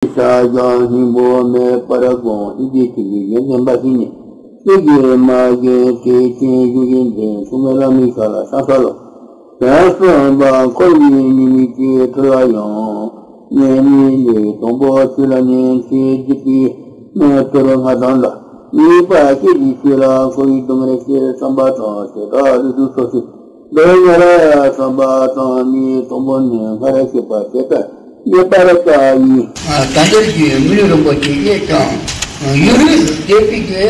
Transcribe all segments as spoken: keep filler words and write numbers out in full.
ཤ་ཞང་སྙིང་པོ་མེད་པར་དགོངས། ཨི་ཙི་ཁྱེད་ཀྱི་ཡོན་ཏན་འབའ་ཞིག་ཉིད། ཁྱེད་ཀྱི་མ་གྱུར་ཏེ་ཁྱེད་བཞུགས་ཀྱི་མཛད། སྲུང་མའི་བླ་མའི་ཞབས་ལ་ཕྱག་འཚལ་ལོ། དོན་གསུམ་པ་འཁོར་བའི་ཉེས་དམིགས་ཀྱི་ཁྲིད་ལ་ཡང་། ཉེས་དམིགས་ལས་དང་པོ་ཆོས་ལ་ཉན་ཞེས་བགྱིས་པའི་ནི་ཐོབ་ལྔ་དང་འདྲ། གཉིས་པ་སྐྱེ་དགུའི་ཆོས་ལ་འཁོར་བའི་སྡུག་བསྔལ་ཤེས་བསམ་པ་དང་། བྱེ་བྲག་ལུས་དང་སྲོག་ཤེས་འདི་ཉིད་བསམ་པ་དང་། ནི་དང་པོ་ནི་སྔར་བཤད་པ་བྱེ་བྲག་ངེས་པར་བྱ་ཡིན། ད་འདིར་གྱི་དངོས་གནས་རིན་པོ་ཆེ་ཡིས་ཀྱང་ཡུན་རིང་དུ་བསྡད་པའི་གི་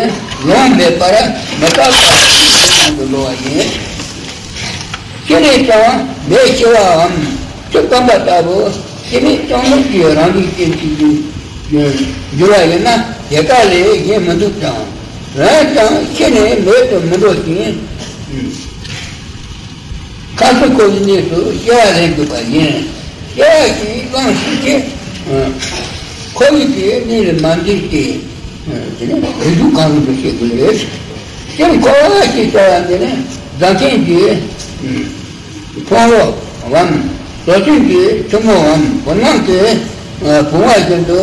ལོང་མེད་པར་མི་རྟག་པ་ཞིག་ཏུ་འགྲོ་བ་ཡིན། ཅི་ནས་ཀྱང་མེ་ཤི་བའམ་ཆུ་སྐམ་པ་ལྟ་བུ་ཤི་ནས་གཙང་མར་གྱི་རང་བཞིན་ཅན་ཞིག་ཏུ་འགྱུར་བ་ཡིན་ན་དེ་དག་ལས་གཞན་མི་འདུག་ཀྱང་། འོན་ཀྱང་ཤི་ནས་མེད་དུ་མི་འགྲོ་ཞིང་། ཁམས་གསུམ་འཁོར་བའི་གནས་སུ་སྐྱེ་བ་ལེན་དགོས་པ་ཡིན། སྐྱེ་བ་ཞིག་བླངས་ཤིང་ཆེ། འཁོར་བའི་གནས་ལ་མ་འཛིན་ཏེ། དེ་ནས་རིགས་དྲུག་གང་རུང་དུ་སྐྱེ་དགོས་རེད། སྤྱིར་འཁོར་བ་ཞེས་བྱ་བ་འདི་ནི་རྫ་མཁན་གྱི་ཕུང་པོའམ། རྫོགས་ཆེན་གྱི་ཐུན་མོང་བའམ། བུམ་སྣམ་གྱི་བུམ་པ་བཞིན་དུ་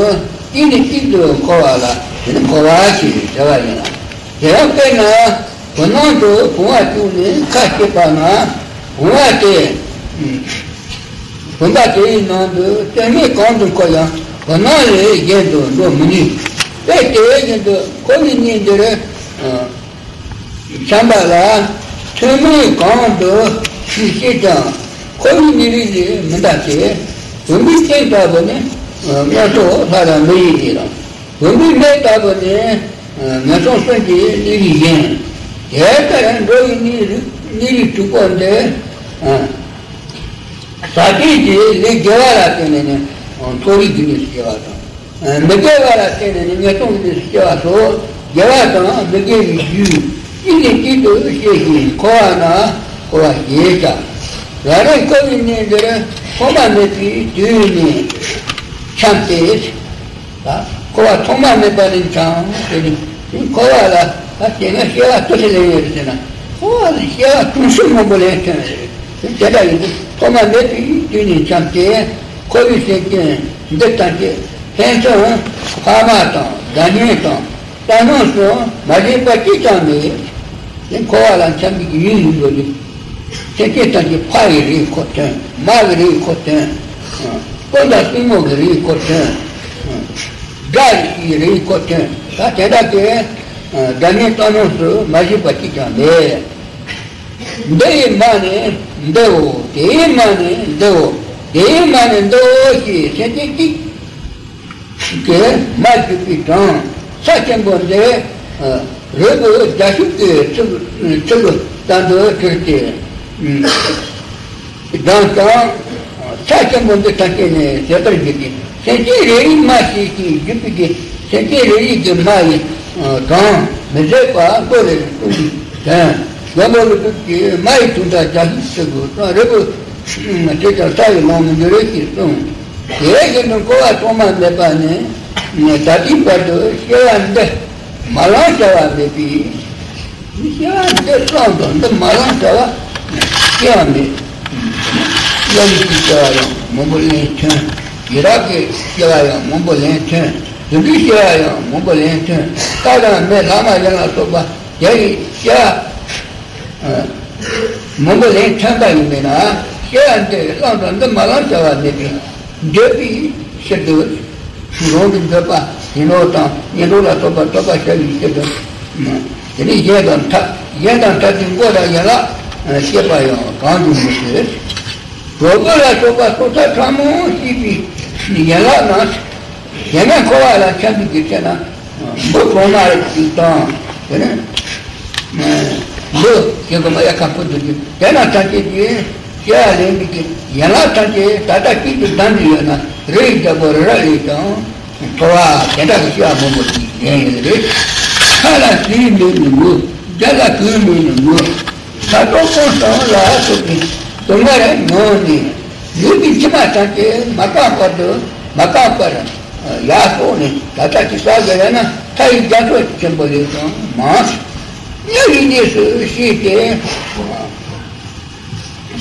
གཅིག་ནས་གཅིག་ཏུ་འཁོར་བ་ལ་དེ་ནི་འཁོར་བ་ཞེས་བྱ་བ་ཡིན་ལ། དེ་ཡང་དཔེར་ན། བུམ་སྣམ་དུ་བུམ་པ་བཅུག་ནས་ཁ་ཕྱེས་པ་ན། བུམ་པ་དེ། བུམ་པ་དེའི་ནང་དུ་ལྟོས་མེད་གང་དུ་འཁོར་ཡང་བུམ་སྣམ་ལས་གཞན་དུ་འགྲོ་མི་ནུས། དཔེ་དེ་བཞིན་དུ་འཁོར་བའི་གནས་འདིར་འཁྱམས་པ་ལ་ལྟོས་མེད་གང་དུ་ཞིག་སྐྱེས་ཀྱང་འཁོར་བའི་གནས་རིགས་ལས་མི་འདའ་སྟེ། བུམ་པའི་སྟེང་ལྟ་བུ་ནི་མངོན་རྟོགས་ལྷ་དང་མི་ཡི་གནས་དང་། བུམ་པའི་སྨད་ལྟ་བུ་ནི་ངན་སོང་གསུམ་གྱི་གནས་རིས་ཡིན། དེ་ལྟར་འགྲོ་བའི་གནས་རིས་གནས་རིས་དྲུག་པོ་འདི། ཟག་བཅས་ཀྱི་ལས་དགེ་བ་ལ་བརྟེན་ནས་ནི་མཐོ་རིས་ཀྱི་གནས་སུ་སྐྱེ་བ་དང་། མི་དགེ་བ་ལ་བརྟེན་ནས་ནི་ངན་སོང་གི་གནས་སུ་སྐྱེ་བ་སོགས་དགེ་བ་དང་མི་དགེ་བའི་རྒྱུ་གཅིག་ནས་གཅིག་ཏུ་སྐྱེ་ཞིང་འཁོར་བ་ན་འཁོར་བ་ཞེས་བྱ། ཡང་ན་འཁོར་བའི་གནས་འདིར་ཐོག་མ་མེད་པའི་དུས་ནས་འཁྱམས་ཏེ། འཁོར་བ་ཐོག་མ་མེད་པ་ནས་འཁྱམས་ཏེ་ནི། འཁོར་བ་ལ་ད་དེ་སྔ་སྐྱེ་བ་སུ་ཞིག་ལེན་ཡོད་ཟེར་ན། འཁོར་བ་ལ་སྐྱེ་བ་ཅུང་ཟད་མང་པོ་ལེན་ཐོན་ཡོད། དེ་འདྲ་ཡིན་དུས་ཐོག་མ་མེད་པའི་དུས་ནས་འཁྱམས་ཏེ། འཁོར་བའི་སེམས་ཅན་འདི་ཐམས་ཅད་ཕན་ཚུན་ཕ་མ་དང་དགྲ་གཉེན་དང་། ལྟ་སྣང་སོགས་མ་བྱས་པ་གཅིག་ཀྱང་མེད། དེ་འཁོར་བ་ལ་འཁྱམས་པའི་ཡུན་རིང་པོ་ནི། སེམས་ཅན་ཐམས་ཅད་ཕ་ཡི་རིགས་ཁོ་ཐོན། མ་གི་རིགས་ཁོ་ཐོན། སྤུན་དང་གཅུང་མོ་གི་རིགས་ཁོ་ཐོན། དགྲ་ཡི་རིགས་ཁོ་ཐོན། ད་དེ་འདྲ་དེ་དགྲ་གཉེན་ལྟ་སྣང་སོགས་མ་བྱས་པ་གཅིག་ཀྱང་མེད། འདི་ཡི་མ་ནི་འདིའོ། དེ་ཡི་མ་ནི་འདིའོ། དེ་ཡི་མ་ནི་འདིའོ་ཞེས་སེམས་ཅན་གཅིག་གིས་མ་གྱུར་པའི་གྲངས་ས་ཆེན་པོ་འདི་རིལ་བུ་རྒྱ་ཤུག་གི་ཚིག་ཚིག་ལྟར་དུ་བྲིས་ཏེ། གྲངས་ཀྱང་ས་ཆེན་པོ་འདི་ཐམས་ཅད་ནས་ཟད་པར་འགྱུར་ཏེ། སེམས་ཅན་རེ་རེའི་མ་ཞེས་ཀྱང་བརྗོད་པའི་གི་སེམས་ཅན་རེ་རེའི་གི་མ་ཡི་གྲངས་མི་ཟད་པ་མགོ་ལས་གསུངས་པའི་དོན། མགོན་པོ་ཀླུ་སྒྲུབ་ཀྱིས་མ་ཡི་དུང་ལྟར་རྒྱ་ཤུག་ཚིག་གི་གྲངས་རིལ་བུ་དེ་ཀྱང་ས་ཡི་ལོང་མི་འགྱུར་རེ་ཞེས་གསུངས། དེ་བཞིན་དུ་འཁོར་བ་ཐོག་མ་མེད་པ་ནས་ད་ལྟའི་བར་དུ་སྐྱེ་བ་འདི་མ་བླངས་བྱ་བ་མེད་པས། སྐྱེ་བ་འདི་བླངས་དང་འདི་མ་བླངས་བྱ་བ་སྐྱེ་བ་མེད། སློབ་མའི་སྐྱེ་བ་ཡང་མང་པོ་ལེན་ཐོན། ཡི་རབས་ཀྱི་སྐྱེ་བ་ཡང་མང་པོ་ལེན་ཐོན། དུད་འགྲོའི་སྐྱེ་བ་ཡང་མང་པོ་ལེན་ཐོན། རྟ་དང་མི་ལྷ་མ་ཡིན་ལ་སོགས་པ་དེ་ཡི་སྐྱེ་བ། མང་པོ་ལེན་ཐོན་པ་ཡིན་པས་ན། སྐྱེ་བ་འདི་བླངས་དང་འདི་མ་བླངས་བྱ་བ་མེད་པས། འདོད་པའི་ཕྱིར་དུ་རང་གི་འདོད་པ་ཡིན་ནོ་དང་ངན་འགྲོ་ལ་སོགས་པ་སྤྲོ་བ་བྱ་བའི་ཕྱིར་དུ། དེ་ནི་གཞན་དང་ཐ་གཞན་དང་ཐ་དད་འགོག་དང་ཡན་ལག་བཤད་པ་ཡང་གང་དུ་མི་བྱེད། གྲོགས་པོ་ལ་སོགས་པ་སོ་ཐར་ཕྲ་མོ་ཤེས་པའི་ཡན་ལག་ན། དེ་ནས་འཁོར་བ་ལ་འཁྱམས་པའི་གི་ཚེ་ན། འབུ་གྲོག་མ་རིགས་ཤིག་དང་། དེ་ནས་འབུ་ཞེས་གོ་མ་ཡ་ཁ་ཕུ་དུ་གི་དེ་ན་ཐམས་ཅད་ཀྱི་སྐྱེ་བ་ལེན་པའི་གི་ཡན་ལག་ཐམས་ཅད་ད་ལྟ་གཅིག་ཏུ་བསྡམས་ཏེ་ཡོད་ན། རི་ཡི་རྒྱལ་པོ་རི་རབ་ལས་ཀྱང་མཐོ་བ་དེ་འདྲ་གི་སྐྱེ་བ་མང་པོ་ཞིག་ལེན་ཡོད་རེད། ཁ་ལ་ཟས་མེད་ནི་མོད། རྒྱ་ལ་གོས་མེད་ནི་མོད། ས་གྲོག་ཁོང་སོང་ལ་སོགས་པའི་དུང་དཀར་མྱོང་ནས། ལུས་ཀྱི་མཆི་མ་ཐམས་ཅད་མ་བཀག་བར་དུ་མ་བཀག་པར་ཡར་སོང་ནས་ད་ལྟ་ཅི་ཟ་དགོས་ཡོད་ན་མཐའ་ཡི་རྒྱ་མཚོ་ཆེན་པོ་ལས་ཀྱང་མང་། དམྱལ་བའི་གནས་སུ་སྐྱེས་ཏེ།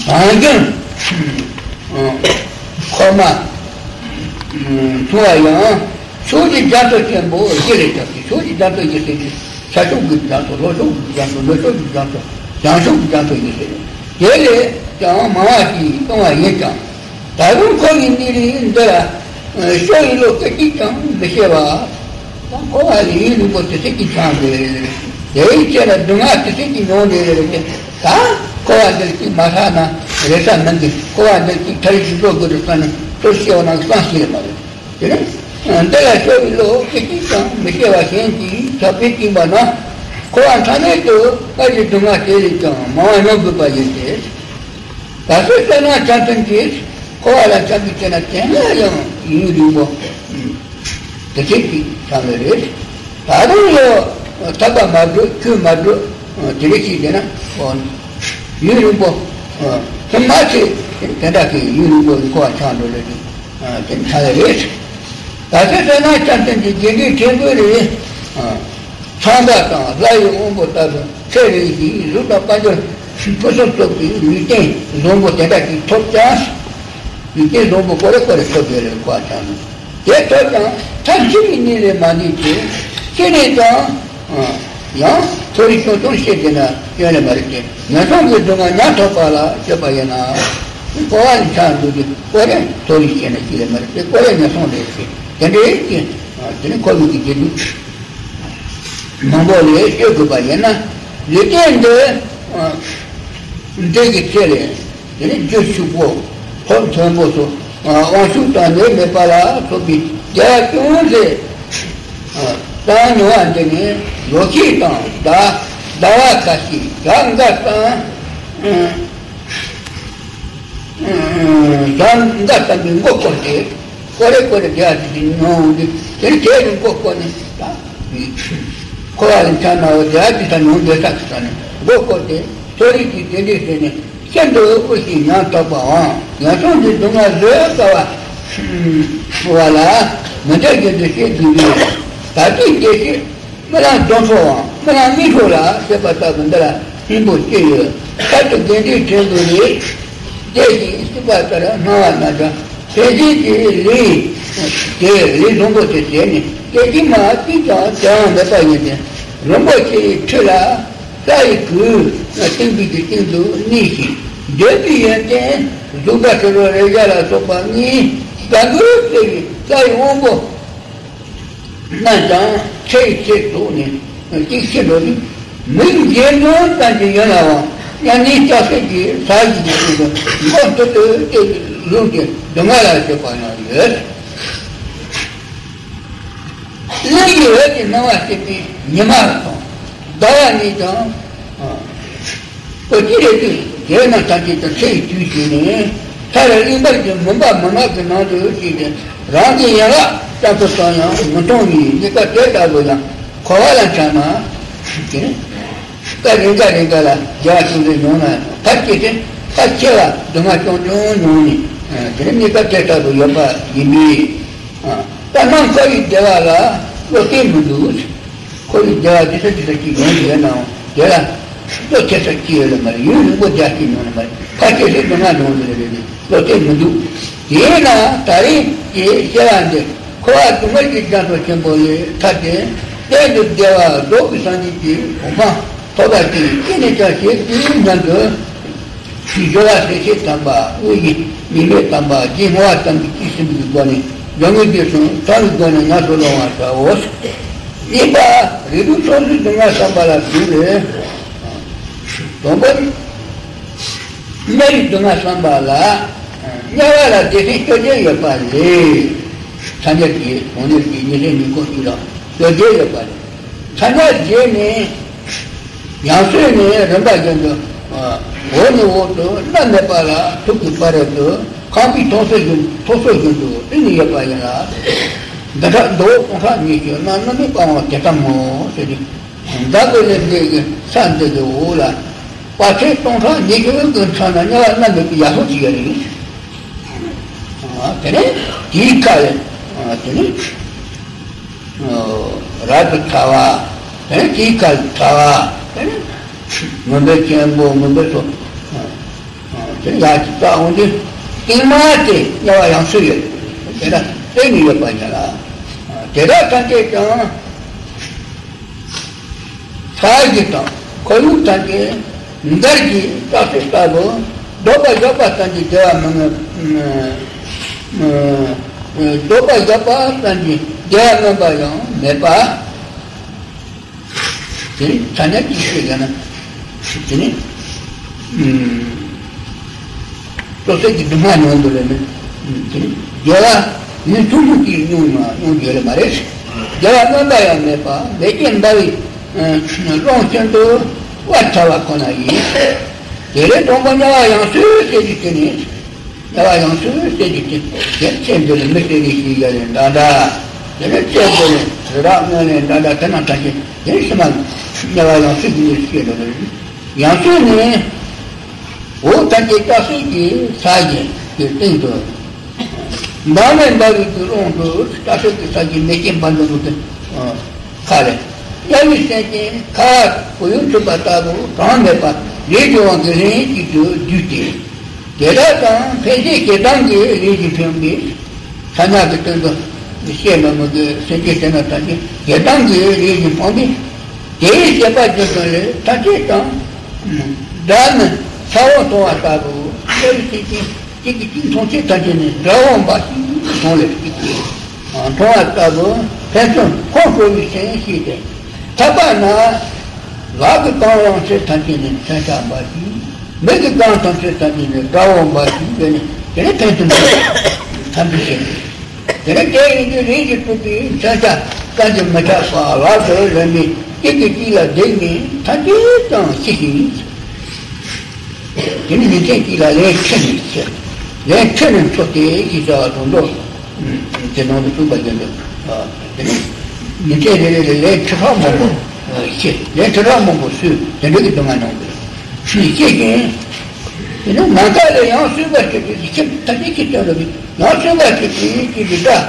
བང་རྒྱུན་འཁོར་མ། མཚུངས་པ་ཡང་། ཕྱོགས་ཀྱི་རྒྱ་མཚོ་ཆེན་པོ་བཞི་ལས་ཀྱང་ཕྱོགས་ཀྱི་རྒྱ་མཚོ་བཞི་ཟེར་གྱི། ཤར་ཕྱོགས་ཀྱི་རྒྱ་མཚོ། ལྷོ་ཕྱོགས་ཀྱི་རྒྱ་མཚོ། ནུབ་ཕྱོགས་ཀྱི་རྒྱ་མཚོ། བྱང་ཕྱོགས་ཀྱི་རྒྱ་མཚོ་བཞི་ཟེར། དེ་ལས་ཀྱང་མང་བ་ཞིག་གཏོང་བ་ཡིན་ཀྱང་། ད་དུང་འཁོར་བའི་གནས་རིས་འདི་ལ་ཤོར་བའི་བློ་སྐད་ཅིག་ཀྱང་མི་སྐྱེ་བ། ད་འཁོར་བ་ལས་ཡུན་རིང་པོ་དེ་ཚོད་ཀྱི་འཁྱམས་ཏེ། དེའི་ཚེ་ལ་སྡུག་བསྔལ་དེ་ཚོད་ཀྱི་མྱོང་སྟེ། ད་འཁོར་བ་འདིར་ཅིག་མ་ཧྲག་ན་རེ་ས་མི་འདུག། འཁོར་བ་འདིར་ཅིག་ཐར་ཞིག་འགྲོ་དགོས་འདུག་བསམ་ནས་དོར་སྐྱེ་བ་ནང་བསམ་ཤེས་མ་རེད། དེ་ནས་འདི་ལ་ཤོར་བའི་བློ་སྐད་ཅིག་ཀྱང་མི་སྐྱེ་བ་གཞན་གྱིས་ཆགས་པས་བཅིངས་པ་ན། འཁོར་བ་མཐའ་མེད་དུ་སྔར་གྱི་སྡུག་བསྔལ་དེ་ལས་ཀྱང་མང་བ་མྱོང་དགོས་པ་ཡིན་ཏེ། ད་གཟོད་བསོད་ནམས་བྱང་ཆུབ་ཀྱིས་འཁོར་བ་ལ་འཁྱམས་པའི་ཚེ་ན་དེ་སྔ་ཡང་ཡུན་རིང་པོ་དེ་ཚོད་ཀྱི་འཁྱམས་པ་རེད། ད་དུང་ཡང་ཐར་པ་མ་བགྲོད། ཆོས་མ་བགྲོད། དེ་རིགས་ཤིག་བྱས་ན་ཡུན་རིང་པོ་ཐུན་མ་ཆད་དེ་འདྲ་གི་ཡུན་རིང་པོ་འཁོར་བ་འཁྱམས་འགྲོ་ལེ་རེད། དེ་འཁྱམས་པ་རེད། ད་གཟོད་བསོད་ནམས་བྱང་ཆུབ་ཀྱི་རྒྱས་འབྲིང་ཕྲན་བུ་རེ། ཚངས་པ་དང་ལྷ་ཡི་དབང་པོ་ལྟ་བུ་ཚེ་རིང་ཞིང་གཟུགས་དང་དཔལ་འབྱོར་ཕུན་སུམ་ཚོགས་པའི་ལུས་རྟེན་བཟང་པོ་དེ་འདྲ་ཞིག་ཐོབ་ཀྱང་། ལུས་རྟེན་བཟང་པོ་ཀོ་རེ་ཀོ་རེ་ཐོབ་ཡོད་རེད། འཁོར་བ་འཁྱམས་ནས། དེ་ཐོབ་ཀྱང་མཐར་འཆི་བའི་གནས་ལས་མ་འདས་ཏེ། ཤི་ནས་ཀྱང་ཡང་མཐོ་རིས་ཆུང་ཆུང་ཞིག་བྱས་ན་སྐྱོན་ལས་མ་རེད་དེ། ངན་སོང་གི་སྡུག་བསྔལ་ཉམས་ཐག་པ་ལ་སྤྱོད་པ་ཡིན་ན། འཁོར་བ་ལ་འཁྱམས་འདུག་དུས་ཀོ་རེ་མཐོ་རིས་བྱས་ན་སྐྱོན་ལས་མ་རེད་དེ། ཀོ་རེ་ངན་སོང་ལས་ཤེས། དེ་འདྲའི་རྐྱེན་དེ་ནི་འཁོར་བའི་གི་བདེ་སྡུག་མང་པོ་ལས་སྐྱོབ་དགོས་པ་ཡིན་ན། ལུས་རྟེན་འདི་འདི་གི་ཚེ་ལས། དེ་ནས་རྒྱུ་ཕྱུག་པོ། ཕོ་མཐོན་པོ་སོགས་དབང་ཕྱུག་དང་ནད་མེད་པ་ལ་སོགས་པའི་བདེ་བ་ཅུང་ཟད་བཏང་མྱོང་བ་འདི་ནི་ལོ་ཤས་དང་ཟླ་ཟླ་བ་ཁ་ཤས། ཟླ་འགའ་ཙམ། ཟླ་འགའ་ཙམ་གྱི་མགོ་སྐོར་ཏེ། ཀོ་རེ་ཀོ་རེ་བདེ་བ་དེ་དེ་མྱོང་འོང་དུས། དེ་ནི་དེ་ནི་མགོ་སྐོར་ནས་ད་འཁོར་བ་ལ་འཁྱམས་ན་བདེ་བ་དེ་ད་མྱོང་འདོད་ས་གི་ས་ནས་མགོ་སྐོར་ཏེ། མཐོ་རིས་ཀྱི་བདེ་འབྲས་ཟེར་ནས། ཤིན་ཏུ་དབུལ་ཞིང་ཉམ་ཐག་པའམ། ངན་སོང་གི་སྡུག་བསྔལ་བཟོད་དཀའ་བ་བ་ལ་མི་འདོད་བཞིན་དུ་སྐྱེ་དགོས་པས། ད་ལྟའི་བདེ་སྐྱིད་རྨི་ལམ་གདོན་འཕྲོའམ། རྨི་ལམ་མིག་འཕྲོ་ལ་ཟེར་བ་ལྟ་བུ་འདི་ལ་སྙིང་པོ་སྐྱེ་ཡོད། ཁ་ཅིག་དགེ་འདུན་ཕྲན་བུ་ལས། བདེ་ཞིང་སྐྱིད་པ་ལྟར་སྣང་བ་རྣམས་ཀྱང་། ཕན་བཞེས་ཀྱི་ལས་དེ་ལས་བཟང་པོ་དེ་བྱས་ནས་སྐད་ཅིག་མ་གཅིག་ཀྱང་བྱ་བ་མེད་པ་ཡིན་ཏེ། རིན་པོ་ཆེའི་ཁྲི་ལ། ལྷ་ཡི་གུར་སྟེང་བུ་གི་སྟེང་དུ་གནས་ཤིང་། འདོད་པའི་ཡོན་ཏན་གཟུགས་སྒྲ་དྲི་རོ་རེག་བྱ་ལ་སོགས་པ་ལྔའི་དགའ་མགུར་སྤེལ་བའི་ལྷ་ཡི་དབང་པོ་རྣམས་ཀྱང་ཚེ་ཡི་ཚེ་རྫོགས་ནས་ཅིག་ཤི་འགྲོ་དུས། མིག་འབྱེད་ནོར་ཙམ་གྱི་ཡུན་ལའང་མྱ་ངན་ལྕགས་སྲེག་གི་ས་གཞི་གི་སྟེང་དུ་མགོ་ཐོད་དུ་བཏེགས་ལུས་ཀྱི་སྡུག་བསྔལ་ལ་སྤྱོད་པ་ཡང་ཡོད། གླིང་གི་འོད་ཀྱི་སྣང་བ་སྐྱེད་པའི་ཉི་མ་དང་ཟླ་བ་གཉིས་ཀྱང་། ཨ། པོ་ཅི་རེད་དུས་དེ་རྣམས་ཐམས་ཅད་ཀྱང་ཚེ་ཡི་དུས་ཤིག་ནས་མཐར་གླིང་བར་གྱི་མུན་པ་མུན་ནག་གི་ནང་དུ་སྐྱེས་ཏེ། རང་གི་ཡན་ལག་ཙམ་དུ་སོང་ཡང་མི་མཐོང་བའི་གནས་སྐབས་དེ་ལྟ་བུ་ཡང་འཁོར་བ་ལ་འཁྱམས་ན། དེ་ནི་སྐབས་རེ་འགའ་རེ་འགའ་ལ་བདེ་བ་ཅུང་ཟད་མྱོང་ན་ཡང་། མཐར་སྐྱེས་ཏེ་ཕལ་ཆེ་བ་སྡུག་བསྔལ་ཆུང་ཆུང་མྱོང་ནས། དེ་ནི་གནས་སྐབས་དེ་ལྟ་བུ་ཡོད་པ་ཡིན་པས། ད་ནང་འཁོར་བའི་བདེ་བ་ལ་བློ་གཏད་མི་འདུག། འཁོར་བའི་བདེ་བ་ཇི་ལྟར་ཇི་ལྟར་ཅིག་ཡོང་གི་ཡོད་ནའང་། དེ་ལ་བློ་གཏད་ས་ཅི་ཡོད་ལ་མ་རེད། ཡུན་རིང་པོ་བདེ་བ་སྐྱེས་མྱོང་ལ་མ་རེད། ཕལ་ཆེར་སེམས་སྡུག་བསྔལ་མྱོང་གི་རེད་རེད། བློ་གཏད་མི་འདུག། དེས་ན་ད་རེས་ཀྱི་སྐྱེ་བ་འདི་འཁོར་བ་སྡུག་བསྔལ་གྱི་རྒྱ་མཚོ་ཆེན་པོ་ལས་ཐར་ཏེ། གཏན་དུ་བདེ་བ་རྫོགས་པའི་སངས་རྒྱས་ཀྱི་གོ་འཕང་ཐོབ་པ་ཅིག་ཅི་ནས་ཀྱང་བྱེད་ཅིག་སྙམ་དུ། སྦྱོར་བ་སེམས་བསྐྱེད་དམ་པ། དངོས་ཀྱི་དམིགས་མེད་དམ་པ། རྗེས་བསྔོ་བ་ཙམ་གྱིས་ཅི་ཟིན་པའི་སྒོ་ནས་སྦྱོར་དངོས་རྗེས་སུ་ཚང་བའི་སྒོ་ནས་ངལ་དུ་སློང་བར་བྱའོ། གཉིས་པ། རིགས་དྲུག་སོ་བཞིའི་སྡུག་བསྔལ་བསམ་པ་ལ་འདུག་རེད། དང་པོ་ནི། དམྱལ་བའི་སྡུག་བསྔལ་བསམ་པ་ལ། དམྱལ་བ་ལ་བདེ་གཤེགས་བཅོ་བརྒྱད་ཡོད་པ་ལས། ཐ་སྙད་ཀྱི་གོང་ནས་ཀྱི་ཉི་ཤུ་ཉིན་གང་ཞིག་ལ་བཅོ་བརྒྱད་ཡོད་པ་རེད། ཐ་སྙད་བརྒྱད་ནི། ཡང་སོས་ནས་རིམ་པ་བཞིན་དུ། འོག་ནས་འོག་ཏུ་གནམ་མེད་པ་ལ་ཐུག་གི་བར་དུ་ཁང་པའི་མཐོ་ས་བཞིན་མཐོ་ས་བཞིན་དུ་བཏིང་ནས་ཡོད་པ་ཡིན་ལ། འདི་ཕྲག་མདོ་སྟོང་ཕྲག་ཉི་ཤུ་ན་གནམ་མེད་པའང་དེ་ལྟ་མོ་ཟེར་ཏེ། འདབ་བུ་ལས་འདས་ཀྱི་ས་འདི་གི་འོག་ལ། བར་ཆད་སྟོང་ཕྲག་ཉི་ཤུ་གི་མཚམས་ན་དམྱལ་བ་གནམ་མེད་པའི་ཡ་ཧོ་ཅིག་ཡོད་རེད། དེ་ནས་དེའི་ཁ་ལས་དེ་ནས། རབ་ཏུ་ཕྲ་བ། དེ་ནས་དེའི་ཁ་ལས་ཕྲ་བ། དེ་ནས་མུན་པའི་ཆེན་པོ་མུན་པའི་ཚོ། དེ་ནས་ཡར་ཅིག་བལྟ་འོང་དུས་གཏིང་མ་དེ་དམྱལ་བ་ཡང་སོས་ཡོད། དེ་ལ་ སྟེང་ནས་ཡོད་པ་ཡིན་ལ། དེ་དག་ཐམས་ཅད་ཀྱང་ས་གཞི་དང་ཁོར་ཡུག་ཐམས་ཅད་འདར་གྱིས་བཏབ་ཚུལ་ལྟ་བུ། ལྡོག་པ་བཞག་པ་ཙམ་གྱིས་བདེ་བ་མི་མངོན། ལྡོག་པ་བཞག་པ་ཙམ་གྱིས་བདེ་བ་མངོན་པ་ཡང་མེད་པ། དེ་ནི་ཐ་སྙད་ཅིག་བཤད་ཡོད་ན། དེ་ནི། ཨུམ། སོ་སོའི་གི་སྡུག་བསྔལ་མྱོང་འདོད་ལས་མེད། དེ་ནི་དགེ་བ་ཡུན་ཐུང་ཐུང་ཅིག་མྱོང་ན་མྱོང་རྒྱུ་ལས་མ་རེད། དགེ་བ་སྨོན་པ་ཡང་མེད་པ་མེ་སྐྱེས་འབར་བའི་ཀློང་ཀུན་ཏུ་དབབ་ཚར་བ་ཁོ་ན་ཡིན། དེ་ལས་དང་པོ་དམྱལ་བ་ཡང་སོས་ཟེར་རྒྱུ་དེ་ནི། དམྱལ་བ་ཡང་སོས་ཟེར་རྒྱུ་དེ། དེ་ཚེ་འདི་ལ་མི་སྐྱེ་བའི་ཤེས་བྱ་ལས་འདྲ་འདྲ། དེ་ནས་ཚེ་འདི་ལ་རི་དྭགས་དངོས་ལས་འདྲ་འདྲ་དེ་རྣམས་ཐམས་ཅད་དེ་ཕྱི་མ་དམྱལ་བ་ཡང་སོས་ཀྱི་ནི་སྐྱེ་འགྲོ་ནི། ཡང་སོས་ནས་འོག་ཐམས་ཅད་བཀྲག་ཤིས་ཀྱི་ས་གཞི་གི་སྟེང་དུ་འབར་བའི་འདབ་བུ་གི་ཀློང་དུ་བཀྲག་ཤིས་ཀྱི་ས་གཞི་མེ་སྐྱེས་འབར་འདུག་གི། ཁ་ལས། དམྱལ་བའི་སེམས་ཅན་ཁ་གོ་ཡུ་འཁྲུད་པ་ལྟ་བུ་གྲངས་མེད་པ་ལས་ཀྱི་དབང་གིས་ལྷན་ཅིག་ཏུ་བསྡུས་ཏེ། དེ་དག་ཀྱང་ཕན་བྱེད་ཞེ་སྡང་གི་རིགས་ཀྱིས་ཕོངས་པའི། ཐ་སྙད་ཀྱི་དོན་དུ་བཤད་མི་དགོས་ཀྱི་སེམས་ཅན་དེ་རྣམས་ཐམས་ཅད་ཞེ་སྡང་གི་རིགས་ཀྱིས་ཕོངས་པས། དེའི་བྱེད་པ་རྒྱུ་མཚན་ལས་ཐམས་ཅད་ཀྱང་དགྲ་ནི་ཚ་བོ་མཐོང་བ་ལྟ་བུ་དམྱལ་བའི་སེམས་ཅན། གཅིག་གིས་གཅིག་མཐོང་ཚེ་ཐམས་ཅད་ནི་དགྲ་བོ་འབའ་ཞིག་མཐོང་ལས་གཅིག་གིས་མཐོང་བ་ལྟ་བུ་ཕན་ཚུན་ཁོང་ཁྲོ་བའི་སེམས་ཤེས་ཏེ། ཐར་པ་ན་ལག་གིས་གང་བླངས་ཚེ་ཐམས་ཅད་ནི་མཚོན་ཆ་འབའ་ཞིག་མིག་གིས་གང་མཐོང་ཚེ་ཐམས་ཅད་ནི་དགྲ་བོ་འབའ་ཞིག་ཡོད་ནས་དེ་ནི་ཕན་ཚུན་ཐར་པའི་སེམས། དེ་ནི་དེ་ཡིན་དུས་རིགས་ཀྱི་སྤྲུལ་པའི་མཚོན་ཆ་བཀའ་འགྱུར་མི་ཆགས་པ་ལག་ཏུ་ལེན་པའི་གཅིག་གིས་གཅིག་ལ་བརྡེག་ནས་ཐམས་ཅད་ཀྱང་ཤི་ཞིང་། དེ་ནི་མི་ཚེ་གཅིག་ལ་ལན་ཁྲི་ནས་ཆེ། ལན་ཁྲི་ནས་མཚོ་སྟེ་ཞེས་བྱ་བ་དང་འདོད། དེ་ནང་དུ་བཙུན་པ་རྒྱན་དུ། དེ་ནི་མི་ཚེ་རེ་རེ་ལ་ལན་ཁྲི་ཕྲག་མང་པོ་ཤི། ལན་ཁྲི་ཕྲག་མང་པོ་གསོས་དེ་འདྲ་གི་སྡུག་བསྔལ་མྱོང་དགོས། ཤི་ཞིང་། དེ་ནི་ནམ་མཁའ་ལས་ཡང་གསོན་པར་བྱེད་པའི་ཁྱིམ་ཐམས་ཅད་ཀྱི་དོན་དུ་ཡང་གསོན་པར་བྱེད་པའི་ཀྱི་སྒྲ།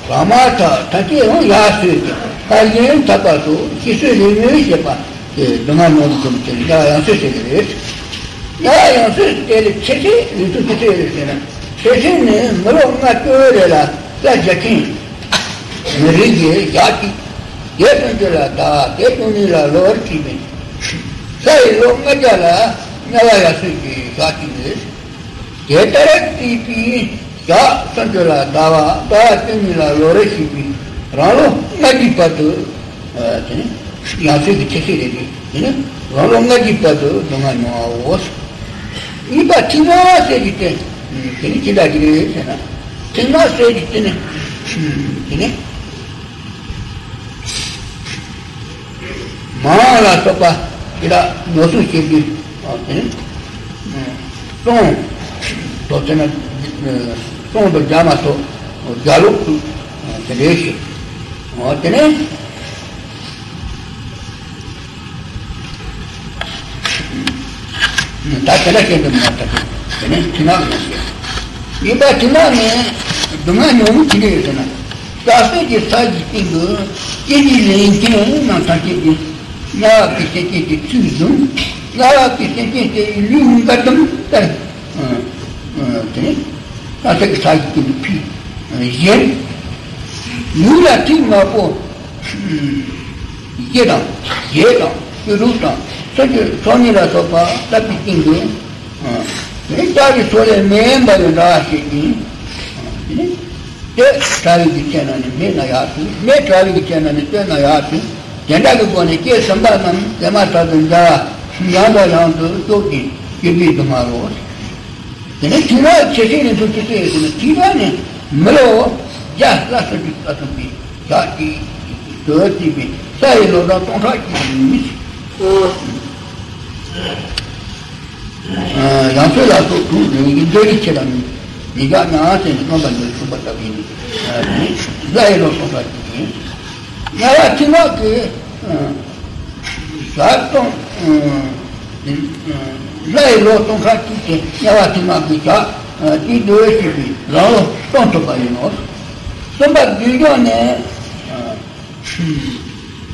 བ་མ་ཐག་ཐམས་ཅད་ཡང་ཡར་སོས་ཏེ་ཕར་ཡང་འཐབ་པ་སོགས་ཤི་གསོན་ལས་མྱོང་བྱེད་པ་དེ་སྡུག་བསྔལ་མྱོང་དུ་འཇུག་དེ་དམྱལ་བ་ཡང་སོས་ཟེར་གྱི་རེད། དམྱལ་བ་ཡང་སོས་དེ་ལས་ཆེ་ཆེ་ལུས་སུ་ཅི་ཚེ་རེད་ཟེར་ན། ཆེ་ཆེ་ནི་མི་ལོ་ལྔ་བཅུ་རེ་ལ་ས་བརྒྱ་ཁྲི་མི་རིགས་ཀྱི་ཞག་གཅིག་དེ་སུམ་ཅུ་ལ་ཟླ་བ་དེ་བཅུ་གཉིས་ལ་ལོ་བར་བྱེད་པས། ས་ཡི་ལོ་ལྔ་བརྒྱ་ལ་དམྱལ་བ་ཡང་སོས་ཀྱི་ཞག་གཅིག་རེད། དེ་ལྟར་བརྩིས་པའི་ཞག་སུམ་ཅུ་ལ་ཟླ་བ་ཟླ་བ་བཅུ་གཉིས་ལ་ལོ་རེ་བྱེད་པའི་རང་ལོ་ལྔ་བརྒྱའི་བར་དུ། དེ་ནི་ཡང་སོས་ཀྱི་ཆེ་ཆེ་རེད་དེ། དེ་ནི་རང་ལོ་ལྔ་བརྒྱའི་བར་དུ་སྡུག་བསྔལ་མྱོང་བའོ། གཉིས་པ་ཐིག་ནག་ཟེར་གྱི་དེ། དེ་ནི་ཅི་འདྲ་ཅིག་རེད་ཟེར་ན། ཐིག་ནག་ཟེར་གྱི་དེ་ནི། དེ་ནི། མང་ལ་སོགས་པ་ཅི་ལ་ཉོ་ཚོང་བྱེད་དུས། དེ་ནི། སོང་དོ་དེ་ན། སོང་དོ་རྒྱ་མ་སོགས་རྒྱ་ལོག་ཏུ་དེ་འདྲའི་ཞིག་དེ་ནི། ད་དེ་ལ་སྐྱེ་འདོད་མ་ཐག་དེ་ནི་ཐིག་ནག་ཡིན་ཞེས། ཡིན་པ་ཐིག་ནག་ནི་སྡུག་བསྔལ་མྱོང་མི་ཅི་འདྲ་ཡོད་ཟེར་ན། བཀྲག་ཤིས་ཀྱི་ས་གཞིའི་སྟེང་དུ་སྐྱེ་འཇིག་ལེན་མཁན་རྣམས་ཐམས་ཅད་ཀྱིས་དམྱལ་བ་གི་སེམས་ཅན་དེ་ཚུར་བཟུང་། དམྱལ་བ་གི་སེམས་ཅན་དེ་ཡི་ལུས་འགལ་དུམ་ལྟར། དེ་ནི་བཀྲག་ཤིས་ཀྱི་ས་གཞིའི་སྟེང་དུ་ཕུལ་བཞིན། ལུས་ལ་ཐིག་ནག་པོ། གཞུ་དང་གཞས་དང་གཡུ་དྲུག་དང་སོ་ཆུ་སོ་གཉིས་ལ་སོགས་པ་བཏབ་པའི་སྟེང་དུ། དེ་ནི་ལྕགས་ཀྱི་སོ་ལས་མེ་འབར་བའི་འདྲ་བ་ཞིག་ཡིན། དེ་ནི་དེ་དྲ་བའི་གི་ཚེ་ན་ནི་མེ་ན་ཡག་ཚུལ། མེ་དྲ་བའི་གི་ཚེ་ན་ནི་སྟོན་ན་ཡག་ཚུལ། དེ་འདྲ་གི་སྒོ་ནས་སྐྱེས་ཟིན་པ་རྣམས་དེ་མ་ཐག་ཏུ་འཇའ་ཡང་དང་ཡང་དུ་གཤོག་ཅིང་གཤེགས་པའི་སྡུག་བསྔལ་ལོ། དེ་ནས་ཐིག་ནག་ཆེ་ཆེ་ནས་འདུག་ཅི་སྟེ་ཟེར་ན། ཐིག་ནག་ནི་མི་ལོ་བརྒྱ་ལྷག་སུ་འཇུག་ལ་སོགས་པའི་ཞག་གཅིག་ཏུ་བརྩིས་པའི་ས་ཡི་ལོ་གྲངས་སྟོང་ཕྲག་གཅིག་ཡིན། ཡང་སོས་ལ་སོགས་དྲུག་རིང་གི་འདོད་རིགས་ཆེ་ལ་མི་བཞག་ན་ཟེར་ནས་རྣམ་པ་འདིར་གསུངས་པ་ལྟ་བུ་ཡིན། ས་ཡི་ལོ་སྟོང་ཕྲག་གཅིག་ཡིན། དམྱལ་བ་ཐིག་ནག་གི་ཞག་སྟོང་། ལྷ་ཡི་ལོ་སྟོང་ཕྲག་གཅིག་དེ་དམྱལ་བ་ཐིག་ནག་གི་ཞག་གཅིག་འདོད་ཞེས་པའི་རང་ལོ་སྟོང་ཐུབ་པ་ཡིན་ནོ། གསུམ་པ་རྒྱུ་འབྱོར་ནི།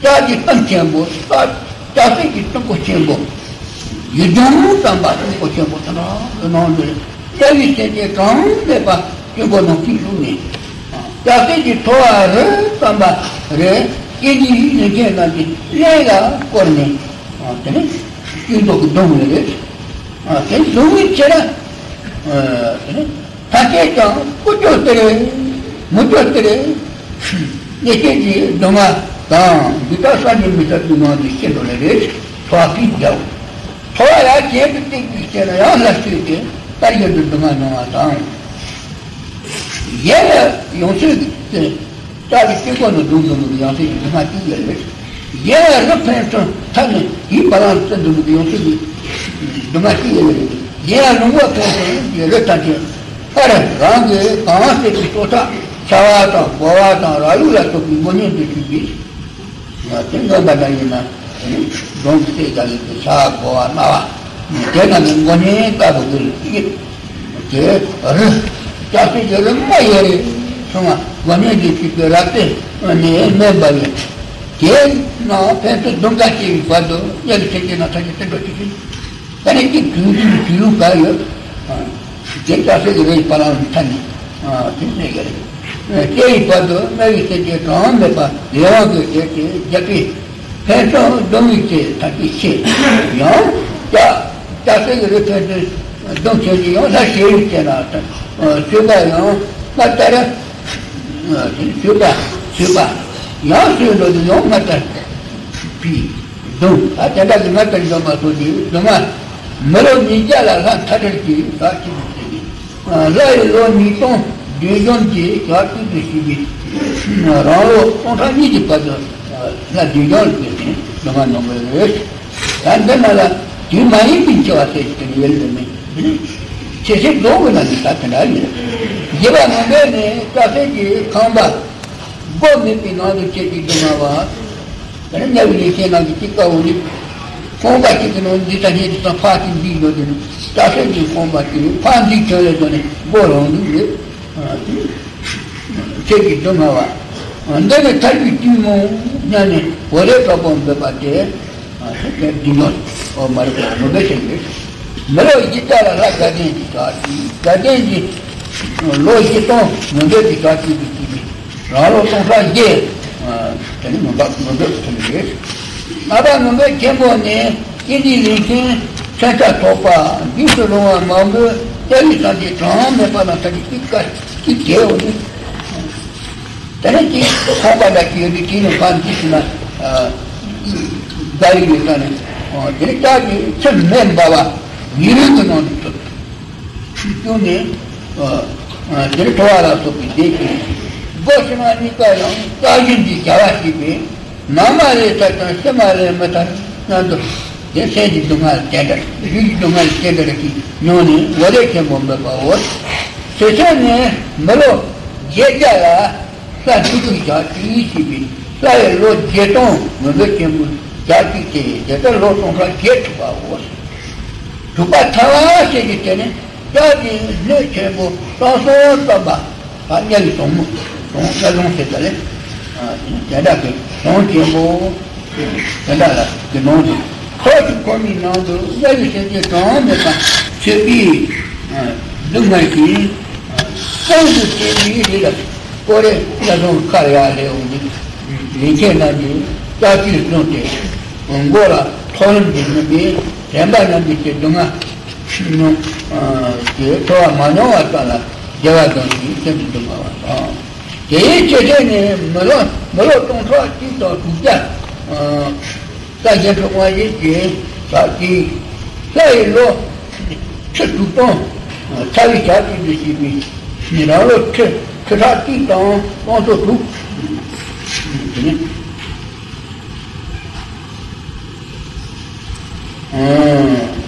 ལྕགས་ཀྱི་གཏུམ་ཆེན་པོ། ལྕགས་ལྕགས་སྲེག་གི་གཏུམ་པོ་ཆེན་པོ། ཡུལ་ལྗོངས་དམ་པ་གཏུམ་པོ་ཆེན་པོ་དེ་དག་གི་ནང་དུ་དམྱལ་བའི་སེམས་ཅན་གྲངས་མེད་པ་གཏུམ་པོ་ནང་བཅུག་བཅུག་ནས། ལྕགས་སྲེག་གི་ཐོ་བ་རི་ཙམ་པ་རེ་སྐྱེ་འདི་ཡིས་ལས་མཁན་རྣམས་ཀྱི་ལས་ལ་བསྐོར་ནས། དེ་ནས་སྐྱོན་འདོགས་ཀྱི་སྡོམ་ལས་རེད། དེ་སྡོམ་མི་ཆེ་ན། དེ་ནས་ཐ་སྐད་ཀྱང་ཀུ་ཅོ་སྟེར། མུ་ཅོ་སྟེར། ཉེས་སྐྱེས་ཀྱི་སྡུག་བསྔལ་དང་འདི་དག་བསམ་གྱིས་མི་ཁྱབ་པའི་ངང་དུ་ཤི་འགྲོ་ལས་རེད། ཐོ་བ་ཕིས་བརྒྱབ། ཐོ་བ་ཡར་གྱེན་དུ་བཏེགས་པའི་རྐྱེན་ལ་ཡང་སླར་ཤི་སྟེ་ལྟར་གྱི་སྡུག་བསྔལ་མྱོང་བ་དང་། གཞན་ལ་ཡང་སྲིད་ཀྱི་ལྕགས་ཀྱི་དཀྱིལ་འཁོར་ནང་བརྡུངས་འདུག་མི་གི་ཡང་སྲིད་ཀྱི་སྡུག་བསྔལ་གཅིག་ཡོད་རེད། གཞན་ལ་རི་འཕེན་སྟོང་འཐབ་ནས་དེའི་བ་ལང་བཙིར་འདུག་མི་གི་ཡང་སྲིད་ཀྱི་སྡུག་བསྔལ་གཅིག་ཡོད་རེད། གཞན་ལ་ལུང་པ་འཕེན་སྟོང་དེ་རི་ཐམས་ཅད་སླར་རང་གི་གང་སྲིད་ཀྱི་སྲོག་ཆགས་ཆ་བ་དང་རྒོ་བ་དང་ར་ལུག་ལ་སོགས་པའི་མགོ་བརྙན་དུ་གྱུར་པའི། ང་དེ་ངན་པ་འདྲ་ཡིན་ན། སྒྲུང་གི་སྲས་རྒྱ་ལས་ཀྱི་ཤ་གོ་བ་སྨྲ་བ། དེ་རྣམས་ནི་མགོ་བརྙན་ལྟ་བུ་གི་ཡིད། དེ་རི། ལྕགས་སྲེག་གི་རི་མ་ཡེ་རེ། སོང་ང་མགོ་བརྙན་གྱི་བཅུད་ཀྱི་རབ་ཏུ་ནི་མེ་འབར་བས། དེ་རྣམས་ཕན་ཚུན་གདུང་དཀའ་སྐྱེ་བའི་བར་དུ་དབྱར་གྱི་ཚེས་བརྒྱད་ནང་ཐམས་ཅད་བསྟན་འགྲོ་གཅིག་ཤིང་། ད་ནི་གཅིག་དུས་རྒྱུན་དུས་ཡུན་གང་ཡོད། དེ་ལྕགས་སྲེག་གི་རིའི་བ་ལང་མཐའ་ནས་དེ་གནས་ཀྱི་རེད། སྐྱེ་བའི་བར་དུ་སྨྲ་བའི་སེམས་ཅན་གྲངས་མེད་པ་ལས་དབང་གིས་དེར་དེ་བརྒྱབ་པས། ཕན་ཚུན་སྡོམ་མི་ཚེ་ཐར་གྱི་ཕྱིར། ཡང་ལྕགས་ལྕགས་སྲེག་གི་རི་ཕན་ཚུན་སྡོམ་བྱས་ནས་ཡང་ལྷ་ཞེས་བྱས་ན། སྤྱོད་པ་ཡང་སྔར་ལྟར། སྤྱོད་པ་སྤྱོད་པ་ཡང་སྤྱོད་འགྲོ་དུས་ཡང་སྔར་ལྟར་བྱས། སྡོམ། ད་དེ་འདྲ་གི་ང་དང་འཇོམས་པ་སོགས་ཀྱི་སྡོམ་པ། མི་ལོ་ཉིས་བརྒྱ་ལ་ལྷ་མཐའ་བྲལ་གྱི་ཞག་གཅིག་ཏུ་བྱས་ཏེ། ལྷ་ཡི་ལོ་ཉིས་སྟོང་བདུན་བརྒྱ་གྱི་ཞག་གཅིག་ཏུ་བྱས་པའི། རང་ལོ་སྟོང་ཕྲག་གཉིས་ཀྱི་བར་དུ་ལྷ་བདུན་བརྒྱ་ལ་བརྟེན་ནས་སྡོམ་པ་གནང་དགོས་རེད། ད་འདི་ན་ལ་དུས་མ་ཡིན་པའི་འཆི་བ་ཟེར་གྱི་དེ་ཡོད་ལ་མེད། ཆེ་ཆེ་རྫོགས་དགོས་ན་ནི་ད་དེ་འདྲ་ཡིན། རྒྱས་པ་ངོ་མས་ནི་ལྕགས་སྲེག་གི་ཁང་པ་སྒོ་མེད་པའི་ནང་དུ་སྐྱེས་ཀྱི་སྡུག་བསྔལ་བ། དེ་ནས་དམྱལ་བའི་ལས་ཅན་རྣམས་ཀྱི་དཀའ་བ་ནི། ཁང་པ་གཅིག་གི་ནང་འདི་དང་སྙེད་དུ་དང་ཕར་ཅིག་འདི་ཡོད་དེ་ནི། ལྕགས་སྲེག་གི་ཁང་པ་དེ་ཕར་འདི་གྱོན་ལས་དོན་ནི་སྒོ་རང་འདུག་ཡོད། ཁྱེད་ཀྱི་སྡུག་བསྔལ་བ། འདི་ནི་ཐར་པའི་གཏེར་མོ་སྙམ་ནས་བོ་ལས་དྲག་པོ་འབོད་པ་སྟེ། དེ་འདི་ཡོད། ཨོ་མ་རེད་གོ་ངོ་མ་ཤེས་ཀྱི། མི་ལོ་བཞི་བརྒྱ་ལ་ལྷ་དགའ་ལྡན་གྱི་ཞག་གཅིག་དགའ་ལྡན་གྱི་ལོ་བཞི་སྟོང་ངོ་མ་གི་ཞག་གཅིག་ཏུ་བྱས་པའི། རང་ལོ་སྟོང་ཕྲག་བརྒྱད། དེ་ནི་མུན་པ་མུན་པའི་ཐུན་རེད། ལྔ་པ་མུན་པའི་ཆེན་པོ་ནི་སྐྱེ་འཇིག་ལས་མཁན་མཚོན་ཆ་ཐོགས་པ་རྗེས་སུ་རུང་བ་མང་པོས་སྐྱ་བོའི་སངས་རྒྱས་གྲངས་མེད་པ་ལ་ཐར་གྱི་གཅིག་དཀའ་གཅིག་དེའོ་ནི། དེ་ནས་ཀྱི་ཁང་པ་འདྲ་ཞིག་ཡོད་དུས་དེའི་ནང་ཕར་འཛུལ་ཞིག་ན། སྒར་ཡོད་ས་ནས། དེ་ནས་ལྕགས་ཀྱི་ཁྱི་མེ་འབར་བ་ཉི་རོ་གི་ནང་དུ་བཅུག་ནས། དེར་ཐོ་བ་ལ་སོགས་པའི་ལྡེ་ཞིང་། སྒོ་ཕྱི་མ་གཉིས་ཀ་ཡང་ལྕགས་ཞུན་གྱི་བྱ་བ་བྱས་པས། ནམ་མ་ལས་ཐར་དང་ཕྱི་མ་ལས་མི་ཐར་སྙམ་དུ། དེ་སེམས་ཀྱི་སྡུག་བསྔལ་ཅན་འདྲ། རྒྱུ་ཡི་སྡུག་བསྔལ་ཅན་འདྲ་ཞིག་མྱོང་ནས་མགོ་ལས་ཆེན་པོ་འབོད་པའོ། དེ་ཚེ་ནས་མི་ལོ་བརྒྱད་བརྒྱ་ལ་ལྷ་མཐུ་སྟོབས་ཞག་གཅིག་བྱས་པས་ལྷ་ཡི་ལོ་བརྒྱད་སྟོང་ངོ་མ་ཆེན་པོ་ཞག་གཅིག་སྟེ་དེ་ལྟར་ལོ་སྟོང་ཕྲག་བརྒྱད་ཐུབ་པའོ། དྲུག་པ་ཐ་བ་ཞེས་བྱའི་དེ་ནི་ལྕགས་ཀྱི་སྣོད་ཆེན་པོ་སྟོང་སོ་ཙམ་པ། ད་དམྱལ་བའི་དོང་མོ་དོང་དམྱལ་དོང་ཟེར་ད་ལེ། དེ་འདྲ་གི་དོང་ཆེན་པོ། དེ་འདྲ་ལ་གི་ནང་དུ་ཁོག་ཅིག་ཁོལ་མའི་ནང་དུ་དམྱལ་བའི་སེམས་ཅན་གྲངས་མེད་པ་མཆོད་པའི་སྡུག་བསྔལ་གྱིས་གསོན་དུ་བྱེད་མི་རིགས་ལ། ཀོ་རེ་ལ་སོང་ཁ་ཡ་ལེ་འོང་གི། ལས་མཁན་རྣམས་ཀྱིས་ལྕགས་ཀྱུས་བཟུང་སྟེ། མགོ་ལ་ཐོག་རིམ་གྱིས་བསྣུན་པས་དྲན་པ་རྣམས་ཀྱི་ཚེ་སྡུག་བསྔལ་མྱོང་། དེ་ཐོ་བ་མ་མྱོང་བ་ཙམ་ལ་བདེ་བ་དང་ཞིང་སེམས་ཀྱི་སྡུག་བསྔལ་བ་དང་། དེའི་ཆེ་ཆེ་ནས་མི་ལོ་མི་ལོ་སྟོང་ཕྲག་གཅིག་དང་དྲུག་བརྒྱ། ས་གཞན་ཕྲུག་མ་ཡིན་གྱི་ཞག་གཅིག་ལྷ་ཡི་ལོ་ཁྲི་དྲུག་སྟོང་ཚ་བའི་ཞག་གཅིག་ཏུ་བྱས་པའི་ཉིན་རང་ལོ་ཁྲི་ཁྲི་ཕྲག་གཅིག་དང་སྟོང་ཚོ་དྲུག་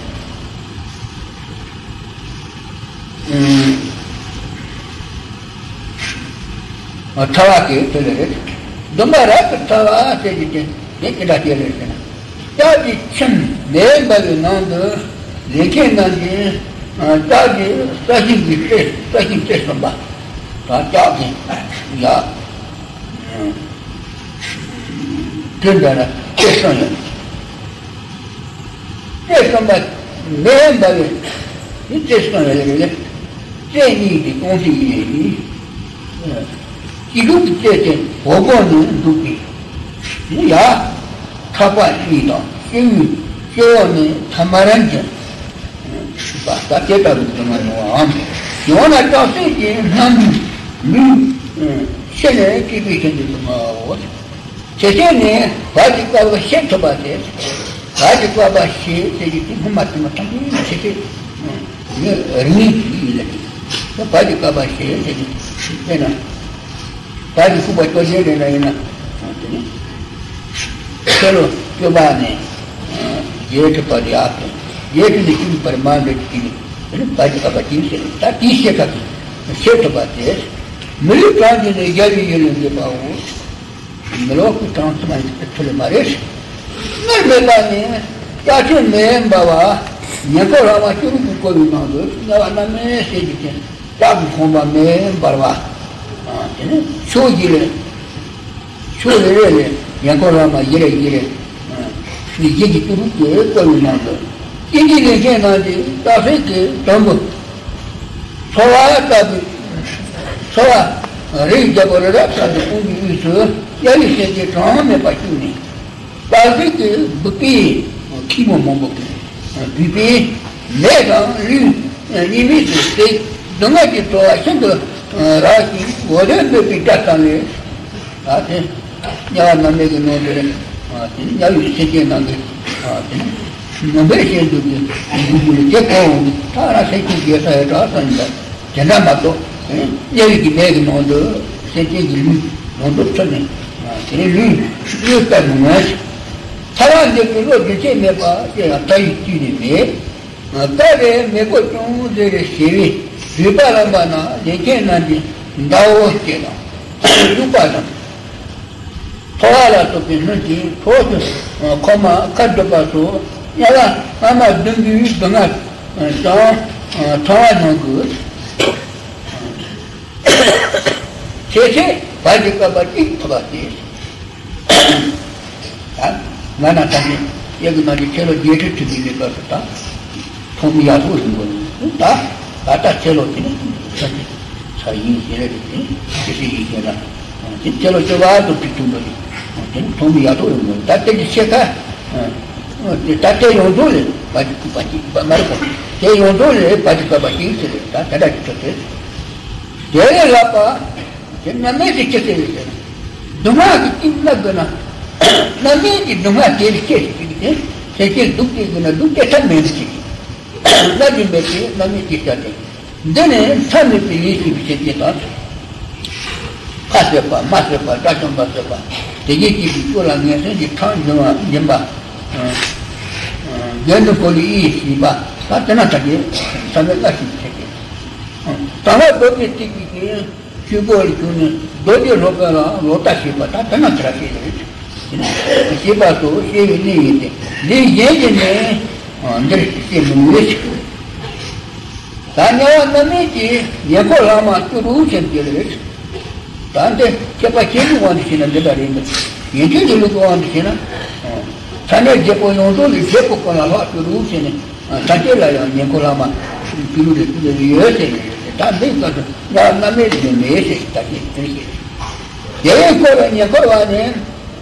ཐ་བ་དེ་དེ་ལས་རེད། སྡོམ་པ་རབ་ཏུ་ཕྲ་བ་ཟེར་གྱི་དེ་དེ་ཅི་འདྲ་སྐྱེ་རེད་ཟེར་ན། ལྕགས་ཀྱི་ཁྱིམ་མེ་འབར་བའི་ནང་དུ་ལས་མཁན་རྣམས་ཀྱིས་ལྕགས་ཀྱི་ས་ཞིང་གི་རྩེ་ས་ཞིང་རྩེ་གསུམ་པ་དང་ལྕགས་ཀྱི་ཡ། དེ་འདྲ་ན་དེ་གསུངས་ཡོད། དེ་གསུངས་པ་མེ་འབར་བའི་དེ་དེ་གསུངས་ཡོད་རེད། དེ་གཉིས་ཀྱི་ཀུན་གཞི་ཡིན། སྐྱིད་སྡུག་གི་རྩེ་སྟེང་འོ་སྐོལ་ནས་འདུག་པས། ཡ། ཐག་པ་གཉིས་དང་སྐྱེ་བོའི་སྐྱེ་བོ་ནི་ཐ་མ་རང་གི་པ་ད་དེ་ལྟ་བུའི་སྡུག་བསྔལ་མྱོང་བའམ། ཡང་ན་བྲག་སྲིན་གྱི་སྣ་ལུས་ལུས་ཤི་ནས་སྐྱེས་པའི་ཤིན་ཏུ་སྡུག་བསྔལ་བའོ། དེ་ཚེ་ནི་བར་གྱི་བསྐལ་པ་ཕྱེད་ཐུབ་པ་སྟེ། བར་གྱི་བསྐལ་པ་ཕྱེད་ཟེར་གྱི་དེ་སྔོན་མ་ཐུབ་མ་ཐམས་ཅད་ནི་དེ་ཚེ་ནི་རིང་ནས་ཡིན་ལ། བར་གྱི་བསྐལ་པ་ཕྱེད་ཟེར་གྱི་དཔེར་ན། བར་གྱི་ཤུག་པ་སྐྱོ་ཤས་རེ་ན་ཡིན་ན། དེ་ནི་ཕྱེད་ལོ་སྐྱོ་བ་ནས་བརྒྱད་ཁྲི་བར་ཡག་གི་བརྒྱད་ཁྲི་ནས་བཅུ་བར་མ་འདྲ་གི་དེ་ནི་དེ་ནི་བར་གྱི་བསྐལ་པ་ཅིག་ཟེར། ད་དེའི་ཤེས་ཁ་གི་ཤེས་ཐུབ་པ་དེ། མི་ལུས་གྲངས་ཀྱིས་ནི་རྒྱལ་བའི་ཡུལ་ལ་འདུས་པའོ། མི་ལོ་ཀུན་གྲངས་སུ་མ་ཡིན་པའི་ཚུལ་མ་རེད། སྔར་མེད་པ་ནས་ལྕགས་ཕྲན་མེ་འབར་བ། ཉེ་འཁོར་ལྷག་མ་བཅུ་དྲུག་གིས་བསྐོར་བའི་ནང་དུ་དམྱལ་བ་རྣམ་སྨིན་ཟེར་གྱི་ཅན་ལྕགས་ཀྱི་ཁང་པ་མེ་འབར་བ། དེ་ནས་ཕྱོགས་བཞི་ལས་ཕྱོགས་རེ་རེ་ལས་ཉེ་འཁོར་ལྷག་མ་བཞི་རེ་བཞི་རེ་ནི་བཞི་གི་བཅུ་དྲུག་གིས་བསྐོར་བའི་ནང་དུ། དཀྱིལ་གྱི་ལས་ཅན་རྣམས་ཀྱིས་སྟག་གཟིག་གི་དུམ་བུ། ཚོར་བ་ལྟ་བུའི་ཚོར་བ་རིགས་བརྒྱད་པོ་རི་རབ་ཙམ་གྱི་དཔུང་གི་དབུས་སུ་དམྱལ་བའི་སེམས་ཅན་གྲངས་མེད་པ་བཅུག་ནས། སྟག་གཟིག་གི་སྦུག་པའི་ཁྱི་མོ་མང་པོ་གིས་བུས་པས་མེ་དང་ལུས་གཉིས་མེད་དུ་བསྲེགས། སྡུག་བསྔལ་གྱི་ཚོར་བ་ཤིན་ཏུ་རགས་ཤིང་འོ་དོད་འབོད་པའི་སྒྲ་ཙམ་ལས། ད་དེ་དམྱལ་བ་རྣམ་སྨིན་གྱི་ནང་དུ་རེད། དེ་དམྱལ་བའི་སེམས་ཅན་རྣམས་ཀྱིས་དེ་ནི་མུན་པའི་ཞལ་དུ་གྱུར་གྱུར་ལ་དེ་གོ་འོང་། ཐག་རང་སེམས་ཅན་དགེ་ས་ཡི་གྲགས་སམ་ཡིན་པ་དེ་འདྲ་མ་གཏོགས། དམྱལ་བའི་གི་མེ་གི་ནང་དུ་སེམས་ཅན་གྱི་ལུས་ནང་དུ་ཚུད་ནས་དེ་ནི་ལུས་གཡོས་ལྟ་བུ་ངོས་ཐར་བ་འདོད་པའི་བློ་རྒྱུན་ཆད་མེད་པ་དེ་ཡང་མཐའ་ཡས་དུས་ནས་མེད། སྐབས་རེ་མེ་སྒོ་ཅུང་ཟད་རེ་ཞེ་བས་བུས་པ་ལངས་པ་ན་ལས་མཁན་རྣམས་ཀྱིས་མདའ་འོག་ཅེས་དང་། སྐྱུག་པ་དང་། ཕོ་བ་ལ་སོགས་པའི་སྣུམ་གྱིས་ཕོ་ཁྱོད་ཁོག་མ་ཁ་སྒྲིབ་པ་སོགས་དམྱལ་བ་ལྷག་མ་བདུན་པོའི་སྡུག་བསྔལ་ཀྱང་ཚང་བ་ནང་གི་ཆེ་ཆེ་བར་གྱི་བསྐལ་པ་གཅིག་ཐུབ་པ་སྟེ། ད་ང་ན་ད་ནི་གཡས་ཀྱི་ནང་གི་ཆེ་ལོ་བརྒྱད་ཁྲི་ཁྲི་ནས་ལས་ཀ་སུ་ད་མཐོང་མི་ཡག་པོ་ཡིན་དགོས། ད་ད་ལྟ་ཆེ་ལོ་དེ་ནི་ས་ཆ་ས་ཡིན་ཞེས་རེད་དེ་ཅི་ཞིག་ཡིན་ཞེ་ན། དེ་ཆེ་ལོ་ཆེ་བ་དུ་ཁྲི་ཐུང་དུ་དེ་ནི་མཐོང་མི་ཡག་པོ་ཡིན་དགོས། ད་དེ་གི་ཆེ་ཁ་ད་དེ་ཡོངས་རྫོགས་ལས་བ་ཅི་བ་ཅི་མ་རེད་གོ། དེ་ཡོངས་རྫོགས་ལས་བ་ཅི་བ་བ་ཅི་ཟེར་རེད། ད་དེ་འདྲ་ཅིག་ཐོབ་སྟེ། དེ་ལས་ལྷག་པ། དེ་རྣམ་སྨིན་དེ་ཅི་ཟེར་ཡོད་ཟེར་ན། སྡུག་བསྔལ་གྱི་གཏིང་ན་དགོས་ན། རྣམ་སྨིན་གྱི་སྡུག་བསྔལ་དེ་ལས་སྐྱེས་ཟེར་གྱི་དེ། སེམས་ཅན་སྡུག་སྟེ་དགོས་ན་སྡུག་སྟེ་ཐབས་མེད་པ་ཅིག་སླར་གྱིས་མེད་དེ་རྣམ་སྨིན་གྱི་ཆ་དེ། འདི་ནི་མཚམས་མེད་པའི་ལས་བྱས་པའི་སེམས་ཅན་དག་ཁ་ཟད་པ་མ་ཟད་པ་དགྲ་བཅོམ་པ་ཟད་པ། དེ་རྒྱས་སྐྱེས་པའི་སྐྱོ་ལ་ངན་སེམས་ཀྱི་ཁྲག་འབྱིན་པ་འབྱིན་པ། རྒྱན་དུ་གོ་ལི་ཨི་ཞེས་པ་ད་དེ་ན་ད་གེ་ས་མེད་སླར་ཞིག་ཆེ་གེ། དང་བ་རྡོ་རྗེ་གཅིག་གིས་ཀྱང་ཆོས་སྒོ་ལ་བྱུང་ནས་རྡོ་རྗེ་སློབ་དཔོན་ལ་ལོག་ལྟ་བྱེད་པ་ད་དེ་ན་དེ་ར་ཤེས་རེད། ཞེས་པ་སོགས་བཤད་པའི་གནས་ཡིན་ཏེ། འདི་གཞན་གྱིས་ནི་འདིར་བཤད་མི་ནུས། ད་དམྱལ་བ་རྣམ་སྨིན་གྱི་ཉེ་འཁོར་ལྷག་མ་བཅུ་དྲུག་ཅན་གྱི་རེད། ད་འདི་ཁྱད་པར་ཁྱད་ལུགས་དབང་དུ་བྱས་ན་འདི་འདྲ་རེད་འདུག་ཡན་ཆད་ཀྱི་ལུགས་དབང་དུ་བྱས་ན། ས་གནས་བརྒྱད་པོ་ཡོངས་རྫོགས་ལས་བརྒྱད་པོ་ཀུན་ལ་ལྷག་བཅུ་དྲུག་བྱས་ནས། ད་ལྟའི་ལ་ཡང་ཉེ་འཁོར་ལྷག་མ་བཅུ་དྲུག་རེ་བཅུ་དྲུག་ཡོད་ཟེར་ནས་ད་འདི་ལྟར་དུ་ཡང་རྣམ་སྨིན་ལས་མེད་ཟེར་ད་ཅི་ཟེར་ཞེས། དེ་ཡི་སྐོར་ལ་ཉེ་འཁོར་བ་ནི་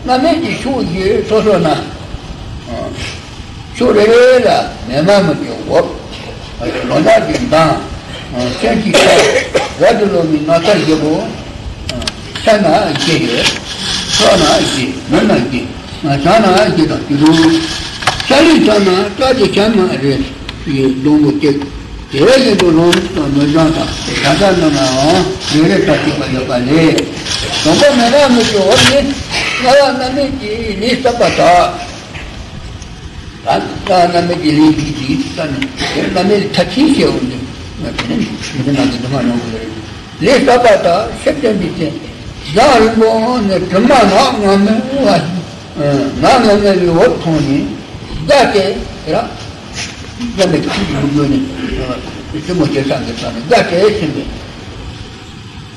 རྣམ་སྨིན་གྱི་ཕྱོགས་བཞི་སོ་སོ་ན། ཕྱོགས་རེ་རེ་ལ་མེ་མ་མུ་ཏིག་འོབས། ལོ་འདབ་ཀྱི་མདངས། སེམས་ཀྱི་ཁ་རབ་ཏུ་ལོ་མའི་ནགས་ཚལ་བཞི་པོ། ས་ན་བཞི་ཡོད། ཕྱོགས་ན་བཞི། མི་ན་བཞི། བྱང་ན་བཞི་དང་བཅུ་དྲུག་ཤར་ལུས་ཚང་ན་བཀྲག་གི་བྱ་མ་རེ་ཡི་སྡོང་པོ་གཅིག་དེ་བཞིན་དུ་ལྷོ་ནུབ་དང་མི་བྱང་དང་བྱང་ཤར་རྣམས་ལའང་རེ་རེ་ལྟར་གཅིག་པ་ཡོད་པ་ལས། དང་པོ་མེ་མ་མུ་ཏིག་འོབས་ནི་དམྱལ་བ་རྣམ་སྨིན་གྱི་ལས་བསགས་པ་དག་ད་ལྟ་རྣམ་སྨིན་གྱི་ལས་ཀྱི་ཡིག་ཙམ་ནི་དེ་རྣམ་སྨིན་མཐར་ཕྱིན་བྱེད་འོང་དུས་ང་དེ་ནི་མི་དེ་ནང་གི་འདུན་མ་ནང་གི་ལས་བསགས་པ་དག་ཕྱིར་བསྟན་པའི་ཚེ། རྒྱང་རིང་པོ་ནས་གྲིབ་མ་ནག་ངར་མོ་བ་ཞིག་ནག་ངར་མོ་བའི་འོབས་མཐོང་ནས་དགའ་སྟེ་ར་འཇམ་པའི་ཁྱིམ་དུ་འགྱོ་ནས་རྩེད་མོ་རྩེ་ས་འདི་ཙམ་ནས་དགའ་སྟེ་ཕྱིན་པས།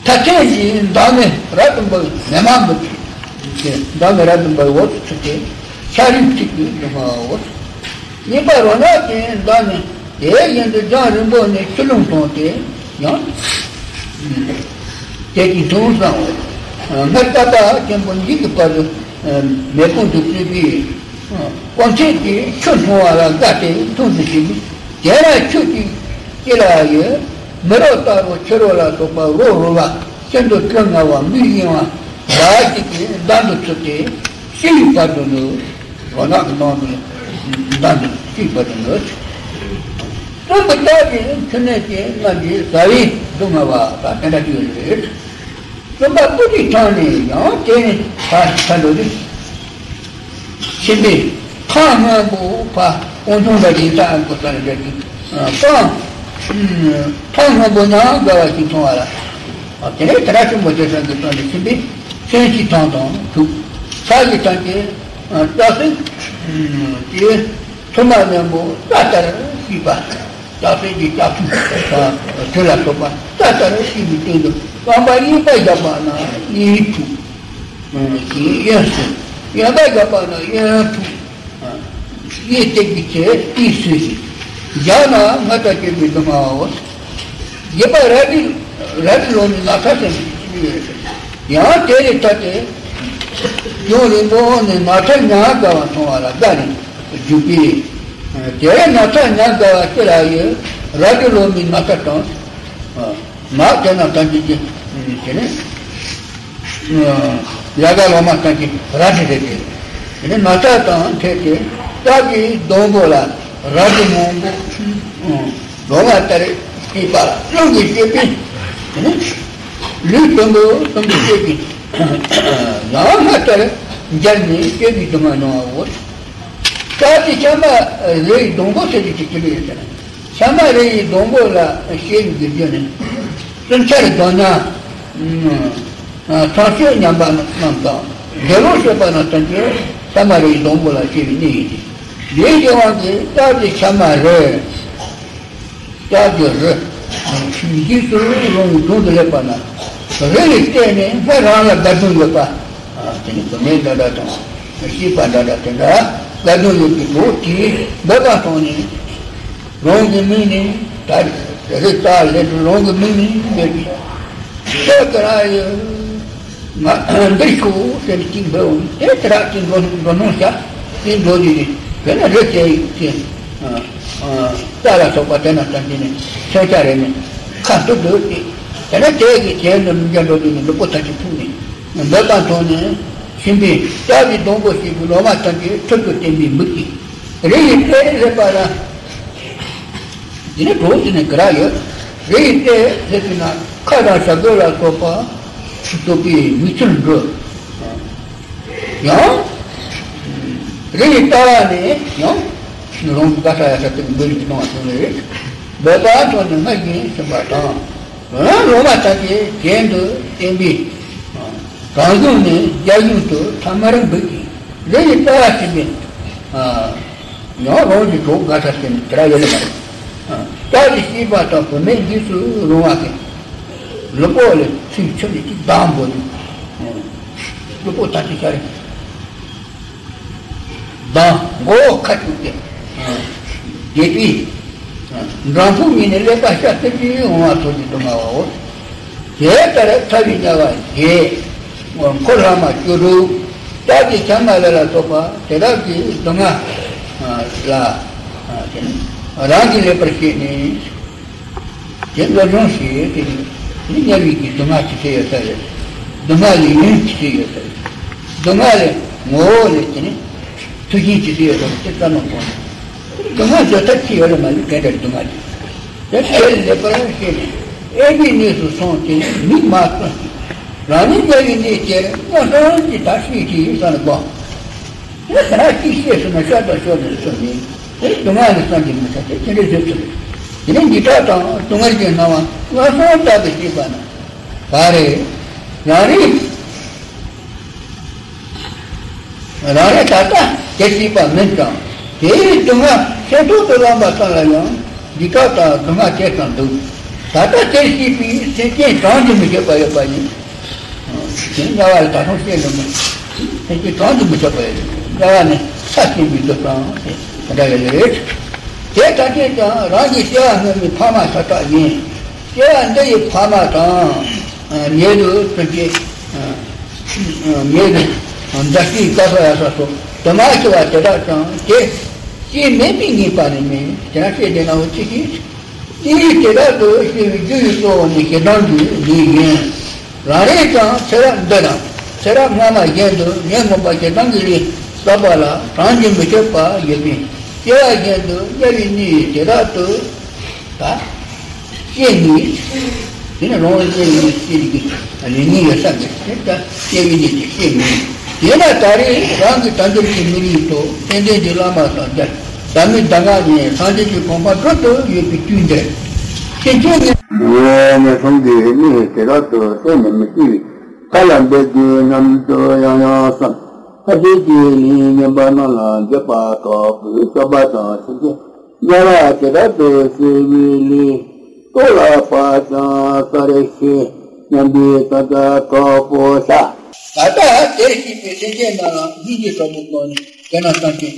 ད་ཐེངས་ཀྱི་མདང་མེ་རབ་ཏུ་འབར་བའི་མེ་མ་མུ་ཏིག་དེ་མདང་མེ་རབ་ཏུ་འབར་བའི་འོབས་སུ་ཚུད་དེ་ཤར་ཡུལ་གཅིག་ཏུ་འགྲོ་བའོ། གཉིས་པ་རོ་ནག་ཅན་མདང་མེ་དེ་བཞིན་དུ་རྒྱང་རིང་པོ་ནས་ཆུ་ཀླུང་མཐོང་སྟེ་ཡང་དེ་ཀྱི་མཐོང་བསམ་འོ། སྔར་རྟ་པ་ཆེན་པོ་འཇིག་གི་བར་དུ་མེ་དཔུང་དུ་བཙུད་པའི་དཔུང་ཚད་ཀྱི་ཆུ་འཐུང་བ་ལ་དགའ་སྟེ་འཐུང་དུ་ཕྱིན་པས། དེ་ན་ཁྱོད་ཀྱིས་ཅི་ལ་ཡོད། མི་རོ་ལྟ་བུ་ཕྱི་རོ་ལ་སོགས་པ་རོ་རོལ་བ་ཤིན་ཏུ་དྲི་ང་བ་མི་གཡེང་བ་འདྲ་ཞིག་གིས་མདའ་འདི་ཚུད་དེ་ཤི་བའི་བར་དུ་འདུག་རོ་ནག་གི་ནང་དུ་མདའ་འདི་ཤི་བའི་བར་དུ་འདུག་སྟོན་པ་ལྟ་བུའི་མཐུ་ནད་ཀྱི་རྣམས་ཀྱིས་ཟ་བའི་སྡུག་བསྔལ་བ་དང་དེ་འདྲ་ཞིག་ཡོད་རེད། བཙུན་པ་སྤུ་གྲིས་དྲངས་ནས་ཡང་དེ་ནས་ཕར་ཕྱིན་པས། ཁང་སྔོན་པོ་ཕ་དབང་ཆུང་ལ་ཡིན་ས་ཨ་ཁུ་ས་ལ་འདྲ་ཞིག་ཀང་། ཐང་སྔོན་པོ་ཉམས་དགའ་བ་ཞིག་མཐོང་བ་ལ། དེ་ནས་དེ་ར་ཆེན་པོ་དེ་ས་འདི་ཙམ་དུ་ཕྱིན་པས་སེམས་ཤིང་ཐང་དང་དུག་ས་ཡི་ཐང་གི་སྟག་སེང་གི་ཐུར་མ་རྣོན་པོ་རྩྭ་ལྟར་བསིལ་བ། སྟག་སེང་གི་ལྕགས་ཐུར་དང་དུག་ལ་སོགས་པ་རྩྭ་ལྟར་བསིལ་བའི་སྟེང་དུ་རྐང་པ་གཡས་པ་བཞག་པ་ན་གཡས་འཁྲུག་གཡོན་སུ། གཡོན་པ་བཞག་པ་ན་གཡོན་འཁྲུག་གཡས་བཏེགས་པའི་ཚེ་གཡས་སུ་ཞིག་བཞག་ན་སྔར་དང་བཅས་པའི་སྡུག་བསྔལ་བའོ། བརྒྱད་པ་རལ་གྲི། རལ་གྲི་ལོ་མའི་ནགས་ཚལ་ཟེར་བའི་ཅི་ཡོད་རེད། ཡང་དེ་ལས་ཐར་ཏེ། ལྗོངས་རིང་པོ་ནས་ནགས་ཚལ་ཉམས་དགའ་བ་མཐོང་བ་ལ་དགའ་ནས་བརྒྱུགས་པས། དེ་ནགས་ཚལ་ཉམས་དགའ་བ་ཅི་ལ་ཡོད། རལ་གྲི་ལོ་མའི་ནགས་ཚལ་དང་། ནགས་དེ་ན་ཐམས་ཅད་ཀྱི། དེ་ནས། ཡལ་ག་ལོ་མ་ཐམས་ཅད་རལ་གྲི་རེད་དེ། དེ་ནས་ནགས་ཚལ་དང་འཕྲད་དེ་སྟག་གི་སྡོང་པོ་ལ་རལ་གྲི་མང་པོ་ལོ་མ་ལྟར་བསིལ་བ་རླུང་གིས་བསྐྱོད་པས། དེ་ནས་ལུས་དུམ་བུ་དུམ་བུ་བསྐྱོད་ཀྱིན་ཡང་སྔར་ལྟར་འགྱུར་ནས་སྐྱེ་བའི་སྡུག་བསྔལ་མྱོང་བའོ། སྟག་གི་ཤ་མ་རི་ཡི་སྡོང་པོ་ཟེར་གྱི་ཅིག་གི་ལུས་ཡོད་ཟེར་ན། ཤ་མ་རི་ཡི་སྡོང་པོ་ལ་ཞེས་འགྱུར་རྒྱུ་ནི། བཙུན་ཆར་རྡོ་ཉ། ཚངས་སྤྱོད་ཉམས་པ་རྣམས་དང་འདོད་ལོང་སྤྱོད་པ་རྣམས་ཐམས་ཅད་ཤ་མ་རི་ཡི་སྡོང་པོ་ལ་སྐྱེ་བའི་གནས་ཡིན་ཏེ། འདིའི་རྒྱལ་དབང་གིས་སྟག་གི་ཤ་མ་རི། སྟག་གི་རི། རྗེས་སུ་རང་གི་དྲུང་དུ་སླེབས་པ་ན། རི་ཡི་སྟེང་ནས་སྔར་རང་ལ་དགའ་སྡང་ཡོད་པ། དེ་ནི་བུད་མེད་འདྲ་འདྲ་དང་། སྐྱེས་པ་འདྲ་འདྲ་དེ་འདྲ་དགའ་སྡང་ཡོད་པའི་གྲོགས་དེས་འབོད་པ་བཏང་ནས། རང་གི་མིང་ནས་ད་རི་རྩ་ལས་རང་གི་མིང་ནས་འབོད་ཀྱི། ཁྱོད་ཀྱི་ར་ཡི་ང་འདིར་ཤོག་ཟེར་ནས་གཅིག་འབོད་འོང་། དེ་དེ་ར་གཅིག་འགྲོ་འགྲོ་སྣང་བྱ། དེ་འགྲོ་དུས་དེ་ན་རི་དེ་ཡི་དེ་རྩྭ་ལ་སོགས་པ་དེ་ན་ཙམ་གྱིས་ནི་མཚོན་ཆ་རེ་ནས་ཁ་འདུག་འདུག་སྟེ། དེ་ནས་དེ་གི་དེ་འདི་མི་འཇའ་འགྲོ་དུས་ནི་ལུས་པོ་ཐམས་ཅད་ཕུག་ནས་འབོད་པ་མཐོང་ནས་ཕྱིན་པས། སྟག་གི་སྡོང་པོ་ཞིག་གི་ལོ་མ་ཐམས་ཅད་ཐུར་དུ་བསྟན་པའི་མིག་གིས་རི་ཡི་རྩེར་སླེབས་པ་ན། དེ་ནས་གྲོགས་དེ་ནས་ག་ར་ཡོད། རི་ཡི་རྩེར་སླེབས་པ་ན་ཁ་དང་བྱ་རྒོད་ལ་སོགས་པ་སོགས་པའི་མིག་ཆུར་འགྲོ། ཡང་། རི་ཡི་ལྟ་བ་ནས་ཡང་། རང་གི་དགའ་ས་ཡ་ས་དེ་འབོད་ཀྱི་གཏོང་བ་བྱུང་བས། འབོད་པ་མཐོང་ནས་སྔར་བཞིན་ཕྱིན་པ་དང་། ཡང་ལོ་མ་ཐམས་ཅད་གྱེན་དུ་བསྟན་པས། གང་བྱུང་ནས་རྒྱ་གཞུང་དུ་ཐ་མར་འབོད་ཀྱིས། རི་ཡི་ལྟ་བ་ཟིན་པས། ཡང་རང་གི་གྲོགས་དགའ་ས་ཟིན་དེ་ར་ཡོད་ལེ་མ་རེད། སྟག་གི་ཤེས་པ་དང་བུད་མེད་འཇིགས་སུ་རུང་བ་གི། ལུས་པོ་ལས་ཚིག་ཆུ་ནས་ཅིག་ལྡང་འབོད་དུས། ལུས་པོ་ད་ཅི་ཤ་རེད། མདང་མགོ་བོ་ཁ་བཅུག་སྟེ། བདེ་པའི། འགྲམ་ཕུག་ཉིད་ནས་ཀླད་པ་ཤ་སྟེར་གྱི་འོང་བ་ཚོར་གྱི་སྡུག་བསྔལ་བའོ། དེ་ལྟར་ཚ་བའི་དམྱལ་བ་བཞེས། འཁོར་ལྷག་མ་བཅུ་དྲུག་སྟག་གི་ཤ་མ་རི་ལ་སོགས་པ་དེ་དག་གི་སྡུག་བསྔལ་ལ། རང་གིས་ལེགས་པར་ཤེས་ནས། དེ་སློབ་སྦྱོང་བྱེད་དེ་ནི་དམྱལ་བའི་གི་སྡུག་བསྔལ་ཇི་སྲིད་ཡོད་ས་རེད། སྡུག་བསྔལ་ལས་ཡུན་ཇི་སྲིད་ཡོད་ས་རེད། སྡུག་བསྔལ་ལས་ངོ་བོ་ལས་དེ་ནི་མཐུ་རྐྱེན་ཇི་སྲིད་ཡོད་ས་རེད། དེ་ལྟ་ནོ་གོང་ནས་སྡུག་བསྔལ་བཟོད་ཐབས་ཅི་ཡོད་རེད་མ་ལུས་ག་འདྲ་སྡུག་བསྔལ་དེ། དེ་ཚེ་ལེགས་པར་ཤེས་ནས་ཨེ་པའི་གནས་སུ་སོང་སྟེ་མིག་མ་བཙུམ་ཞིང་རང་ཉིད་དམྱལ་བའི་གནས་དེར་སྔོན་སོང་གི་ད་ཤེས་ཀྱི་ཡིན་ས་ནི་གོ། དེ་ལ་ཁ་ཅིག་ཤེས་སོང་ན་ཤ་དང་ཤོག་ནས་སོ་མིན། དེ་སྡུག་བསྔལ་ནི་བསམ་གྱིས་མི་ཁྱབ་སྟེ་དེ་འདྲའི་བཟོད་ཐུབ། དེ་ནས་འཇིགས་སྐྲག་དང་སྡུག་བསྔལ་གྱི་སྣང་བ་སྔར་སོང་ལྟ་བུ་ཤེས་པ་ན། ག་རེ། རང་རིག་རང་རིག་ད་ལྟ་དེ་སྲིད་པ་མིན་ཀྱང་། དེའི་སྡུག་བསྔལ་ཤེས་ཐོག་ཏུ་ལངས་པ་ཙམ་ལ་ཡང་འཇིགས་སྐྲག་དང་སྡུག་བསྔལ་དེ་ཙམ་འདུག་ད་ལྟ་དེ་སྲིད་པའི་སེམས་ཅན་གྲངས་ཀྱིས་མི་ཁྱབ་པ་ཡོད་པ་ཡིན། དེ་དམྱལ་བ་ལ་ད་དུང་སྐྱེ་འགྲོ་མི། དེ་ཀྱི་གྲངས་ཀྱིས་མི་ཁྱབ་པ་ཡོད། དམྱལ་བ་ནི་ས་སྐྱེ་བའི་འདུ་སྟངས་དེ་འདྲ་ཡོད་རེད། དེ་ཐམས་ཅད་ཀྱང་རང་གི་སྐྱེ་བ་སྔོན་མའི་ཕ་མ་ཤ་སྟག་ཡིན། སྐྱེ་བ་འདི་ཡི་ཕ་མ་དང་། ཉེ་དུ་ཙམ་གྱི། ངེས་ནས་མཛའ་བཤེས་དཀར་ཕ་ཡ་ས་སོགས་དུ་མ་ཤི་བ་དེ་དག་ཀྱང་དེ་ཤེས་མེད་པའི་ངེས་པ་ནི་མེད། དེ་ན་ཤེས་དེ་ན་འོ་ཅི་ཞིག་དེ་ཡིས་དེ་དག་ཏུ་ཤེས་པའི་རྒྱུ་ཡི་གཙོ་བོ་ནི་ཞེ་སྡང་གི་ལས་ཡིན། རང་རེས་ཀྱང་ཚེ་རབས་འདི་དང་ཚེ་རབས་སྔ་མ་གཞན་དུ་ཉོན་མོངས་པ་ཞེ་སྡང་གི་ལས་བསགས་པ་ལ་གྲངས་ཀྱིས་མི་ཆོད་པ་ཡོད་པས། སྐྱེ་བ་གཞན་དུ་དམྱལ་བའི་གནས་ཡིན། དེ་དག་ཏུ་ད་སྐྱེ་ནས་དེ་ནི་རང་རེས་ཀྱི་སྐྱེ་ནས་ཀྱི་ལས་ངན་ཡོད་ས་མེད་དེ་ལྟར་སྐྱེ་བའི་གནས་ཀྱི་སྐྱེ་ངན། དེས་ན་ད་རེས་རང་གི་དལ་འབྱོར་གྱི་མི་ལུས་ཐོག་ཏན་ཏན་གྱི་བླ་མ་དང་འདྲ། ཟབ་མོའི་གདམས་ངག་ནི་སངས་རྒྱས་ཀྱི་གོ་འཕང་སྒྲུབ་ཏུ་ཡོད་པའི་དུས་འདིར། ཁྱེད་ཚོས་ནི། ངས་ངན་སོང་གི་གནས་དེ་དག་ཏུ་གཏན་ནས་མི་སྐྱེ་བའི་ཐབས་ལ་འབད་དགོས་སྙམ་དུ་ཡང་ཡང་བསམ། ཐབས་ཤེས་ཀྱི་ལས་ངན་པ་རྣམས་ལ་འགྱོད་པ་དྲག་པོས་བསགས་པ་དང་ཕྱིན་ཆད་དམྱལ་བ་དེ་དག་ཏུ་སྐྱེ་བའི་ལས་རྟོགས་ལ་བབ་ཀྱང་ས་རེ་ཤེས་སྙམ་པའི་དམ་བཅའ་དྲག་པོ་བཞག་ད་ལྟ་དེར་སྐྱེས་པའི་སེམས་ཅན་རྣམས་ལ་སྙིང་རྗེ་དྲག་པོ་བསྐྱེད་ནས། དེ་ན་ཐམས་ཅད་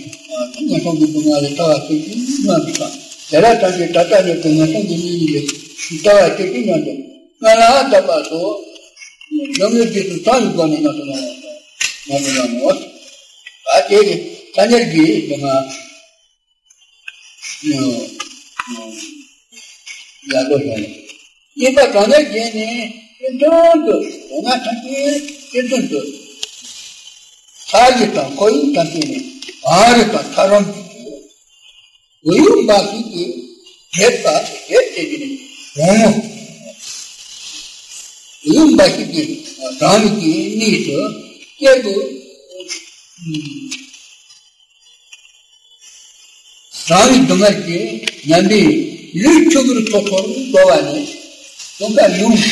ངན་སོང་གི་སྡུག་བསྔལ་ལས་ཐར་བར་བྱེད་ཅིང་སྨོན་པ་དང་། དེ་ལ་ཐམས་ཅད་ད་ལྟ་ནས་ཀྱང་ངན་སོང་གི་གནས་ལས་ཐར་བར་བྱེད་ཅིང་སྙམ་དུ་སྨོན་ལམ་བཏབ་པ་སོགས་སྒྲོལ་མའི་རྗེས་སུ་འབྲང་བའི་སྒོ་ནས་ཉམས་སུ་བླང་བ་དང་། ཉམས་སུ་བླང་ངོ་། ད་དེ་ནི་ཐ་སྙད་ཀྱི་སྡུག་བསྔལ། ཡག་པོ་བྱུང་། གཉིས་པ་གྲངས་ངེས་བརྒྱད་ནི་སྤྱི་མཐུན་དུ་སྡུག་བསྔལ་ཐམས་ཅད་སྤྱི་མཐུན་དུ། ས་གཞི་དང་ཁོར་ཡུག་ཐམས་ཅད་ནི་གངས་རི་དང་ཐག་རིང་གི་འོད་ཡུག་འབའ་ཞིག་གིས་བརྒྱན་པ་བརྒྱན་བྱས་ཏེ་ནི་གྲང་མོ། འོད་ཡུག་འབའ་ཞིག་གིས་གྲང་མོ་གི་གནས་སུ་སྐྱེ་དགོས། རང་གི་སྡུག་བསྔལ་གྱིས་ཉམས་པའི་ལུས་ཆུ་བུར་ཐོར་ཐོར་འགྲོ་བ་ནི་དུང་དཀར་ཡུངས།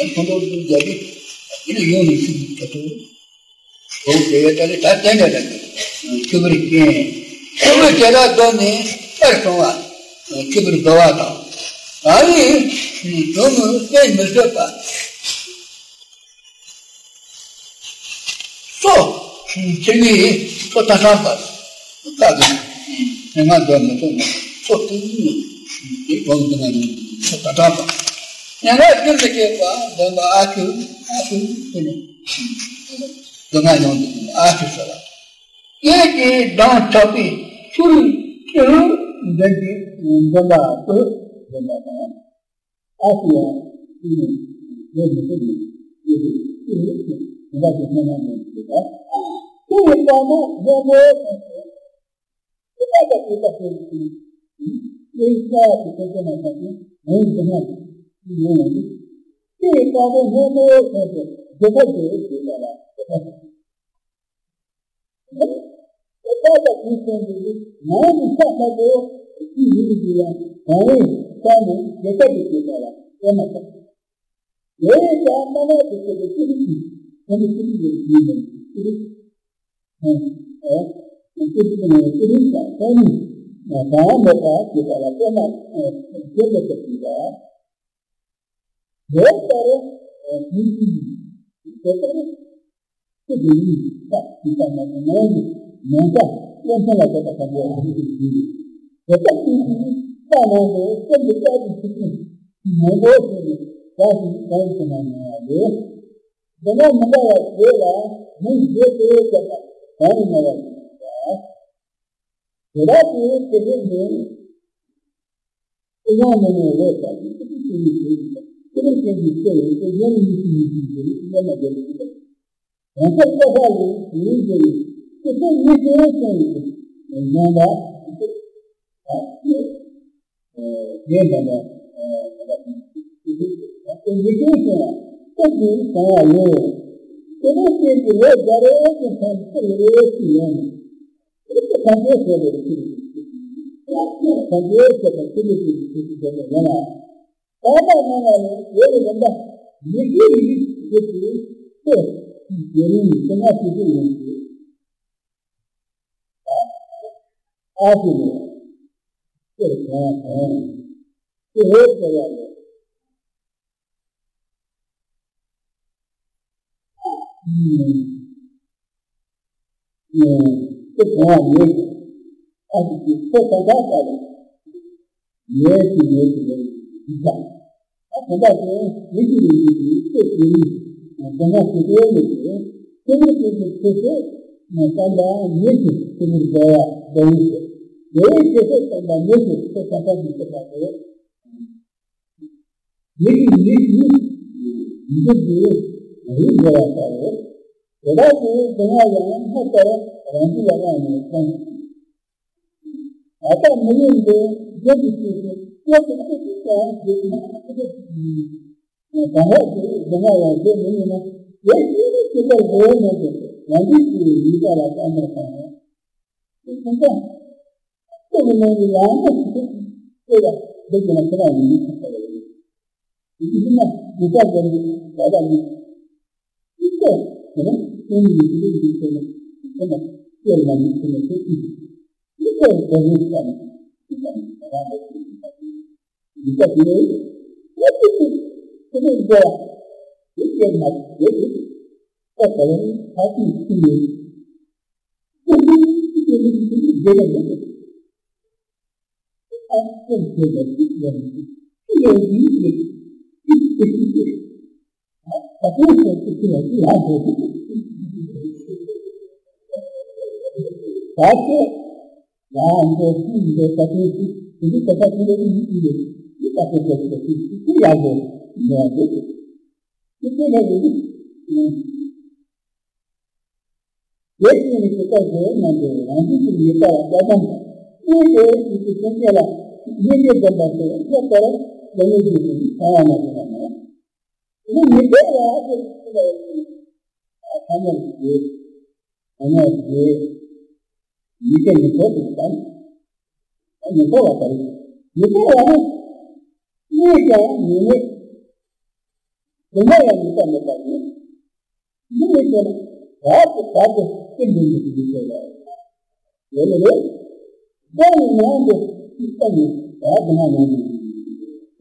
ཨེ་ཐོར་ཐོར་དུ་བརྒྱབ་པས་དེ་ནི་ཡུངས་ནས་ཆུ་བུར་ཐོར་ཐོར་འགྲོ་དེ་བས་ད་ལས་ད་བསྟན་འདྲ་འདྲ་ཆུ་བུར་སྐྱེས། ཆུ་བུར་དེ་དག་བསྡོམས་ནས་དཀར་བྱུང་བ་ཆུ་བུར་བསྡུ་བ་དང་། རང་གི་གྲོགས་མོས་བསྟེན་མི་བཟོད་པ། སོ། ཚེ་གཉིས་སོ་ད་དྲག་པ། བཀག་གི། སྙན་ངག་འདོན་མི་ཐུབ་ན་སོ་ཏུ་ནི། དེ་གོང་དུ་ན་ནི་སོ་ད་དྲག་པ། སྙན་ངག་རྒྱུན་མི་འཆད་པ་འདོན་པ་ཨ་ཁུ་ཨ་ཁུ་ཟེར་ནས། སྡུག་བསྔལ་ཡོང་དུས་ཨ་ཁུ་ཟེར་བ། སྐད་ཀྱི་གདངས་ཆགས་པའི་ཚུལ་ཁྲིམས་ལྡན་གྱི་འདོན་པ་སྟོད་འདོན་པ་དང་། ཨ་ཙི་ཡང་ཅི་ནས་ལས་མི་ཐུབ་ནས་ཡོད་དུས་ཅི་ནས་ཀྱང་དེ་འདྲ་ཞིག་སྨོན་ལམ་འདོན་གྱི་ཡོད་པ། ཁྱེད་ཀྱི་དཔང་པོ་སྙན་པོ་ཐོས་ཏེ། དེ་ལྟ་དང་དེ་ལྟ་ཞེས་པའི་ཚུལ་གྱིས་ལྷའི་ཤ་ཡག་གི་སེམས་ཅན་རྣམས་ཀྱང་ངའི་འདུན་མ་ཞིག་ཡོང་ཡོང་དུས། ཁྱེད་ཀྱི་དཔང་པོ་སྙན་པོ་ཐོས་ཏེ་འདོད་པ་དེ་བྱེད་པ་ལ་དེ་ལྟ་ཞིག་དེ་ལྟ་དང་དེ་བཞིན་དུ་ནང་གི་ཤ་ཁ་དོ་ཅི་ཡིན་ཀྱང་གང་བས་ཤ་ནི་རྒྱལ་ཁབ་ཏུ་བྱེད་པ་ལ་དཔེ་མ་ཐག་དེ་ཡང་མ་ནས་དེ་ཚོ་གི་ཅི་རིགས་ཀྱི་ཁོ་ནི་ཅི་རིགས་ཡོད་ཀྱི་ཡིན་ནམ་ཅི་རིགས་ཨ་ཅི་རིགས་ནས་ཅི་རིགས་དང་ཁོ་ནི་གང་མེད་པ་བྱེད་པ་ལ་དཔེ་མ་རྒྱལ་ཁབ་ཏུ་བྱེད་པ། དེ་ལྟར་མིང་གི་དེ་ལྟར་ཁྱེད་ཀྱི་མིང་ས་ཅི་ས་མ་ནང་གི་ནང་ས་སེམས་ས་ལ་དེ་དག་གང་གི་ཨ་ནི་ཀྱི་མིང་དེ་ལྟར་ཁྱེད་ཀྱི་ས་ནང་དུ་སེམས་ཀྱི་ལྟ་བུ་ཆུ་ཀུན་མང་པོ་ཞིག་གི་ས་ཞིག་གང་ཞིག་ན་ཡོང་བ་རེད། འདི་ནས་མི་འདྲ་བ་བརྗོད་ལ་མིང་བརྗོད་དེ་བྱས་པ་གང་ཡིན་ན་བ་ཞིག་ཡིན་པ། དེ་དག་གི་དེ་ལས་ནི། དེ་ཡང་མི་ནས་རེད་ད་ཅི་ཅི་ཅི་ཅི་ཡིན་ཞེས་ཡིན་པ། ཅི་ལྟར་ཅན་གྱི་ཚེ་ཡིན་ཏེ་ཡོན་ནི་ཉི་ཤུ་ཉི་ཤུ་ཡིན་ཏེ་ཡོན་ན་རྒྱལ་ལ་ཅི་ལྟར། གང་ཚེ་ཀ་ཤ་ཡིན་ཡིན་ཏེ་ཡིན་ཏེ་ཚེ་ཉི་ཤུ་ཡོན་ཅན་ཡིན་ཏེ་ཡོན་ལ་ཅི་ལྟར། ཡོན་ལ་ལ་ཅི་ལྟར་ཡོན་ཅན་ཡིན་ཏེ་ཡོན་ལ་ཅི་ལྟར། དེ་ལྟར་ཅན་གྱི་ལོ་བརྒྱ་རེ་ཅན་ཚང་ཚེ་རེ་རེ་ཅི་ཡོན་ནི། དེ་ཚོ་གང་གའི་ཚེ་ལས་ཚེ་ལས་ཚེ་ལས་ཚེ་ལས་ཚེ་ལས་ཚེ་ལས་ཚེ་ལས་ཚེ་ལས་ཚེ་ལས་ཡོད་ལ། ད་ལྟ་ནང་ལ་ནི་ཡོད་ལ་ཡོད་ལ་མི་དགེ་བའི་རིགས་ཀྱི་ཚེ་ཡོད་ལ་ནི་ཚེ་ང་ཚེ་ཚེ་ཡོད་ལ། ཨ་ཙི་ལས་ཚེ་གང་གང་ཚེ་ཡོད་ཚེ་ཡ་ལས། ཨུམ། ཨུམ། དེ་གང་བ་མེད་ཀྱང་། ཨ་ཙི་ཅིག་ཚེ་གང་གང་ལྟར་ལས། ཡོད་ཀྱི་ཡོད་ཀྱི་ཡོད་ཀྱི་ཡིན་ཀྱང་། ཨ་དེ་འདྲ་ཅན་ཡིན་གྱི་ཡིན་གྱི་ཡིན་ཚེ་དེ་ནི་ཚེ་ སྡུག་བསྔལ་ཆེ་ཤོས་ནི་ཆེ་ཆུང་ཆེ་ཆུང་ཆེ་ཆེ་བསམ་པ་ཉིད་ཀྱི་ཆུ་བུར་འགྲོ་བ་འགྲོ་བའི་ཆེ། འགྲོ་བའི་ཆེ་ཆེ་བསམ་པ་ཉིད་ཀྱི་ཆེ་ཆ་ཆ་ཉིད་ཀྱི་ཆ་ཆེ། མི་གི་མི་གི་མི་གི་རིགས་འགྲོ་བ་ལྟ་བུ། དེ་དག་གི་སྡུག་བསྔལ་ཡང་སྔར་ལྟར་རང་རྒྱུད་ལ་བླངས་ནས་བསམ། ད་ལྟ་མི་ཡིན་པའི་རྒྱུ་གི་ཆེད་དུ་སྐྱེ་དང་སྐྱེ་དུས་ཀྱང་རྒྱུ་མ་ཁོ་ཐག་གི་གང་ལ་ཞིག་སྡུག་བསྔལ་ཡང་རྒྱུ་མི་ཡིན་ན། དེ་ཤེས་ནས་ཇི་ལྟར་བཟོ་བའི་ནང་དུ་རང་རྒྱུད་ཀྱི་ཡུལ་ལ་བསམ་པར་བྱ་སྟེ། དེ་ཙམ་ཀྱང་ཁོ་གི་ནང་གི་ཡང་མ་ཞིག་ཏུ་སྐྱེ་ཡང་འདི་ཀྱི་ན་ཁོ་རང་ཡིན་ཐུབ་པ་ཡོད། དེ་ནི་མི་ཚ་བ་ནི་བདག་ལ་ནི། ཅི་སྟེ་དེ་ནི་ཀུན་ནས་ཡིད་ཀྱི་ལུས་ཀྱི་ཆོས་ནི་ཀུན་ནས་སྐྱེ་ལ་ནི་ཀུན་ནས་ཆོས་ཀྱི་ཅི་སྟེ་དེ་ནི་ཀ་ནི་ཀུན་ནས་རང་ལ་ཀུན་ནས་ཀུན་ནས་ཀུན་ནས་ཀུན་ནས་འགྲོ་བ་ཀུན་ནས་མ་ཀུན་ནས་ཀ་ཀ་ལ་ནི་ཐ་ཀུན་ཀུན་ནས་ཀུན་ནས་ཀུན་ནས་འགྲོ་བ་ཀུན་ནས་ཀུན་ནས་དེ་བཞིན་ཇི་ལྟར་བཟོ་བའི་ནང་དུ་རང་བཞིན་གྱི་ཉེས་པ་ལ་དགྲ་དང་། དངོས་དེ་ཡིད་ཀྱི་སེམས་ཅན་ལ་སྙིང་རྗེ་ལྡན་པ་སོགས་ལྷག་པར་ལེགས་ཉེས་ཀྱི་དོན་ཚང་བ་མ་བྱུང་བ་མེད། དེ་ནི་ཉེས་པ་ལ་ཨ་ཙི་ཙི་ལ་ཡང་ཐ་སྙད་བརྗོད། ཐ་སྙད་བརྗོད། ཉེས་པའི་ཉེས་པ་དེ་དང་། ཉེས་པ་ལ་དང་། ཉེས་པ་ལ་ནི། དངོས་ཀྱང་ཉེས་མེད། དེ་ན་ཡང་ཉེས་པ་མེད་པ་ཡིན། འདི་ནི་ཁྱོད་རབ་ཏུ་བབ་སྟེ་ཀུན་འདུས་ཀྱི་ཡུལ་ཆེ་ལ། ཡོད་ལ་ལས། བདག་ནི་ནང་དུ་གཅིག་པ་ཉིད་རབ་ཏུ་ན་ནང་དུ་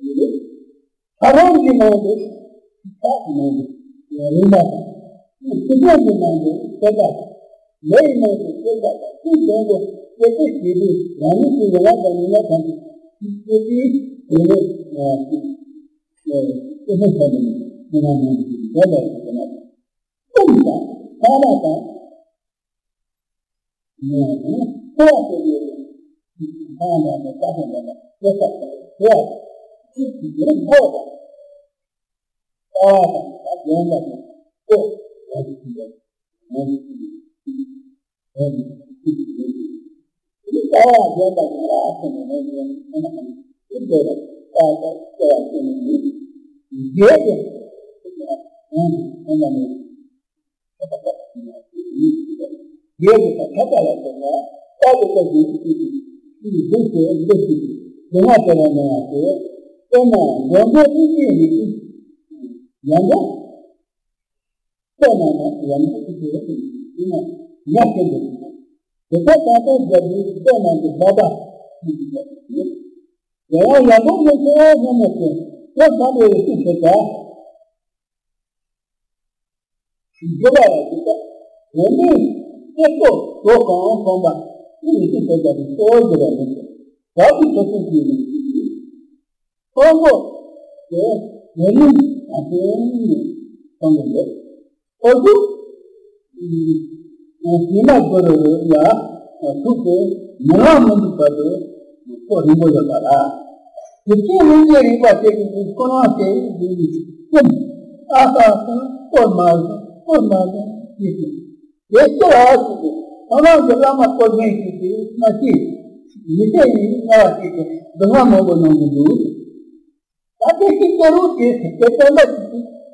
ཡོད་ལ། ཐ་རང་གི་ནང་དུ་ཐག་ནང་དུ་རིམ་པ་དང་། སྤྱི་དོན་གྱི་ནང་དུ་དེ་དག་ལས་ནང་དུ་དེ་དག་དང་ཀུན་དོན་དུ་དེ་དག་བྱེད་པའི་རང་ཉིད་ཀྱི་ཡོང་བ་དང་ཉེས་པ་དང་དེ་དག་གི་དེ་ནི་དེ་ནི་ཐ་ནང་དུ་དེ་དག་གི་དེ་ནི། ཀུན་དང་ཐ་མ་དང་། ནས་ནི་འཁོར་བ་དེ་ཡོད་པའི་ཐ་མ་ནི་ས་ཆ་འདི་ལ་སྐྱེ་ས་དང་འཁོར་བ་དང་ཚིག་གི་འགོ་དང་། ལྟ་བ་དང་ད་རྒན་པ་དང་ལྟོ་ཡང་ཞིག་ཡོད་ཡང་ཞིག་ཡོད་ཡང་ཞིག་ཡོད། དེ་ནི་ལྟ་བ་རྒན་པ་དང་ལ་ཨ་ཁོ་ནས་ནས་ཡང་ཁོ་ན་ཨ་ནི་དེ་འདོད་པ་ལྟ་བ་ལྟ་བ་ཁོ་ནས་ནི་རྒྱས་ཏེ་ཡང་ཁོ་ན་ནས། རྒྱས་པའི་ཐབས་ལ་སོགས་པ་ལྟ་བུ་ལྟ་བཞིན་དུ་སྐྱེས་ཏེ་ཤིན་ཏུ་གཟུགས་སུ་འདུ་ཤེས་སྡུག་ཤེས་ཀྱི་སྡུག་བསྔལ་སྟེར་བ་མང་བ་སྟེ། དཔེར་ན་མགོན་པོ་ཀུན་གྱི་མི་ཚེ་ཡང་འགྲོ། དཔེར་ན་ཡང་འགྲོ་ཀུན་གྱི་མི་ཚེ་ཡང་ཉག་གཅིག་ཏུ་དེ་ལྟར་གང་ལྟར་བརྒྱབ་པའི་ལྟོ་ནང་གི་ལྷ་པ་ཡང་ཡང་འགྲོ་ཡང་འགྲོ་ཡང་འགྲོ་ཡང་འགྲོ་ཞེས་དེ་ལྟ་བུའི་ཚུལ་དེ་ལྟར། འགྲོ་བ་ལ་འཇུག་པ། དོན་དུ་གསེར་ཏོག་དོ་གང་ཕོངས་པ་ཀུན་ནས་ཀུན་དོ་བྱ་བའི་གཙོ་བོར་གྱུར་པ་ནི་བདག་གི་ཆོས་སྲིད་ཀྱི་ནི་ཕོངས་པོ་དེ་ཉེ་ལུས་དང་བསྟུན་ནས་ཕོངས་པོ་ལས། ཕོངས་པོ་ཉི་མ་དགུ་རུ་ཡ་ཐུག་སྟེ་མི་ལངས་མི་འདུག་པ་དེ་ཁོ་རིང་པོ་ཡོད་པ་ལ། དེ་ཚེ་མི་ཚེ་རིག་པ་དེ་ཀུན་ཁོ་རང་དེ་ཡིན་ཀུན་ཨ་ས་སུ་ཀོར་མ་སོང་ཀོར་མ་སོང་ཞེས་ཟེར། དེ་ཚེ་ཨ་ཟེར་ཏེ་ཁོ་རང་གི་བླ་མ་ཀོར་མཁན་ཞིག་གིས་མ་ཤེས། མི་ཚེ་ཡིན་ང་ལ་ཞེས་ཏེ་སྡུག་བསྔལ་མང་པོ་མྱོང་གི་འདུག་ད་དེ་ཞིག་ཀོར་རོ་དེ་ཟེར་ཏེ་སྟོན་པ་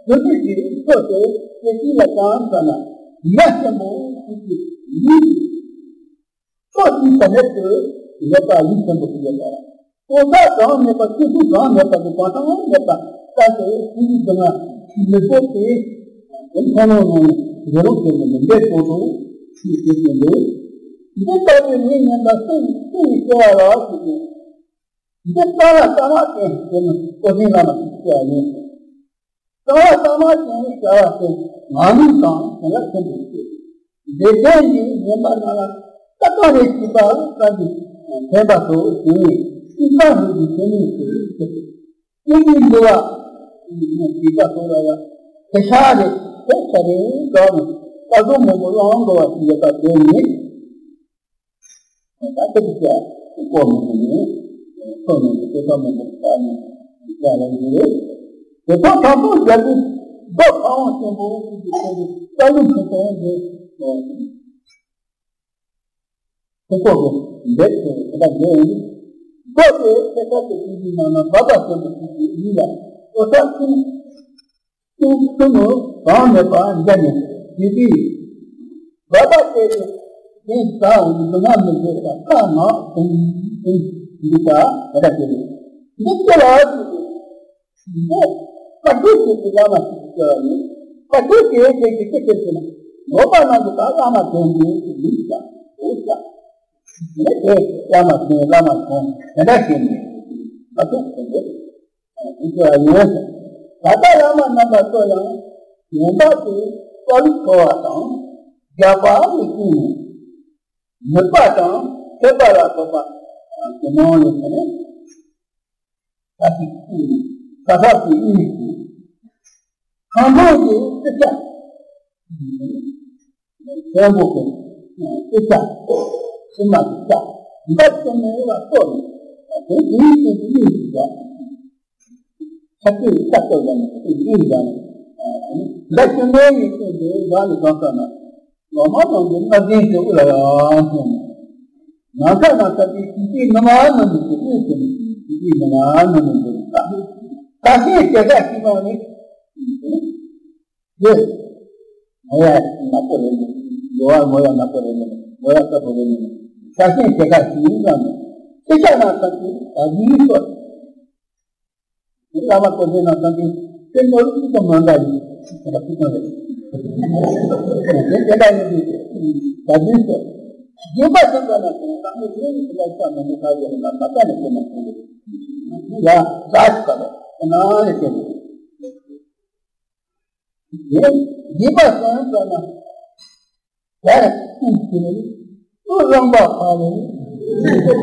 ཞིག་གིས་རྒྱུ་མཚན་ཞིག་ཐོས་ཏེ་དེ་ཞིག་ལ་གང་ཟེར་ན་ཉ་ཆེན་པོ་ཞིག་གིས་ཡིད་ཀྱི། ཕྱོགས་གཅིག་ས་གནས་སུ་ཡོད་པ་ཡིད་ཆེན་པོ་ཞིག་ཡོད་པ། གང་ཟག་གྲངས་མེད་པ་སྐྱེ་ཚུལ་གྲངས་མེད་པ་གི་གང་ཟག་མེད་པ་ལྟ་སྟེ་ཚུལ་འདི་ང་མི་བཟོད་དེ། དེ་མཐོང་ལོང་ནང་ནས་འདི་རུ་ཁྱེར་ནས་མི་འདས་ཏོག་ཏོ་ཞིག་བྱེད་ཀྱིན་འདུག་འདི་ལྟ་བུའི་མི་ངན་པ་སེམས་སེམས་སྐྱོ་བ་ར་ཞིག་གིས། འདི་ལྟ་ལ་ལྟ་མ་ཅན་དེ་ནི་ཀོ་ཤིང་བླ་མ་ཞིག་སྐྱེ་བ་ཡིན། ལྟ་བ་ལྟ་མ་ཅན་ནི་བྱ་བ་དེ་ངང་ལུས་དང་དེ་ལ་མཐུན་པའི་ཚེ། འདི་ལྟའི་ཡིན་ངན་པ་རྣམས་ལ་ལྟ་སྟངས་རེ་ཞིག་པ་བསམ་གྱིས་ཕན་པ་དོ་ཞིང་སྲིད་པ་ཧུད་ཀྱི་ཆེན་མོའི་ཚེ་སྐྱེ་དུས་འདི་བ་ཞིག་པ་དོ་ལ་ཡ་དེ་ཤ་རེ། དེ་ཚེ་རིང་དགའ་ནས་ལྟ་སྒོ་མང་པོ་བླང་དགོས་པ་ཞིག་ཡོད་པ་དེ་ནི། ད་ལྟ་གི་ཅག་ཀོ་མི་ཐུབ་ནས་ཁོ་མི་འདུག་ཀོ་ས་མི་འདུག་ད་ནི་ཡ་ལ་འདི་རེད། དེ་ཚོ་ཚང་མ་རྒྱལ་པོ་རྡོ་ཕ་བོང་ཆེན་པོ་གི་ཚེ་རིང་དགའ་ལུགས་སུ་སོང་རྗེས། ཁོ་ཚོ་གི་འདེབས་ཀྱི་ད་ལྟ་འདི་ཡིན། རྡོ་དེ་ཁྱེད་ཚོ་གི་དུས་ཀྱི་ནང་ན་འབབ་པ་ཆེན་པོ་ཞིག་གི་ཡིན་ལ་ཨོ་ས་ཁུ། ཏུ་ཏུ་ནུ་གང་མེད་པར་འཇའ་ནས་དེ་དུས་འབབ་པ་དེ་དེ་དེ་ཟ་འོང་དུ་ང་མི་བཟོད་པ་ཁ་ནག་དུང་དུང་འདུག་པ་ད་ལྟ་དེ་རེད། འདི་སྐྱེ་ལ་དུས་དེ་འདི་བཀའ་སྒྲུབ་ཀྱི་བླ་མ་ཞིག་ཟེར་བ་ཡིན། བཀའ་སྒྲུབ་ཀྱི་དེ་གི་ཅི་ཟེར་ཟེར་ན་ནོར་བ་ནང་དུ་ད་བླ་མ་དོན་དུ་མི་ཟ་འོ་ཟ། དེ་དེ་བླ་མ་དོན་བླ་མ་དོན་དེ་འདྲ་བྱས་ནས་ང་ཚོ་གོང་དུ། འདི་ཚོ་ཡོད། ད་ལྟ་བླ་མ་རྣམ་པ་ཚོ་ཡང་ཡོན་བདག་ཏུ་བཀའ་ལུགས་མཐོ་བ་དང་རྒྱགས་པ་མི་བསྲུང་ནས་ནུས་པ་དང་མཁས་པ་ལ་སོགས་པ་ཇེ་མང་ལ་སོང་ནས་ས་གཞི་བསྲུངས་ནས་ས་ཐག་ཏུ་གཉིས་སུ་ཁང་པའི་གི་རྩིག་ཆ། ཆེན་པོ་གི་རྩིག་ཆ། ཕྱི་མ་གི་ཆ། འདབ་ཆེན་མོ་ལ་གཏོར་ནས་དེ་དེའི་སྟེང་དུ་གཉིས་སུ་བཞག་ཆ་ཚོད་ལྟ་སྐོར་བྱས་ནས་དེ་འདྲ་བྱས་ནས། འདི་ཞིག་གནས་ཡིན་ཚུལ་འདི་བདག་ལ་གང་ལྟར་ན། ལོ་མ་ནང་གི་སྔར་ཟིན་གྱི་དབུ་ལ་ཡང་སོང་། ནམ་མཁའ་ན་ས་གི་དུས་ཀྱི་ནུ་མ་ནུ་མི་གི་དབུས་སུ་ནི་དུས་ཀྱི་ནུ་མ་ནུ་མི་འདི་ནི་ཁ་ཁ་ཤས་སྐྱེ་ཁ་ཤས་མ་ནི། ཡོད། ངོ་ཡ་ནག་པོ་རེད་ནི། ཡོ་བ་ངོ་ཡ་ནག་པོ་རེད་ནི། ངོ་ཡ་དཀར་པོ་རེད་ནི། ཁ་ཤས་སྐྱེ་ཁ་ཤས་ཡིན་ཀྱང་ནི། སྐྱེ་ཁ་ན་ས་གི་ད་གིན་སོ། བླ་མ་སྐུ་ཚེ་ན་ཚང་གི་སེམས་ནོར་ཚིག་ཙམ་མ་འདྲ་ཡིན་ཟེར་བ་ཁུ་ཚང་རེད། དེ་དེ་འདྲ་ཡིན་དུས་ད་དུས་སུ་སྦྱིན་པ་ཙམ་པ་ན་ཁོང་བསམ་བློ་ཁྱོད་ཀྱི་ལ་ས་མི་འདུག་ཁ་ཡོད་ན་མ་ཁ་ནས་ཁྱོད་མ་ཁྱོད་ལ་ཟ་ཞིག་པ་ལ་ཁོ་ན་ནས་ཁྱོད་ཡིན་སྦྱིན་པ་ཙམ་པ་ན། ཡར་ཀུན་གྱིས་ཀུན་རང་བ་ཕ་ལས་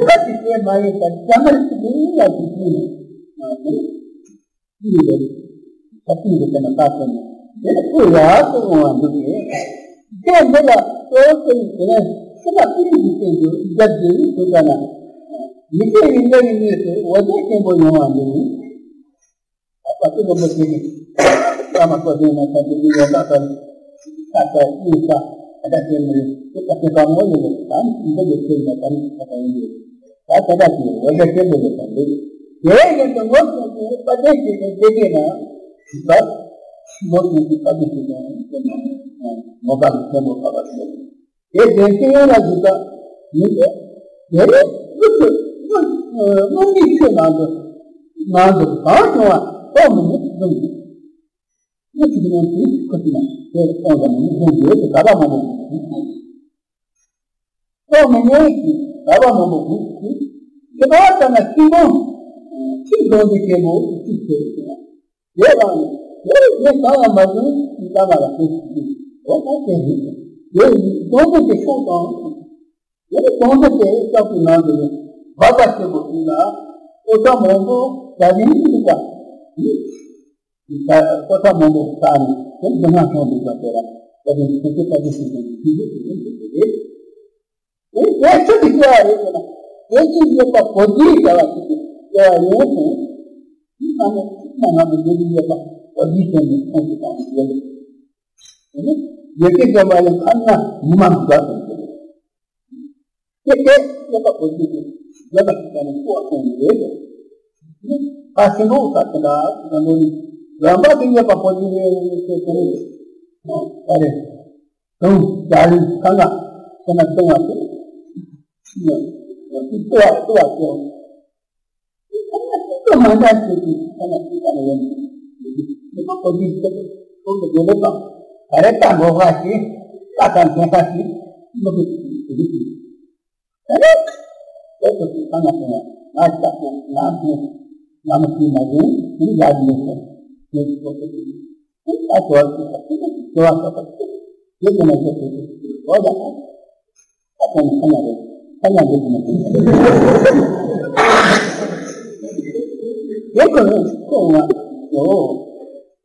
ཀ་ཅི་བྱེད་མ་ཡིན་པར་རྒྱ་མར་ཅི་ཡིན་ལ་ཅི་བྱེད་ནས་ཀུན་ལས་ས་ཀུན་གྱི་དེ་ན་ཀ་ཀུན་དེ་ཀུན་ཡར་དུ་འོང་བ་འདུག་གས། དེ་འདི་ལ་གཙོ་བོ་ཀུན་དེ་ནས་ཕྱི་མ་ཀུན་གྱི་སྟེང་དུ་རྒྱབ་ཀྱི་ཐུབ་པ་ན་མི་སྐྱེ་བའི་གནས་ཀྱི་གནས་སུ་འོད་གསལ་ཆེན་པོ་ཡོང་བ་འདུག་ད་ལྟ་དེ་ལོ་མ་ཆེ་ནི། ད་མ་གོ་དེ་ན་ད་དེ་ཡོད་ད་ད། ད་ད་ཡིན་ས། ད་ད་དེ་མི་རེད། དེ་ད་དེ་ག་མོ་ཡོད་རེད། ད་འདི་གི་ཚེ་ན་ད་ནི་ད་ད་ཡིན་རེད། ད་ད་ད་དེ་འོ་ད་དེ་མི་རེད་ད་འདི། དེ་ཡིན་དུ་ངོ་སོང་དུ་ད་དེ་ཞིག་གི་དེ་དེ་ན། ད་ངོ་སོང་དུ་ད་དེ་ཞིག་གི་དེ་ན། ངོ་ག་ལ་ཆེན་པོ་ག་བ་ཞིག་དེ་དེ་ཤེས་ཡོན་ལ་གཟིགས་པ་ཡིན་ཏེ། དེ་ནི་དངོས་ཀྱི་དངོས་དངོས་གནས་ཆོས་ནང་དུ་ནང་དུ་གང་བྱུང་བ་རྟོགས་མི་ནུས་གསུངས་ཏེ། དངོས་ཀྱི་དངོས་དེ་ཁོ་ཅི་ན་དེ་གཏོང་བ་ནི་གསུངས་ཡོད་དེ་ག་པ་མང་པོ་རྟོགས་མི་ནུས་ཀྱི་ག་པ་མང་པོ་གསུངས་ཏེ། དེ་ག་ལྟར་ན་ཤིང་སྡོང་ཤིང་སྡོང་དེ་ཆེན་པོ་གཅིག་ཆེ་རུ་སོང་བ། དེ་རང་ནི་དེ་རིགས་དེ་གང་ཡང་མ་བྱུང་ཞིང་ལྟ་བ་ལ་ཁོ་ཞིག་གིས་འོ་ད་དེ་རེད། དེ་ཡིན་སྡོང་པོ་དེ་ཕྱོགས་དང་། དེ་ནི་སྡོང་པོ་དེ་ལྕགས་ཀྱི་ནང་དུ་ནི་འབབ་པ་ཆེན་པོ་ཞིག་ལ་ཀོ་ས་མང་པོ་ཟ་ནས་འདུག་པ། ཀོ་ས་མང་པོ་ཟ་ནས་དེ་མི་སྣང་སོང་འདུག་པ་དེ་ལ་ད་དེ་ཁོ་ཚོ་ལྟ་བུ་ཞིག་དང་མཐུན་པོ་ཞིག་ཡིན་ཟེར་གྱི་རེད། དེ་དེ་ཆུ་དེ་སྐྱེ་བ་རེད་ཟེར་ན། དེ་ཅི་ཡོད་པ་གོ་རྒྱུའི་བྱ་བ་ཞིག་ཏུ་སྐྱེ་བ་ཡོང་ཞིང་། དེ་ཚང་མས་ཐུགས་མ་ནང་དུ་འདོད་རྒྱུ་ཡོད་པ་གོ་རྒྱུའི་དོན་དུ་ཁོང་གིས་དང་ཡོད་དེ་ནི་ཡོད་ཀྱི་བྱ་བ་ལས་ཁ་ན་ཉི་མ་འདུག་པ་དང་ཟེར། དེ་དེ་ཡོད་པ་གོ་རྒྱུ་དེ་ཡོད་པ་ཞིག་ཀྱང་ནི་ལྐོག་སོང་ཡོད་དེ། ཁ་ཆེན་པོ་ཁ་ཆེན་པོ་ཞིག་གང་འདོད་ནི་རང་པ་དེ་ཡོད་པ་གོ་རྒྱུ་རེད་ཟེར་དེ་ནི་ད་རེད། དུང་རྒྱ་རིགས་ཁ་ང་ཁོ་ན་བཏུང་བ་དེ། བཏུ་བ་བཏུ་བ་བཏུ་བ། ཁོ་ན་ཅི་ཙམ་མ་འདྲ་ཞིག་གིས་ཁོ་ན་ཅི་ཙམ་ཡོད་མི་ཁོ་གོ་རྒྱུ་ཞིག་ཁོ་གི་དགེ་ལེགས་དང་ག་རེ་ལྟ་འགྲོ་བ་ཞིག་ལྟ་དང་འདོན་པ་ཞིག་མི་དགོས་ཞིག་དེ་རིགས་ཀྱི། ད་ནི་དེ་ཚོ་ཁོ་ན་ཁོ་ན་ང་ལྕགས་པོ་ང་དེ་ང་མ་ཤི་མ་བྱུང་དེ་ཡག་མེད་ཟེར་དེ་ཁོ་ཚོ་དེ། ད་དོར་གྱི་ད་ཁོ་ཚོ་དོར་བ་ཁོ་ཚོ་དེ་དེ་ན་ཁོ་ཚོ་དེ་དོར་ཡག་ད་ཁོ་ན་ཁོ་ན་རེད་ཁོ་ན་རེད་ཁོ་ན་རེད། དེ་ཁོ་ནི་ཁོ་ང་ཡོ།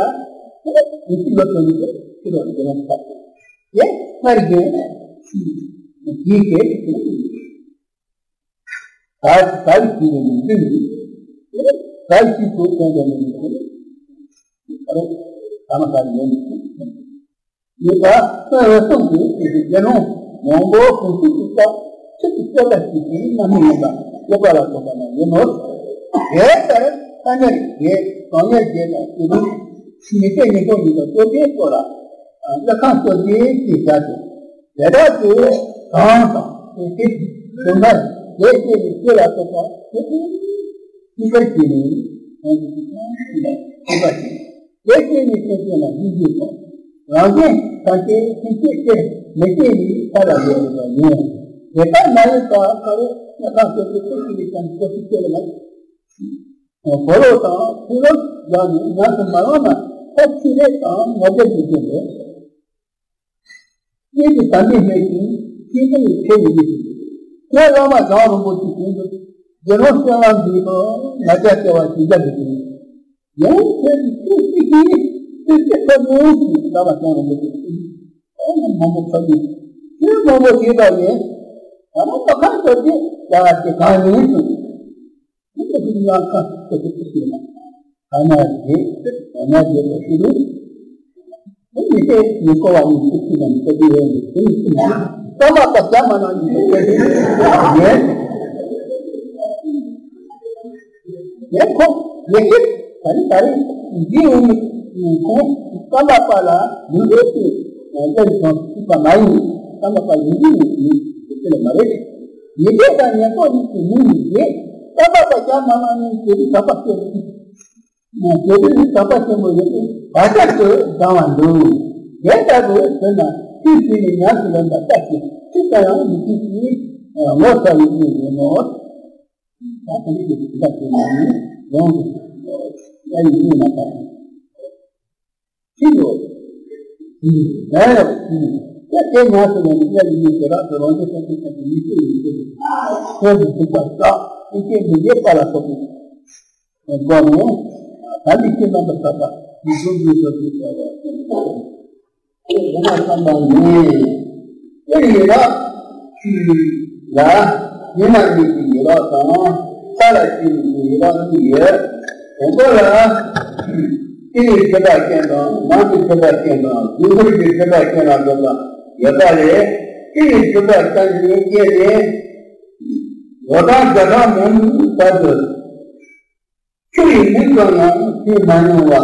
ལ་དེ་ལ་ཡིད་ཀྱི་ལོ་ཐོན་ཏེ་ཕྱི་ལོགས་ལ་དེ་ལ་བཏབ་སྟེ། དེ་སྔར་བཞིན་ཡིད་ཀྱི་ད་ད་ཡིད་ཀྱི་ལོ་ནི་འདི་ནི་དེ་ད་ཡིད་ཀྱི་ལོ་ཐོན་ཏེ་ནི་དེ་ལ་ཨ་རོ་ཐ་མ་ད་ཡོད་ནི། ཡོད་པ། སོ་ཡོད་སོང་གི་དེ་དགེ་སློང་མང་པོ་གོང་ཚུལ་གྱི་སྐབས་ཆེད་དུ་སྤྱོད་པ་ཞིག་གིས་རྣམ་སྨིན་ཡིན་པ་སྤྱོད་པ་ལ་སོགས་པ་ན་ཡིན་ནོ། དེ་ལྟར་ཐ་སྙད་བརྒྱད་གྲངས་སྙེད་བརྒྱད་དང་དེ་རིང་མི་སྐད་ཉིད་ཁོ་ཉིད་དང་སྟོབས་ལྡན་སོགས་ལ་ཀླུ་ཁང་སྟོབས་ལྡན་ཞེས་བྱ་སྟེ། དེ་དག་ཏུ་གང་དང་དེ་སྟེ་དོན་ལྔར་དེ་སྐད་ནི་སྐྱེ་ལ་སོགས་པ་དེ་ལྟར་ཤེས་པར་བྱས་ནས་ཁོང་གི་ཤེས་པ་ཞིག་དེ་སྐད་ནི་སེམས་ཅན་ལ་སྙིང་རྗེ་དང་། རང་གཞན་ཐམས་ཅད་སེམས་བསྐྱེད་སྟེ་མི་སྐྱེ་བའི་ས་ལ་འགྲོ་དགོས་པ་ཡིན། དེ་ལྟར་མ་ཡིན་པ་ཁ་རོ་ཉ་ཁང་སོགས་ཀྱི་སེམས་ཀྱི་ལས་ཀྱང་ཁོ་ཚོ་སྐྱེ་ལ་མ་གོ་ལོ་དང་ཕུ་ལོ་ཡང་ནི་ཉམས་སུ་མ་བླངས་ན་ཐབས་ཤེས་རེ་དང་ངོ་རྒོལ་མི་བྱེད་པས། སྐྱེས་ཀྱི་དམ་པའི་ལྷས་ཀྱིས་ཤེས་ཀྱི་ཁྱེད་ཡི་མི་ཞིག་ཁྱེད་བླ་མ་ཟམ་རིན་པོ་ཆེ་བཞིན་དུ་དགེ་སློང་སྤྱོད་ལམ་འདི་དང་ང་རྒྱལ་སྐྱེ་བ་ཞིག་རྒྱ་འདི་དང་། ཡང་ཁྱེད་ཀྱི་ཆོས་སྲིད་ཀྱི་ཆོས་སྲིད་ཁ་ནོན་གྱི་བླ་མ་ཟམ་རིན་པོ་ཆེ་གསུངས། ཨ་ནི་མང་པོ་ཁ་ནོན་ཆོས་མང་པོ་ཞིག་པ་ཡིན། ད་ནི་ད་ཁ་ཚོ་དེ་ཡ་དེ་གང་ཡིན་གསུངས། ཁྱེད་ཀྱི་ལམ་ཁ་ཚོ་དེ་ཚོ་ཞིག་ན། ཐ་མ་རྗེས་ཐ་མ་རྗེས་ལ་ཤི་རུ། དེ་ནི་དེ་ནི་ཀོ་བ་ནི་ཤི་ཤི་ནམ་ཀོ་དེ་ཡོད་ནི་དེ་ནི་ཤི་ནི། ཀ་མ་པ་རྒྱ་མ་ན་ནི་ཀོ་དེ་ཡོད། ཡེ་ཁོ་ཡེ་ཤེས་ད་རི་ད་རི་འདི་འོང་ནི་ཁོང་ཀ་མ་པ་ལ་མི་འདོད་དེ་ལྟར་དང་ཤི་པ་མ་ཡིན། ཀ་མ་པ་ཡིན་གྱི་ཡོད་ནི་དེ་ལ་མ་རེད། ཡེ་ཤེས་དང་ཉེར་ཐོབ་གཉིས་ཀྱི་མིང་ནི་རེད། ཀ་མ་པ་རྒྱ་མ་ན་ནི་དེ་རི་ད་པ་སྐྱེ་རུ། དེ་དུས་ནི་དོགས་པ་ཆེན་པོ་ཡོད་པས་བར་ཆད་དུ་སྡང་བ་འདུག་དེ་ལྟ་བུ་བྱས་ན་ཚུལ་བཞིན་ནི་ཉམས་སུ་ལེན་པ་ལྟ་ཞིག་ཅི་ལྟར་ཡང་མི་བྱེད་ཅིང་ངོ་ཚ་བའི་གཉེན་ཡིན་ནོ། ད་དེ་ནི་དེ་འདྲ་བྱས་ན་ནི་ཡོངས་སུ་ཡ་ཡི་གཉེན་ལ་བལྟ། ཁྱི་ཡོད། ལས་ཡོད། ཁྱི་དེ་ཉམས་སུ་ལེན་ནས་གཉེན་ཡིན་ཞེས་རབ་ཏུ་རང་རྒྱལ་སེམས་ཅན་ཐམས་ཅད་མི་བསྐྱོད་ཡོན་ཏན་གྱི་ཁྱོད་ཀྱི་ཐུགས་པ་བསགས་ཀྱི་རྐྱེན་གྱིས་ཡེ་པ་ལ་སོགས་པའི་སྒོ་ནས་ད་ལྟའི་ཁྱེད་རྣམ་པར་ཐར་པ་ཡིད་བཞིན་དུ་ཐོབ་པའི་བྱ་བ་ཡོད་ན་བསམ་པ་ནི། དེ་ཡི་རག་ལ་ཉི་མ་གཉིས་ཀྱི་ཡི་རག་དང་ས་ལ་སྐྱེས་པའི་ཡི་རག་གཉིས་ཡོད། དང་པོ་ལ་ལྟེ་བའི་སྒྲིབ་པ་ཅན་དང་ནང་གི་སྒྲིབ་པ་ཅན་དང་རྒྱུ་འབྲས་ཀྱི་སྒྲིབ་པ་ཅན་ལ་སོགས་པ་ཡོད་པ་ལས། ལྟེ་བའི་སྒྲིབ་པ་ཅན་གྱི་རྐྱེན་ནི་ལོ་གྲངས་བརྒྱ་ཕྲག་མང་པོའི་བར་དུ། ཆུ་ཡི་མིག་ཙམ་ཡང་མཐོང་མ་མྱོང་བ།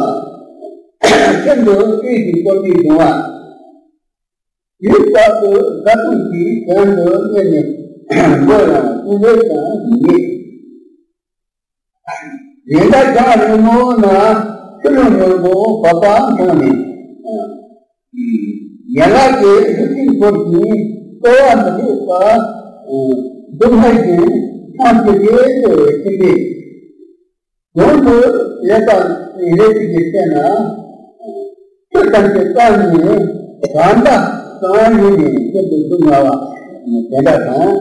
ཤིན་ཏུ་དཀྲིས་ཤིང་སྐོམ་པས་གདུང་བ། དུས་རྟག་ཏུ་བཟའ་བཏུང་གི་དོན་དུ་གཉེར་ནས་མགོ་ཡང་ཅུང་ཟད་ཀྱང་མི་ཉལ། རེས་འགའ་རྒྱང་རིང་མོ་ན་ཆུ་ཀླུང་རིང་པོ་འབབ་པ་མཐོང་ནས། ཡན་ལག་གི་ལུས་སྟེང་བོར་ཞིང་སྤྲོ་བ་མི་ལེགས་པ་སྡུག་བསྔལ་གྱིས་ཐང་ཆད་དེ་ལྟོས་ཤིང་། དོན་དུ་ལེགས་པ་ལས་ཅིག་གིས་བལྟས་ན། ཆོས་ཐམས་ཅད་བཀག་ནས་གང་དག་གང་ཡིན་ནས་ཤིན་ཏུ་སྡུག་བསྔལ་བ་དེ་འདྲ་དང་།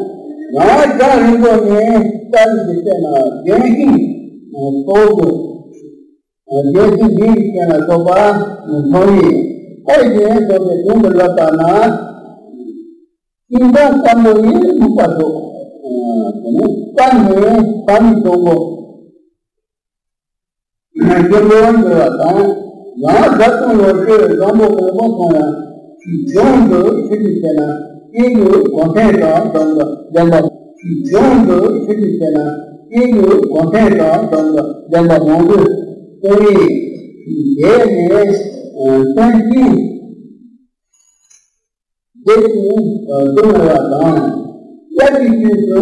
ཡང་རྒྱང་རིང་པོ་ནས་བཀག་ནས་ཀྱིས་བལྟས་ན་ལྗོན་ཤིང་ཚོགས་དགོས། རྒྱལ་སྲས་འདི་ཡི་སྤྱན་ལ་སོགས་པ་མཐོང་བས། ཨེ་ཡིན་སོགས་པའི་དོན་དུ་ལབ་པ་ན། ཤིང་སྡོང་སྐམ་པོ་ཡི་སྨུག་པ་སོགས། དེ་ནས་སྐམ་ནས་བབས་ནས་སྡོང་པོ། སྐྱོན་པོ་འགྲོ་བ་དང་། ཡང་བཟའ་བཏུང་ལོ་སྤྲོད་བཟང་པོ་མང་པོ་སོང་ཡང་། ལྗོངས་འདི་ཆོས་ཀྱི་ཚེ་ན་སྐྱེས་བུ་གོང་འཕེལ་དང་ལྡན་པ་ལྡན་པ། ལྗོངས་འདི་ཆོས་ཀྱི་ཚེ་ན་སྐྱེས་བུ་གོང་འཕེལ་དང་ལྡན་པ་ལྡན་པ་མང་པོས་གསུངས་པས། དེ་ནས་སེམས་ཅན་བདེ་ཞིང་སྡུག་བསྔལ་བ་དང་། དབྱར་གྱི་དུས་སུ་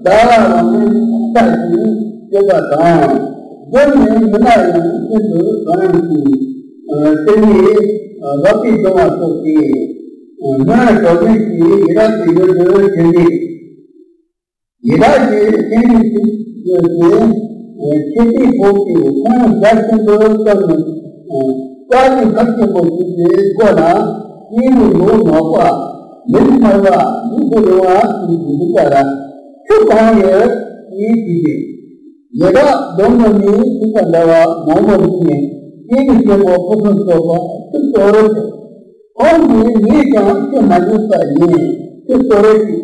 ཟླ་བ་རང་མོས་ཚ་ཞིང་སྐྱོ་བ་དང་། དགུན་ནི་མི་ནག་ཡང་ཤིན་ཏུ་གངས་ཤིང་། སེར་སྣའི་རབ་ཏུ་གདུང་བ་སོགས་ཀྱིས་སྔོན་འགྲོ་མི་ཞིག་ཡི་དྭགས་ཀྱི་ཡུལ་དུ་བྱོན་ཏེ། ཡི་དྭགས་ཀྱི་སེམས་ཉིད་ཀྱི་ཡོད་ཅིང་། ཆོས་ཀྱི་ཕུང་པོའི་ཁོང་རྒྱ་ཆེན་པོ་བརྩམས་ནས། དཀའ་ལས་ཁག་ཆེན་པོ་ཞིག་གི་སྒོ་ནས་སྐྱེས་བུ་ལོ་ནག་པ་མིག་དམར་བ་མིག་ཏོ་རིང་བ་ཞིག་འདུག་པ་ལ་ཆུ་གང་ཡོད་ཅེས་དྲིས་ཏེ། ཡི་དྭགས་སྡོང་པོ་ནི་ཆུ་དང་འདྲ་བ་མང་པོ་འདུག་ནས་སྐྱེས་བུ་ཆེན་པོ་ཕུན་སུམ་ཚོགས་པ་ཆུ་གཏོར་རོ་ཞེས། ཁོང་གིས་ངས་ཀྱང་ཆུ་མ་ཉོས་པ་ཡིན། ཆུ་གཏོར་རོ་ཞེས་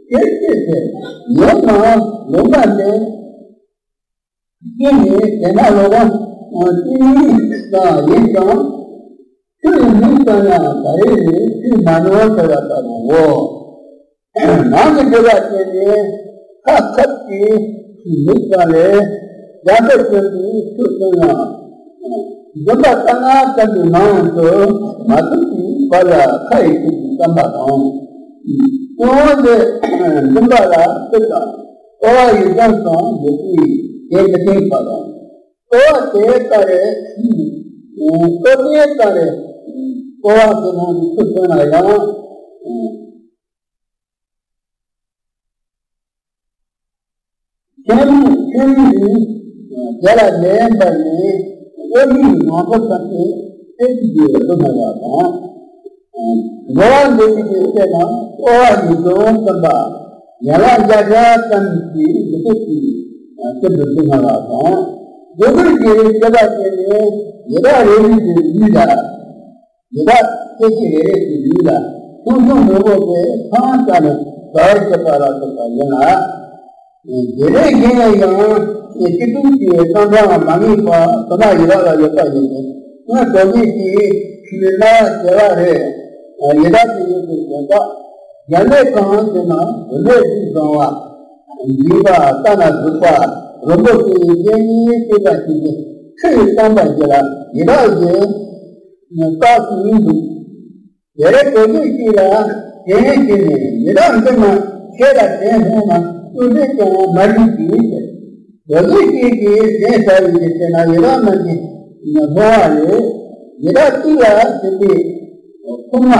ཞེས་བཤད་པས། ཡང་ན་ལུང་པ་འདི་སྐྱེས་ནས་དེ་ན་ལོ་ག་སྐྱེས་ནས་ཀྱང་ཡིན་ཀྱང་ཆུ་ཡི་མིག་ཙམ་ཡང་ད་རེས་ནས་ཆུ་མ་ཉོ་ཟེར་བ་ལྟ་བུའོ། ནང་གི་སྒྲིབ་པ་ཅན་ནི་ཁ་ཁབ་ཀྱི་མིག་ཙམ་ལས་རྒྱ་མཚོ་ཅན་གྱི་ཆུ་ཙམ་ཡང་འཛུམ་པ་ལྟ་ན་ཙམ་གྱི་ནང་དུ་མ་ཐུག་པའི་བར་ལ་ཁ་ཡི་ཆུ་གི་བསམ་པ་དང་། ཀུན་དབང་གི་འཛུམ་པ་ལ་སྤུ་དང་སྐོར་བ་ཡི་དམ་སང་ཡོད་པའི་དེ་མི་བརྟན་པ་དང་། སྐོར་བ་དེ་ལྟ་རེ་སྐོར་དེ་ལྟ་རེ་སྐོར་བ་དེ་ནང་གི་ཆུ་ཐོན་ན་ཡང་། ཁྱེད་ཁྱེད་རང་གིས་རྒྱ་ལ་ལེན་པ་ནི་ཨོ་རིའི་ནང་པ་ཙམ་གྱི་སེམས་ཀྱི་སྡུག་བསྔལ་བ་དང་། འགྲོ་བ་འདི་ཉིད་ཀྱི་སེམས་ལ་སྤྲོ་བ་ཡིད་འོང་ཙམ་པ་ཡན་ལག་བརྒྱ་བརྒྱ་ཙམ་གྱི་འདུ་ཤེས་ཀྱི་སེམས་སུ་སྡུག་བསྔལ་བ་དང་། རྒྱུ་འབྲས་ཀྱི་སྤྱོད་པ་ཅན་ནི་ཡི་དྭགས་རེ་རེ་གི་ལུས་ལ། ཡི་དྭགས་སྐྱེ་མཆེད་རེ་རེ་ཞིག་ཡིན་ལ། ཆུང་ཆུང་མང་པོ་དེ་ཚང་ཙམ་ནས་དགའ་བར་བྱེད་པ་ལ་སོགས་པ་ཡིན་ལ། དེ་ལས་གཞན་ཡང་སྐྱེ་སྡུག་གི་རྣམ་གྲངས་མ་ངེས་པ་དུ་མ་ཡི་དྭགས་ལ་ཡོད་པ་ཡིན་ཏེ། སྔོན་དོ་མི་ཞིག་ཆུ་མིག་སྨྲ་བ་བྱེ་བ་རེ་ཡི་དྭགས་ཀྱི་ཡུལ་དུ་བྱོན་པ། རྒྱ་མཚོ་གང་ཞེ་ན་བུད་མེད་གཟུགས་བཟང་བ། མགྲིན་པ་ལྟ་ན་སྡུག་པ། རོལ་མོ་ཆུ་ཡི་སྐད་སྙན་གཅེས་པ་ཞིག་གིས་ཁྲི་ཡི་རྐང་པ་བཞི་ལ་ཡི་དྭགས་ཀྱི་རྟགས་སུ་འདུག་དེར་བུད་མེད་ཅིག་ལ་དྲན་བྱས་ནས་ཡི་དྭགས་འདི་ན་ཁྱེད་ལ་དྲན་སོང་ན་ཅུང་ཟད་ཀྱང་མ་འཇིགས་ཀྱིས་ཟེར། འོ་དེ་ཞིག་གིས་གཞན་ཟ་བའི་ཕྱིར་ན་ཡི་དྭགས་རྣམས་ཀྱིས་སློང་བ་ལས། ཡི་དྭགས་གཅིག་ལ་བྱིན་པས་ཕུང་བ་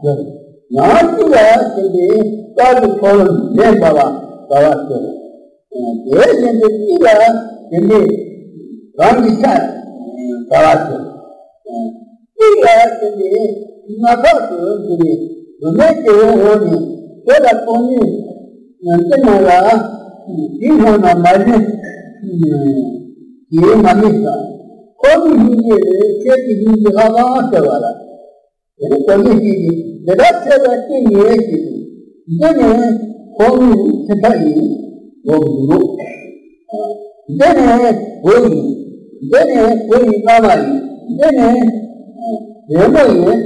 གྱུར། ཡང་གཅིག་ལ་བྱིན་པས་རྟག་ཏུ་འཁོར་ལོ་མེ་འབར་བ་ཟ་བར་འགྱུར། དེ་བཞིན་དུ་གཅིག་ལ་བྱིན་པས་རང་གི་ཆ་ཟ་བར་འགྱུར། གཅིག་ལ་བྱིན་པས་རྣག་ཁྲག་ཏུ་གྱུར་པའི་བུད་མེད་དེ་འོངས་ནས་ཁྱོད་ལ་ཕོག་ནུས། འདི་རྣམས་ལ་དེའི་སྔོན་ན་མ་བྱིན་གྱིས་མ་མིག་ཟ། ཁོ་བོའི་སྙིང་རྗེ་ལས་ཁྱོད་ཀྱི་སྙིང་རྗེ་ལྷག་པར་གསལ་བ་ལ། དེ་ནས་གོ་མི་ཞིག་གིས་འདི་ལྟར་ཁྱོད་ལ་ཅི་ཉེས་ཞེས་པས། འདི་ནི་ཁོ་བོའི་ཁྱིམ་ཚང་ཡིན། འོ་འདུག་འདི་ནི་བུ་ཡིན། འདི་ནི་བུ་ཡི་མནའ་མ་ཡིན། འདི་ནི་བུ་མོ་ཡིན།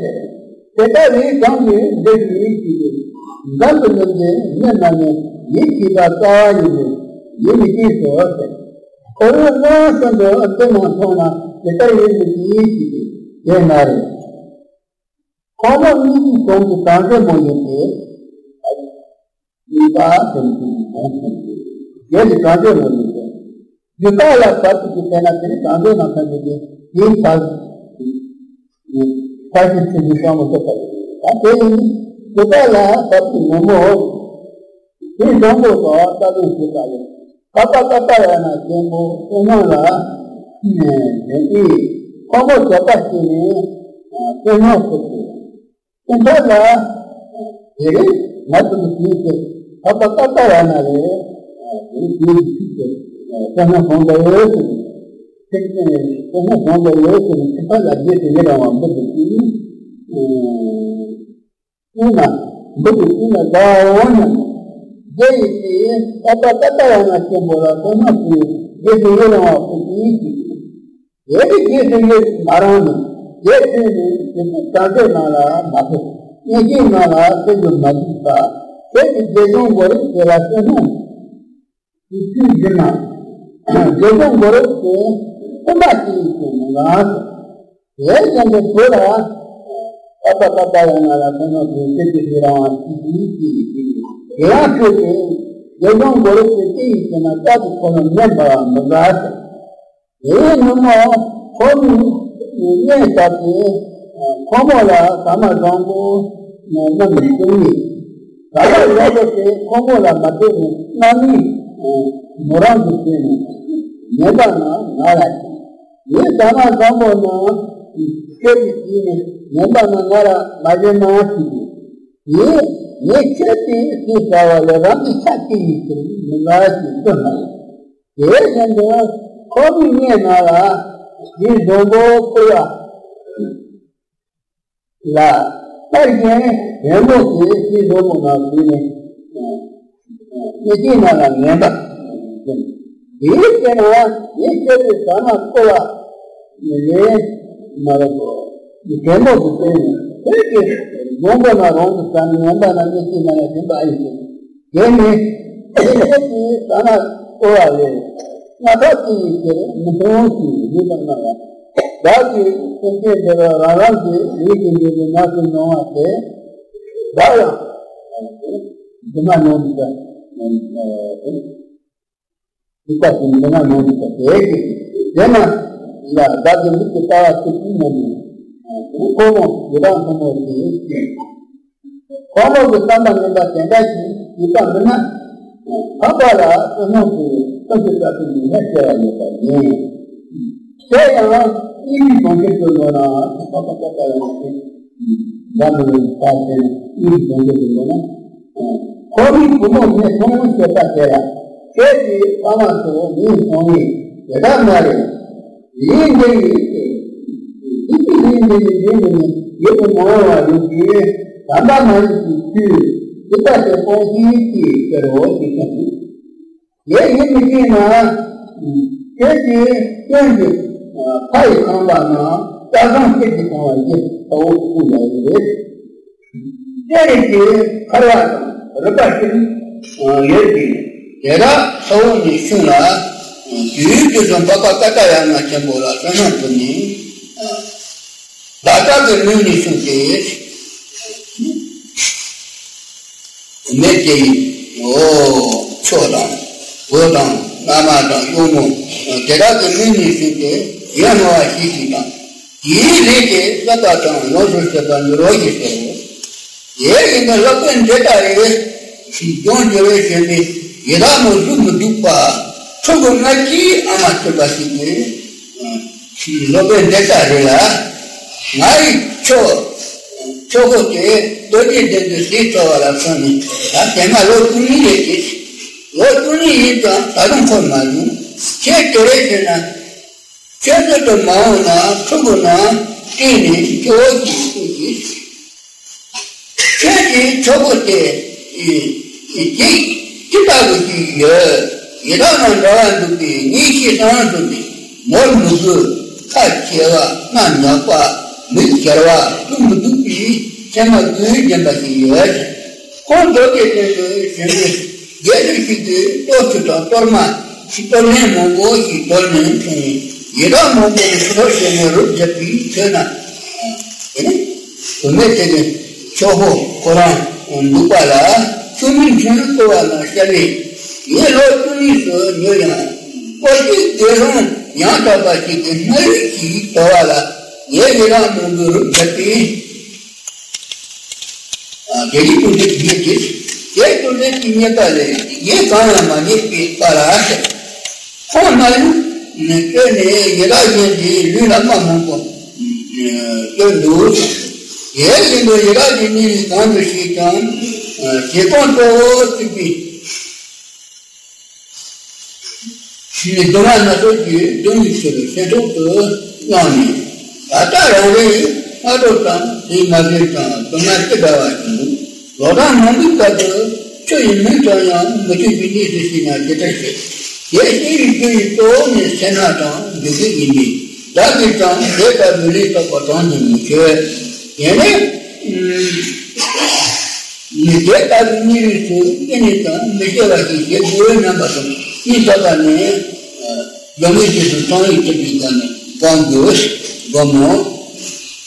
དེ་ལྟ་བས་གང་གིས་འདི་ཞིག་ཞུས་ཏེ། འཛམ་བུ་གླིང་གི་མི་རྣམས་ནི་ཡིད་ཆེས་པ་རྩ་བ་ཡིན་པས་ཡིད་མི་ཆེས་སོ་ཟེར། ཁོ་བོས་སྔོན་ཤིན་ཏུ་འདི་རྣམས་མཐོང་ན་དེ་ལྟར་ཡིད་མི་ཆེས་ཞུས་ཏེ་དེ་སྨྲ་རེ། ཁོ་མོ་གཉིས་ཀྱི་གྲོང་གི་གངས་རྫི་མོ་ཡིན་ཏེ། གཉིས་པ་དོན་གྱི་གྲོང་ཁྱེར་ཏེ། རྒྱལ་གྱི་གངས་རྫི་མོ་ཡིན་ཏེ། རྒྱུ་རྟགས་ལ་བབ་ཏུ་གི་ཕན་ན་དེ་ནི་གངས་རྫི་ནང་ཐོན་པའི་དེའི་བར་བར་གྱི་ཚུལ་གྱི་གཙང་མོ་ཐོབ་པ་ཡིན། ད་དེ་ཡིན་རྒྱུ་རྟགས་ལ་བབ་ཏུ་ངོ་མོ་དེའི་སྡོང་པོ་དང་རྟ་ལུང་ཞེས་པ་ལས། ཀ་པ་ཀ་ཏ་ཡ་ན་ཆེན་པོ་བསོད་སྙོམས་ལ་ལྡན་ཏེ། ཁོ་མོ་བྱ་བ་བྱས་ནས་བསོད་སྙོམས་སུ་གྱུར། དེ་འཕྲལ་ལ་དེ་རིང་ང་ཚོ་གི་དུས་ཀྱི་ཀ་པ་ཀ་ཏ་ཡ་ན་ལས་དེ་རིང་དུས་ཀྱི་ཚིག་གི་བསོད་སྙོམས་གང་འདྲ་ཡོད་ཟེར་ནས་ཚིག་ཀྱི་བསོད་སྙོམས་གང་འདྲ་ཡོད་ཟེར་ནས་དེ་འཕྲལ་ལ་རྗེས་སུ་ཡི་རང་བ་འབུལ་དུ་བཅུག་ཨིན། ན། འདི་ཡི་དུས་ན་དགའ་འོང་སྙམ། རྒྱལ་ཡིན་ཏེ་ཀ་པ་ཀ་ཏ་ཡ་ན་ཆེན་པོ་ལ་བསོད་སྙོམས་ཕུལ། རྗེས་སུ་ཡི་རང་བ་ཕུལ་ཏེ་ཞེས། དེ་ནི་རྗེས་སུ་ཡི་མ་རངས་ནས་རྗེས་ཐོན་ནས་དེ་ཚོ་གྲྭ་སྒྲིག་ནང་ལ་མ་ཕེབས། གཉེན་སྐྱེས་ནང་ལ་ཕེབས་སུ་མ་བཅུག་པ། ཁྱེད་ཀྱིས་དགེ་སྦྱོང་མགོ་རིལ་དེ་ལ་བསོད་སྙོམས་དེ་དུས་ཡིན་ན། དགེ་སྦྱོང་མགོ་རིལ་དེ་སེམས་པ་ཅིག་གིས་མི་ངལ་ཟེར། དེ་བཞིན་དུ་བོད་ལ་ཀ་པ་ཀ་ཏ་ཡ་ན་ལ་ཐོན་ནོ་དེ་ཚེ་དེ་དུས་རང་བ་ཅིག་གིས་ཅིག་གིས་དེ་ཡང་ཁྱོད་དེ་དགེ་སྦྱོང་མགོ་རིལ་དེ་ཅི་ཡིན་ཟེར་ན་རྟག་ཏུ་ཁོ་ལ་མེ་འབར་བ་མི་དགའ་ཟེར། དེའི་ཉིན་མོ་ཁོ་མོས་གཉེན་བྱས་ཏེ་ཁོ་མོ་ལ་ཟ་མ་བཟང་པོ་བསྣམས་ནས་བསྐུར་ནས། ཟ་མ་བཟང་པོ་དེ་ཁོ་མོ་ལ་མ་སྤྲད་ནས་རྣམ་སྨིན་མོ་རང་གིས་བྱས་ནས་ངན་པ་ན་ང་ལ་བྱིན། ངས་ཟ་མ་བཟང་པོ་རྣམས་ཁྱེད་ཀྱིས་བྱིན་ནས་ངན་པ་ན་ང་ལ་མ་བྱིན་ན་ཞུས་ཏེ། ངས་ངས་ཁྱེད་ཀྱིས་ཟས་ཟ་བ་ལས་རང་གི་ཆ་སྐྱེ་ཡི་ཕྱིར་མི་དགའ་ཞེས་བསྟོད་ན། དེ་བཞིན་དུ་ཁོ་མོའི་གཉེན་ནང་ལ་དེའི་སྡོང་པོ་བསྐུར་བ་ལ་སྟར་གཞན་བེམ་པོ་དེ་དེའི་སྡོང་པོ་ནང་བུད་ནས་གཉེན་སྐྱེས་ནང་ལ་ངན་པ་བྱིན། དེའི་ཚེ་ན་ངས་ཁྱེད་ཀྱི་ཟ་མ་བསྐུར་བ་ལས་མ་རེད་དོ། བེམ་པོ་དེ་བྱིན་ནས་ཁྱེད་ཀྱི་སྡོང་པོ་ན་རང་གི་ཟ་ནས་ངན་པ་ན་གཉེན་སྐྱེས་ནང་ལ་བྱིན་པ་ཨེ་ཡིན། དེ་ནི་དེ་ཁྱེད་ཀྱིས་ཟ་མ་བསྐུར་བ་ལས་རྣག་ཁྲག་སྐྱེ་ཡི་ཕྱིར་མི་མཐོང་ཞེས་ཞུས་པ་ན། བདག་གིས་སེམས་ཅན་འདི་ལ་རང་རང་གི་ལུས་ཀྱི་འབྲས་བུ་ནགས་སུ་མྱོང་བ་དེ། བདག་ཡང་འདི་མ་མྱོང་འདུག་ག་སྡིག་པ་དེ་འདི་མ་མྱོང་འདུག་ག་དེ་ནི་ལ་བདག་གི་ལུས་ཀྱི་ལྟ་བ་ཚུལ་ཁྲིམས་མཉམ་དུ་ཁོ་མོ་ཡི་དྭགས་ཕོ་མོ་དེ། ཁོ་མོ་གི་བསམ་པ་ངན་པ་དེ་འདྲ་ཞིག་ཡིད་པ་མི་ན། འཕགས་པ་ལ་བསོད་སྙོམས་སུ་བསོད་ཅིག་བསགས་ཏེ་ནི་ལྷད་སྐྱེ་བ་ཡོད་པ་ཡིན། དེ་ཡང་སྙིང་རྗེའི་གྲོང་ཁྱེར་དུ་འགྲོ་ན་འཕགས་པ་ཀ་ཏ་ཡ་ན་དེ་འདྲ་མི་ལུས་པ་དེ་སྙིང་རྗེའི་གྲོང་ཁྱེར་དུ་འགྲོ་ན། ཁོ་མོའི་བུ་མོ་ངས་མཐོང་ཡོང་བྱེད་པ་དེ་ལ་ཁྱེད་ཀྱིས་ཕ་མ་ཚོ་ངས་མཐོང་ངེས་དེ་ལྟར་མ་རེད། ཡིན་འདི་ཡིན། ཡིན་འདི་ཡིན་འདི་ཡིན་འདི་ཡིན་ཡིད་དུ་མ་འོང་བ་ཡོད་དུས་དམ་པ་མ་ཡིན་གྱི་ཚུལ་སྡིག་པ་དེ་སྤོང་ཤིག་ཅེས་ཟེར་རོ་ཞེས་གསུངས་ཤིང་། དེ་ཡིད་མི་བྱེད་ན། ཁྱེད་ཀྱིས་སྟོན་གྱི་ཕ་ཡི་ཁང་པ་ན་ལྕགས་ཟངས་གཅིག་གིས་གང་བ་ཡི་ས་འོག་ཏུ་ཡོད་རེད། སྤྱན་རས་གཟིགས་འཁར་བ་དང་རིམ་པ་བཞིན་ཡོད་ཅིང་དེ་དག་ས་འོག་ནས་ཕྱུང་ལ། དུས་ཀྱི་བཟོད་པ་ཀ་ཏ་ཡ་ན་ཆེན་པོ་ལ་བསོད་སྙོམས་ཕུལ་ནས། བདག་ཅག་གི་ལུས་ནས་ཕྱུང་སྟེ། མེད་ཅེས་ཡིན། འོ། ཆོས་དང་། འོད་དང་། མ་དང་གཡོག་མོ་དེ་དག་གི་མིང་ནས་ཟིན་ཏེ་ཡོན་བསྔོ་བ་ཞིག་ཞིག་དང་། དེའི་ལས་ཀྱི་བསླབ་པ་དང་ཡོངས་སུ་ཤེས་པ་འགྱུར་བ་ཞིག་ཟེར་རོ། དེ་ཡིན་ན་སློབ་དཔོན་འདི་ལྟ་རེ། ལྗོངས་འགྱུར་བའི་ཞེན་པས་ཡི་དྭགས་མོ་གཟུགས་མི་སྡུག་པ། ཕྲུ་གུ་ལྔ་བཅུའི་ཨ་མ་བྱེད་པ་ཞིག་གིས། སློབ་དཔོན་འདི་ལྟ་རེ་ལ། ང་ཡི་ཆོ། ཆོ་གོ་དེ་རྡོ་རྗེ་གདན་དུ་ཟས་འཚོ་བ་ལ་སོང་ནས་ད་དེ་སྔ་ལོ་བཅུ་གཉིས་རེད་དེ། ལོ་བཅུ་གཉིས་ཡིན་ཀྱང་ད་དུང་འཁོར་མ་བྱུང་། ཁྱེད་དེ་རེད་ཟེར་ན། ཁྱེད་ཚོ་དུ་མ་འོངས་ན་ཕྲུ་གུ་ན་བསྟན་ནས་སྐྱོ་བོ་ཞིག་ཐུག་གིས། ཁྱེད་ཀྱི་ཆོ་གོ་དེ་ཅིག་ཅི་ལྟ་བུ་ཞིག་ཡོད། ཡི་དྭགས་དང་འདྲ་བར་འདུག་པས་ངའི་ཤི་སང་དུ་ནི་ནོར་མི་དགོས། ཁ་ཆེ་བ་སྣ་ཉག་པ་མིག་གྱར་བ་སུ་མི་སྡུག་པའི་མཚན་མ་དགོས་བདེན་པ་ཞིག་ཡོད། ཁོང་རྡོ་རྗེ་གདན་དུ་བྱོན་པའི་རྒྱལ་པོ་ཞིག་གིས་ལྟོ་ཆུ་དང་གཏོར་མ་གཏོར་ལེན་མང་པོ་ཞིག་དོར་ནས་ཡི་དྭགས་མང་པོ་ལ་ཕྱི་ཐོག་བྱས་ནས་རུབ་བརྒྱབ་པའི་ཚེ་ན། དེ་ནས་བུད་མེད་དེ་གི་ཆོ་གོ་ཁོ་རང་འདུག་པ་ལ་ཆུ་མིག་འཕྲིན་བསྐོར་བ་ན་ཤར་བས། ངས་ལོ་བཅུ་གཉིས་སུ་ཉོས་ཡང་སྐོར་གྱི་དགེ་སློང་ཡང་དག་པ་ཞིག་གི་སྨྲ་ལུགས་ཀྱིས་དོར་བ་ལ་ངས་ཡི་དྭགས་མང་པོའི་རུབ་བརྒྱབ་པས། དེ་ཡི་དོན་དེ་ཉིད་ཀྱིས། དེ་དོན་དེ་གཉིས་པ་ལས་ཡིད་གང་ཡང་མ་ཉེས་པའི་པ་ལ་ཟེར། ཁོང་རྣམས་ནི་བསྟོད་ནས་ཡི་དྭགས་གཞན་གྱི་ལུས་ལ་རྨ་མང་པོ་བསྟོད་འདུག་དེ་བཞིན་དུ་ཡི་དྭགས་ཀྱི་གཉེན་ཉེ་གང་དུ་ཞིག་ཀྱང་བྱེད་སྟངས་གཙོ་བོ་གཅིག་པའི་ཕྱིར་སྡུག་བསྔལ་སྣ་ཚོགས་ཀྱི་སྡུག་བསྔལ་ཕྱིར་སེམས་ཐོག་ཏུ་བླངས་ནས། ད་ལྟ་རང་རེའི་སྔ་དྲོ་དང་དེའི་མ་བཟོད་དང་སྡུག་བསྔལ་ཅི་འདྲ་བ་ཞིག་འདུག་ལོ་གྲངས་མང་པོའི་སྐབས་སུ་ཆུ་ཡི་མིག་ཙམ་ཡང་མི་ཆུ་ཡི་གནས་སུ་ཤེས་ན་ཇི་ལྟར་ཤེས། དེ་ཤེས་པའི་རྒྱུ་ཡི་གཙོ་བོ་ནི་སེར་སྣ་དང་འཇིགས་སྐྲག་ཡིན་པས། བདག་གིས་ཀྱང་དེ་ལྟ་བུའི་ལས་བསགས་པ་གྲངས་ཀྱིས་མི་ཆོད། དེ་ནས། མི་དེ་ལྟ་བུའི་གཉིད་རིགས་སུ་ཀྱེ་ནས་ཀྱང་མི་སྐྱེ་བ་ཞིག་བྱེད་དགོས་རྣམ་པ་དང་གཉིད་བསགས་པ་ནས། སྒོམ་མེད་རྗེས་སུ་སངས་རྒྱས་ཐོབ་པའི་སྒོ་ནས་སྒོམ་དགོས། སྒོམ་མོ།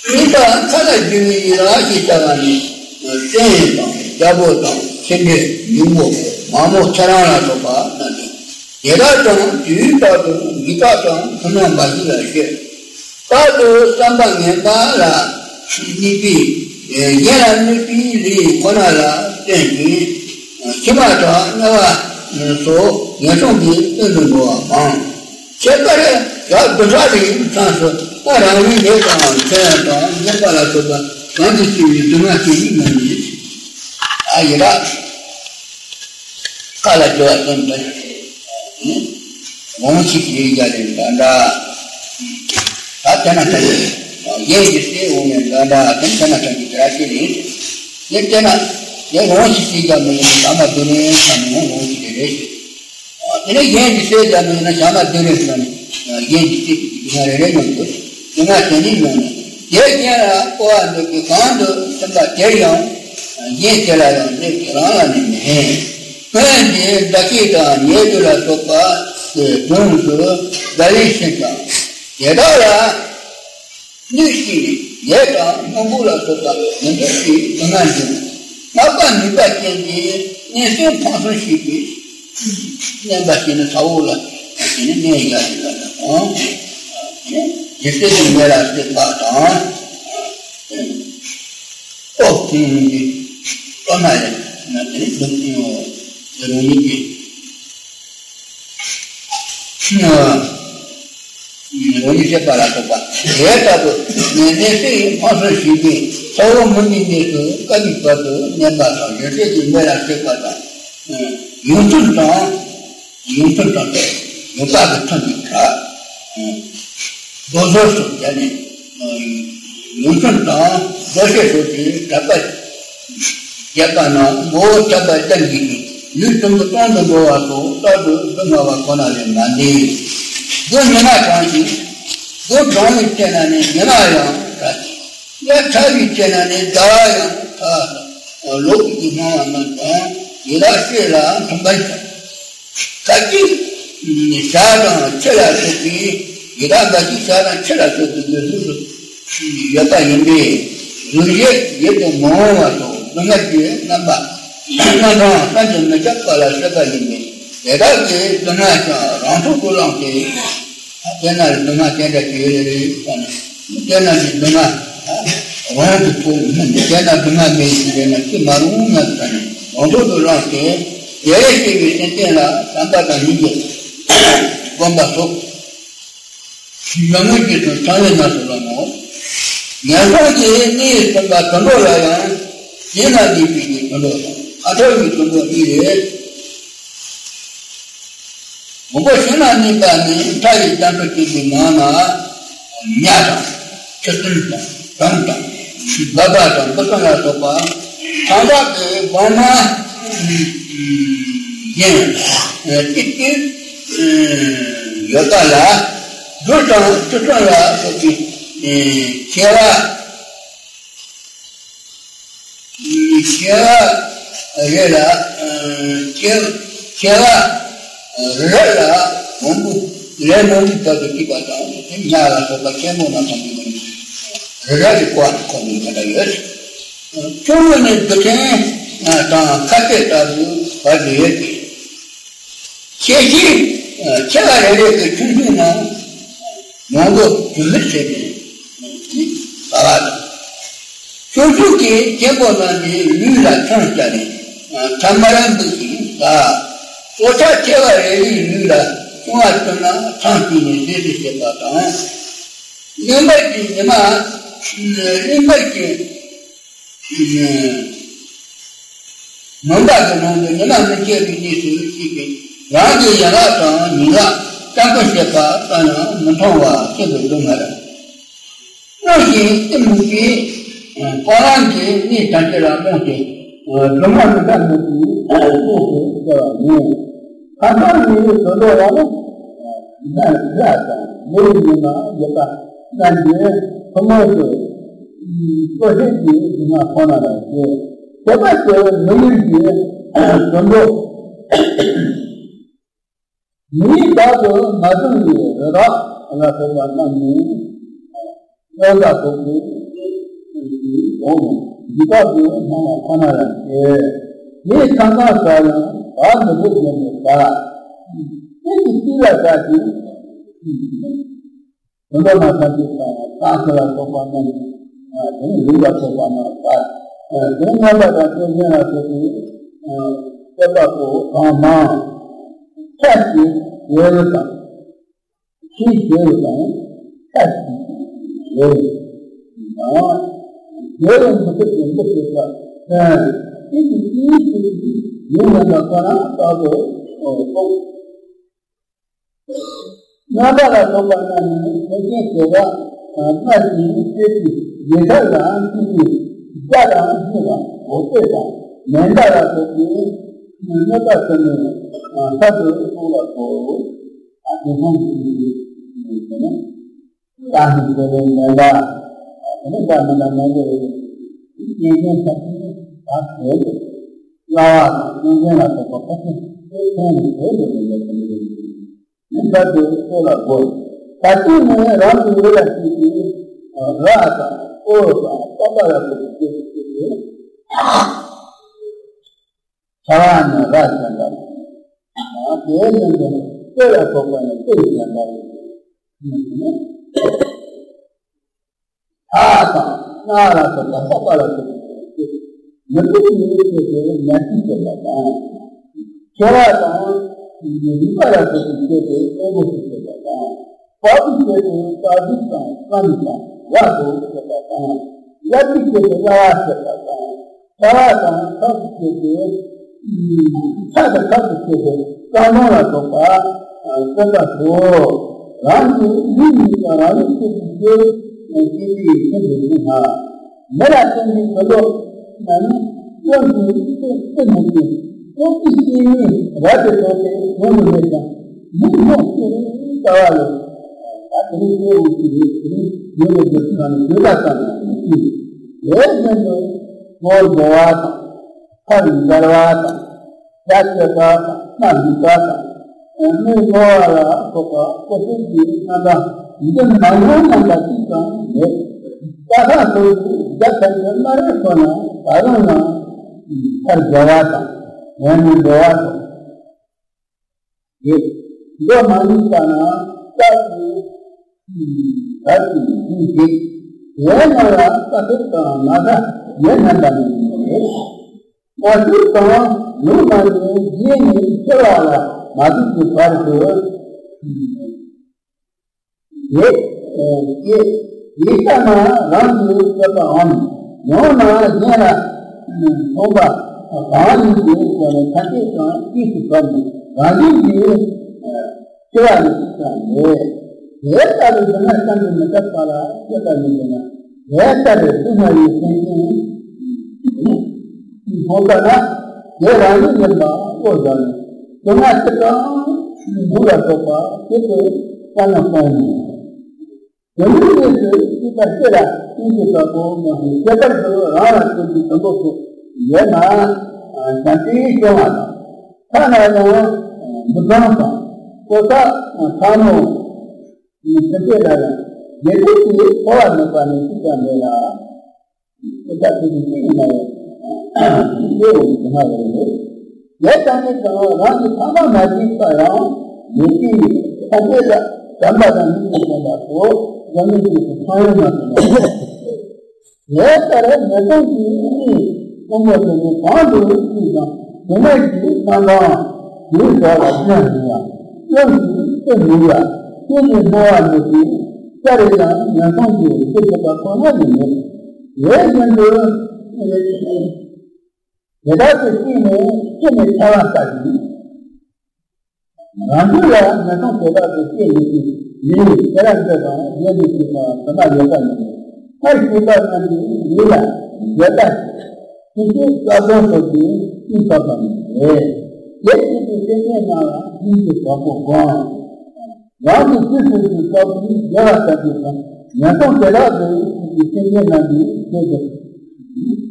གཉིད་པ་མཁའ་ལ་རྒྱུ་བའི་ཡིད་ལ་ཞེས་བྱ་བ་ནི། སྤྱན་དང་རྒྱལ་པོ་དང་ཆེ་འབྲས་ཉུང་པོ་མ་མོ་ཁྱེད་རང་ལ་སོགས་པ་རྣམས་ཏེ། དེ་དག་ཀྱང་དུས་རྟག་ཏུ་འཇིགས་སྐྲག་དང་ཐུགས་སྣང་འབའ་ཞིག་ལ་སྤྱོད། རྟག་ཏུ་བསམ་པ་ངན་པ་ལ་གནས་པའི་གཞན་ལ་གནོད་པའི་ལས་ཁོ་ན་ལ་བརྟེན་ཅིང་། མཆི་མ་དང་དམྱལ་བ་སོགས་ངན་སོང་གི་དོན་དུ་འགྲོ་བ་མང་། ཁྱད་པར་རབ་བདུན་ཕྲག་རེའི་མཚམས་སུ་ད་རང་རེའི་ལས་དང་མཚན་དང་འཛིན་པ་ལ་སོགས་པ་གང་དུ་སྐྱེ་བའི་སྡུག་བསྔལ་སྐྱེ་བའི་ངང་ནས། ཨ་ཡི་ར། ཁ་ལ་རྒྱུ་བ་སྟོན་པ། དབང་ཕྱུག་གི་རྒྱ་ལས་འདྲ་འདྲ། ད་དེ་ན་ཐམས་ཅད་གཞན་གྱི་སྲས་འོང་ནས་འདྲ་འདྲ་དེ་དེ་ན་ཐམས་ཅད་དེ་ར་ཤེས་རེད། དེ་དེ་ན་དེ་དབང་ཕྱུག་གི་རྒྱ་མི་ཡིན་ན་ད་མ་དེ་ནས་ཐམས་ཅད་དབང་ཕྱུག་དེ་རེད་ཤེས། དེ་ནས་གཞན་གྱི་སྲས་རྒྱ་མི་ཡིན་ན་ཞག་མ་དེ་རེད་ཟེར་ནས་གཞན་གྱི་སྲས་ཀྱི་དེ་ན་རེ་རེ་ཡོང་དགོས། དེ་ན་དེ་ནས་ཡོང་ནས་དེ་གཞན་ལ་གོ་བ་འདོད་ཀྱི་གང་དུ་སེམས་པ་དེར་ཡང་གཞན་དེ་ལ་ཡང་འདོད་ཀྱི་རང་ལ་ནི་མེད། སྔོན་གྱི་མཛའ་བཤེས་དང་ཉེ་དུ་ལ་སོགས་པ་ཞེས་དོན་དུ་དགའ་བའི་ཕྱིར་དང་། དེ་དག་ལ་གནོད་ཅིང་ལས་དང་སྔོན་པོ་ལ་སོགས་པ་མི་འདོད་པའི་སྡུག་བསྔལ་འབྱུང་། སྔགས་པ་ནུས་པ་ཅན་གྱིས་མནན་སྲེག་འཕང་སྲོལ་ཞེས་པའི་མནན་པ་ཞེས་ནི་ས་འོག་ལ་ཞེས་ནི་མནན་ཡ་ཞེས་པ་དང་། ཇི་སྲིད་དུ་མེ་ལ་སྲེག་པ་དང་། ལྟོ་ཕུང་གི་ལྟོ་ན་ཡང་ན་དེ་ནི་སྡུག་བསྔལ་རང་ཉིད་ཀྱི་རང་ཉིད་བཤད་པ་ལ་སོགས་པ་དེ་ལྟ་བུ་ནས་གནས་སའི་འཕང་སྲོལ་ཞིག་གིས་ས་འོག་མུན་གྱི་གནས་སུ་སྐབས་ཀྱི་བར་དུ་མནན་པ་དང་ཡོན་ཏན་གྱི་མེ་ལ་སྲེག་པ་དང་། ཡོན་ཏན་དང་། ཡོན་ཏན་དང་ཡོན་པ་གི་མཐུན་པའི་བྲག་རྡོ་ཟོར་སོགས་བརྒྱབ་ནས། ཡོན་ཏན་དང་རྡོ་ཤེལ་སོགས་ཀྱི་གྲྭ་པ་བརྒྱབ་པ་ན་མགོ་བོ་ཆག་པ་ཅན་གྱི་ལུས་གཏུམ་པོ་སྟོང་དུ་འགྲོ་བ་སོགས་རྟག་ཏུ་སྡུག་བསྔལ་བ་ཁོ་ན་ལས་མ་འདས། སྒོ་ཉི་མ་གྲང་ཞིང་། སྒོ་གྲང་བའི་ཚེ་ན་ནི་ཉི་མ་ཡང་དྲག་ཅིང་། ཡ་ཕྲ་བའི་ཚེ་ན་ནི་ཟླ་བ་ཡང་ཕྲ་བ་དང་། ལོག་གི་སྣང་བ་རྣམས་དང་ཡི་དྭགས་སྲས་ལ་མཐུན་པར་བྱ། ཁ་ཅིག་ནི་ཞག་དང་ཕྱེད་ལ་སོགས་པའི་ཡི་དྭགས་འགའ་ཞིག་ཞག་དང་ཕྱེད་ལ་སོགས་པའི་མི་གཟུགས་སུ་ཡོད་པ་ཡིན་པས་གཟུགས་གཞན་ཡིད་དུ་མི་འོང་བ་སོགས་སྡུག་བསྔལ་གྱི་རྣམ་པ་རྣམ་གྲངས་བསམ་གྱིས་མི་ཁྱབ་པ་ལ་སྲེད་པ་ཡིན་པས། དེ་དག་གི་སྡུག་བསྔལ་ཀྱང་རང་ཐོག་ཏུ་བླངས་ཏེ། དེ་ན་སྡུག་བསྔལ་དེ་འདྲ་ཅིག་ཡོད་རེད་བསམ་ནས། དེ་ན་གྱི་སྡུག་བསྔལ་རང་གི་ཐོག་མིན། དེ་ན་སྡུག་བསྔལ་མེད་ཞིག་རེད་ན་ཅི་མ་རུང་ན་བསམ་ནས་རང་ཐོག་ཏུ་བླངས་ཏེ། དེ་ལས་སྐྱེས་པའི་སེམས་ཅན་ལ་བསམ་པ་དང་སྙིང་རྗེ་སྒོམ་པ་སོགས། ཞིང་རྒྱ་མོ་སྐྱེས་སུ་ཚང་བའི་གནས་སུ་ལ་མོ། ངན་སོང་གི་གནས་གསུམ་པ་དུད་འགྲོ་ལ་ཡང་། ཞིང་ལ་གནས་པའི་གི་དུད་འགྲོ་དང་ཁ་ཐོར་གྱི་དུད་འགྲོ་གཉིས་རེད། མགོན་པོ་ཞིང་ལ་གནས་པ་ནི་ཕྲ་ཡི་རྒྱ་མཚོ་སྐྱེས་པའི་ནང་ན། ཉ་དང་ཁྲི་སྲོང་དང་སྦྲང་དང་འབབ་པ་དང་འབུ་སྲིན་ལ་སོགས་པ་གང་དག་གི་བང་མ་གཞན་ཏིག་ཏིག་ཡོད་པ་ལ། སྦྲུལ་དང་ཁྲི་སྲོང་ལ་སོགས་པའི་མཆེ་བ། མཆེ་བ་རེ་ལ། མཆེ་མཆེ་བ་རེ་ལ་མང་པོ་ལས་མང་པོའི་བར་དུ་སྐྱེས་པ་དང་། དེ་ཉ་ལ་སོགས་པ་ཆེན་པོ་རྣམས་དང་མི་མང་རེ་རེ་ལས་བསྐོར་བ་ནི་ཁོ་ནའི་ཁ་ད་ཡོད། ཆུང་ངུ་ནས་རྡུལ་ཕྲན་དང་ཁ་ཟས་ལྟ་བུའི་བར་དུ་ཡོད་དེ། ཤེས་བཞིན་མཆེ་བ་རེ་རེ་གི་ཆུང་ཆུང་ནང་མང་པོ་དུ་མིད་བྱས་ནས་ཟ་བ་དང་། ཆུང་ཆུང་གི་ཆེན་པོ་རྣམས་ཀྱི་ལུས་ལ་ཆང་བྱ་ནས་ཐ་མར་འབུད་ཅིང་ཟ། སྲོག་ཆགས་ཆེ་བ་རེ་རེའི་ལུས་ལ་ཆུང་བ་བཏོན་ན་ཆང་བྱིན་ནས་བཟི་བཟི་བྱེད་པ་དང་། གླིང་བར་གྱི་ཉི་མ། གླིང་བར་གྱི་མུན་པ་གི་ནང་དུ་ཉི་མ་མི་སྐྱེ་བའི་གནས་སུ་སྐྱེས་ཏེ། རང་གི་ཡན་ལག་དང་ཉིང་ལག་སྐྲངས་པོ་བྱེད་པ་ཙམ་ཡང་མི་མཐོང་བ་ཤིན་ཏུ་སྡུག་བསྔལ། སྔོན་བཞིན་གཏི་མུག་གིས་ཕོ་བྲང་གི་གནས་ཐམས་ཅད་ལ་རྨོངས་ཏེ། སྒྲོན་མ་མི་འདྲ་མོད་ཀྱི་ལྟོས་སུ་སྐྱེ་བ་ཡིན། ཁ་སང་ནི་དོན་དུ་རང་ལ་ན་ར་དང་མི་རིགས་ཉི་མ་ཡོད་པ་རྣམས་ཀྱི་ཐུན་མོང་དུ་སོ་སྐྱེ་གི་སྒྲོན་མ་ཁོ་ན་ལ་སྐྱེ། དེ་ལྟར་དེ་མི་ཡུལ་གྱི་དོན་དུ། མིའི་བདག་ཏུ་མ་བཟུང་བའི་རི་དྭགས་ལ་སོགས་པ་རྣམས་ནི། གནོད་པ་སོགས་ཀྱི་འོང་ནས་འཇིགས་པ་དེ་སྣང་བ་ཁོ་ན་ལ་སྐྱེ། དེའི་མཚན་མ་ས་ཡང་བ་མི་བུ་བཞིན་དུ་བ། དེ་ཡི་དཀྱིལ་ལ་བ་ཞིང་། དོན་དུ་མ་ཐམས་ཅད་དང་རྟགས་ལ་སོགས་པ་རྣམས། དེ་ནི་ལུས་ལ་སོགས་པ་རྣམས་བ། དེ་ནི་རྣམ་པ་དང་སྐྱེ་མཆེད་ལ་སོགས་པའི་སྤྱོད་པ་པོ་གང་མང་། ཕྲ་ཞིང་ཞེ་རུ་དང་། ཆེས་ཞེ་རུ་དང་། ཕྲ་ཞིང་ཞེ་རུ་དང་། ཞེ་རུ་མི་ཐུབ་པའི་མི་ཐུབ་པ། ཨ། དེ་ནི་དེའི་ཕྱིར་ཡུལ་རྣམ་པ་ཁོ་ན་རྟག་ཏུ་རྟོགས། རྣམ་པ་ལ་སོགས་པ་རྣམས་ནི་སེམས་ཅན་བྱེ་བྲག་སྔར་བཞིན་སྐྱེ་དུས་ཉེ་ཆར་ལའང་སྐྱེ་དུས་རྒྱ་དང་སྙིགས་དང་འོད་གསལ་དང་མེ་མདའ་ལ་སོགས་པའི་གནོད་པ་ཟ་ནས་ཐར་དུ་གཏོང་བར་གོ། ཨ་དེ་སོང་གི་ཡིན་ཟེར་ན། ད་ནི་ཟེར་བའི་མེ་མདའ། དེ་ནི་ད་མེ་མདའ་མང་པོ་རེད། སྐྱེ་མཆེད་ཐམས་ཅད་ད་ཟེར་ཏེ། གླ་བ་དང་སེམས་ཅན་ལ་སོགས་པ་ཁ་ཅིག་ཁོང་ནས་བྱེད་དུ་མི་འཇུག་པ་ནི། མི་འདྲ་དེ་ཁོ་ལ་དགོས། ད་དུས་ནས་རང་གི་འོད་ལ་སྐྱེས་ཏེ། ར་དང་ཨོ་དང་པ་པ་ལ་སོགས་པའི་སྐྱེ་སྐྱེ་སྟེ། ཆ་བ་ནི་ར་ཅན་པ་དང་། དེའི་ལན་དུ་ཏེ་ལ་སོགས་པ་ནི་ཏེ་ཅན་པ་རེད། ཨ་དང་ན་ལ་སོགས་པ་ས་པ་ལ་སོགས་པའི་མི་ཐུབ་ཀྱི་ཡུལ་སྐྱེ་དེ་ཉ་ཤིང་སྐྱེ་བ་དང་། ཁྱེ་བ་དང་རུས་པ་ལ་སོགས་པའི་སྐྱེ་དེ་ཨེ་མོ་ཤིང་སྐྱེ་བ་དང་། བ་ཀུ་སྐྱེ་དེ་ཀ་ཟུག་དང་ཀམ་དང་བ་དུ་སྐྱེ་བ་དང་། ལ་ཀུ་སྐྱེ་དེ་ལ་བ་སྐྱེ་བ་དང་། ས་བ་དང་ཁ་ཀུ་སྐྱེ་དེ། ས་དང་ཁ་ཀུ་སྐྱེ་དེ་ཀ་མོ་ལ་སོགས་པ་སྐྱེ་བ་སོ། རང་གི་ལུས་ཉིད་ཀྱང་རང་ལུས་སྐྱེ་དེ་སྐྱེ་སྐྱེ་དེ་ཡི་ཁྱོད་དུ་ནི་ང་། མི་ལ་བརྟེན་པའི་ཚེ་ལོ་ན་ནི་སྐྱོན་གྱི་སྐྱོན་གྱི་མི་དགོས། སྐྱོན་གྱི་སྐྱོན་ནི་རབ་ཏུ་བྱུང་སྟེ་ཡོང་མི་མེད་ཀྱང་མི་སྨོས་ཅི་རིགས་ལྟ་བ་ལས། ད་དེ་རིང་སྐྱེ་བོ་ཞིག་རེད། དེ་རིང་མི་ལ་རྒྱུ་ཚང་ནས་བཟོད་པ་ཙམ་ཡང་མི་སྐྱེ། དེ་བཞིན་དུ་ངོ་དགེ་བ་དང་། ཁ་མི་འབར་བ་དང་། ཡ་བྱེད་པ་དང་། སྣ་མི་འབར་དང་། མི་གཡོ་བ་ལ་སོགས་པ་ཀུ་ཤའི་རྣམ་པ་འདི་མ་ཡོང་རྣམ་པ་གཅིག་ཀྱང་མེད། ས་ཁ་སོགས་ཀྱི་རྒྱ་ཆེན་པོའི་སྣ་རེ་ཁོ་ན་ད་རུང་ཡང་ཁར་དགེ་བ་དང་། ཡང་མི་དགེ་བ་དང་། རེད། མདོ་མ་ནུས་པ་ན་རྟགས་ཀྱི་བར་གྱི་རྒྱུ་དེ། དེའི་ནང་ལ་རྟགས་ཐེབས་དང་མ་ཟ་ཡོད་སྙམ་པ་ནི་མིན་པ་རེད། མ་ཟུག་དང་ལུགས་མ་ནི་རྗེས་ནས་སྐྱེ་བ་ལ་མ་ཟུག་གི་བར་དུ། དེ། དེ་ལྟ་ན་རང་གི་སྤྱོད་པའམ་ཡང་ན་གཞན་ལ་མཚུངས་པ་གང་ཡིན་དེ་ཐམས་ཅད་དང་དཔྱིས་སུ་བབས་ནས་རང་བཞིན་གྱིས་སྐྱེ་བ་ནི་གཅིག་ཀྱང་མེད། དེ་ལྟ་བུའི་སྡུག་བསྔལ་བསམ་གྱིས་མི་ཁྱབ་པ་ལ་སྤྱོད་པ་ཡིན་པས་ན། དེ་ལྟར་སྡུག་བསྔལ་བའི་སེམས་ཅན་ནི་ཕོངས་པ་ན། དེ་རང་ཉིད་ཡིན་པ་བློ་བཟང་ནས། སྡུག་བསྔལ་ཅི་གང་འབུ་ལ་སོགས་པ་དེ་ཚོ་བསམ་ན་སྤོང་ནས། དོན་ལུགས་ཉིད་དུ་སྲིད་པ་སྤྱི་ལ་ཀུན་གྱི་བདག་པོ་མ་ཡིན་ཁྱད་པར་དུ་རང་ལ་བརྟེན་པའི་དོན་པོ་སོགས་ཡོད་ན་བྱམས་པས་སྐྱོང་བ་དང་། ཐ་ན་ཡང་འབུ་སྡོང་དང་སོ་ཐག་ཕག་མོ་ཡི་སེམས་ཅན་ལ་ཡང་དགེ་སྡིག་གི་འཁོར་བ་མེད་པ་ནི་གཅིག་ཀྱང་མེད་ལ། དེ་ལྟར་དེ་ནི་ཅི་ཡིན་ན་ཡང་ལས་འོང་དུ་མ་ཡོང་ལས། ལས་དང་ནི་ཀྱང་རང་གི་ཕ་མ་མ་བྱས་པ་ཡང་མི་བྱེད། ཐམས་ཅད་ལ་བྱམས་པ་དང་མི་ལ་བྱམས་པ་སོགས་འཛམ་གླིང་དུ་ཕན་ཡོན་མ་ཐོབ་པ། དེ་ལྟར་ཉོན་མོངས་ཀྱི་གཉེན་ཉེ་གཏུམ་མོ་དེ་ནི་གང་དུ་སྲིད་ཀྱང་སྡུག་བསྔལ་གྱི་རྣམ་པའང་དེའི་མདོག་ལ་སྙོམས་མི་ཡ། སྐྱོན་གྱིས་བསྟོད་མི་ཡ། སྐྱོན་གྱིས་སྨྲ་བ་མེད་པའི་ས་རེ་ཡང་ཉོན་མོངས་ཀྱི་རྒྱུ་བྱེད་པ་ཁོ་ན་ནི་མེད། དེ་བཞིན་དུ་དེ་དག་ཏུ་སྐྱེས་ནས་སྐྱེ་མེད་ཐལ་བ་ལྟ་ཞིང་། རང་རྒྱུད་ལ་ཉོན་མོངས་དེ་དག་ཏུ་སྐྱེ་མི་སྲིད། མི་ཡི་ཤེས་རབ་འདོད་དང་ཡོན་ཏན་ཞེས་པ་དེ་དག་ཡོད་པ་ཡིན། མཐར་གྱིས་པ་རྣམས་ཀྱི་ལུས་ལ་འགྱོད་པ་ཞེས་བྱ་བ་སོགས་ཀྱི་སྐྱོན་བསགས་པ་ནི་རེད། དེ་སྲིད་དུ་སེམས་ཅན་རྣམས་ལ་ཀུན་གྱི་བདག་པོ་སྒོམ། རང་གི་སྲིད་སོགས་ཀྱི་སྐབས་ཀྱི་དགེ་བ་བསགས་པའི་ཚེ་ཉོན་མོངས་དེ་དག་ཏུ་སྐྱེས་པའི་སེམས་ཅན་རྣམས་ཀྱི་ཆེད་དུ་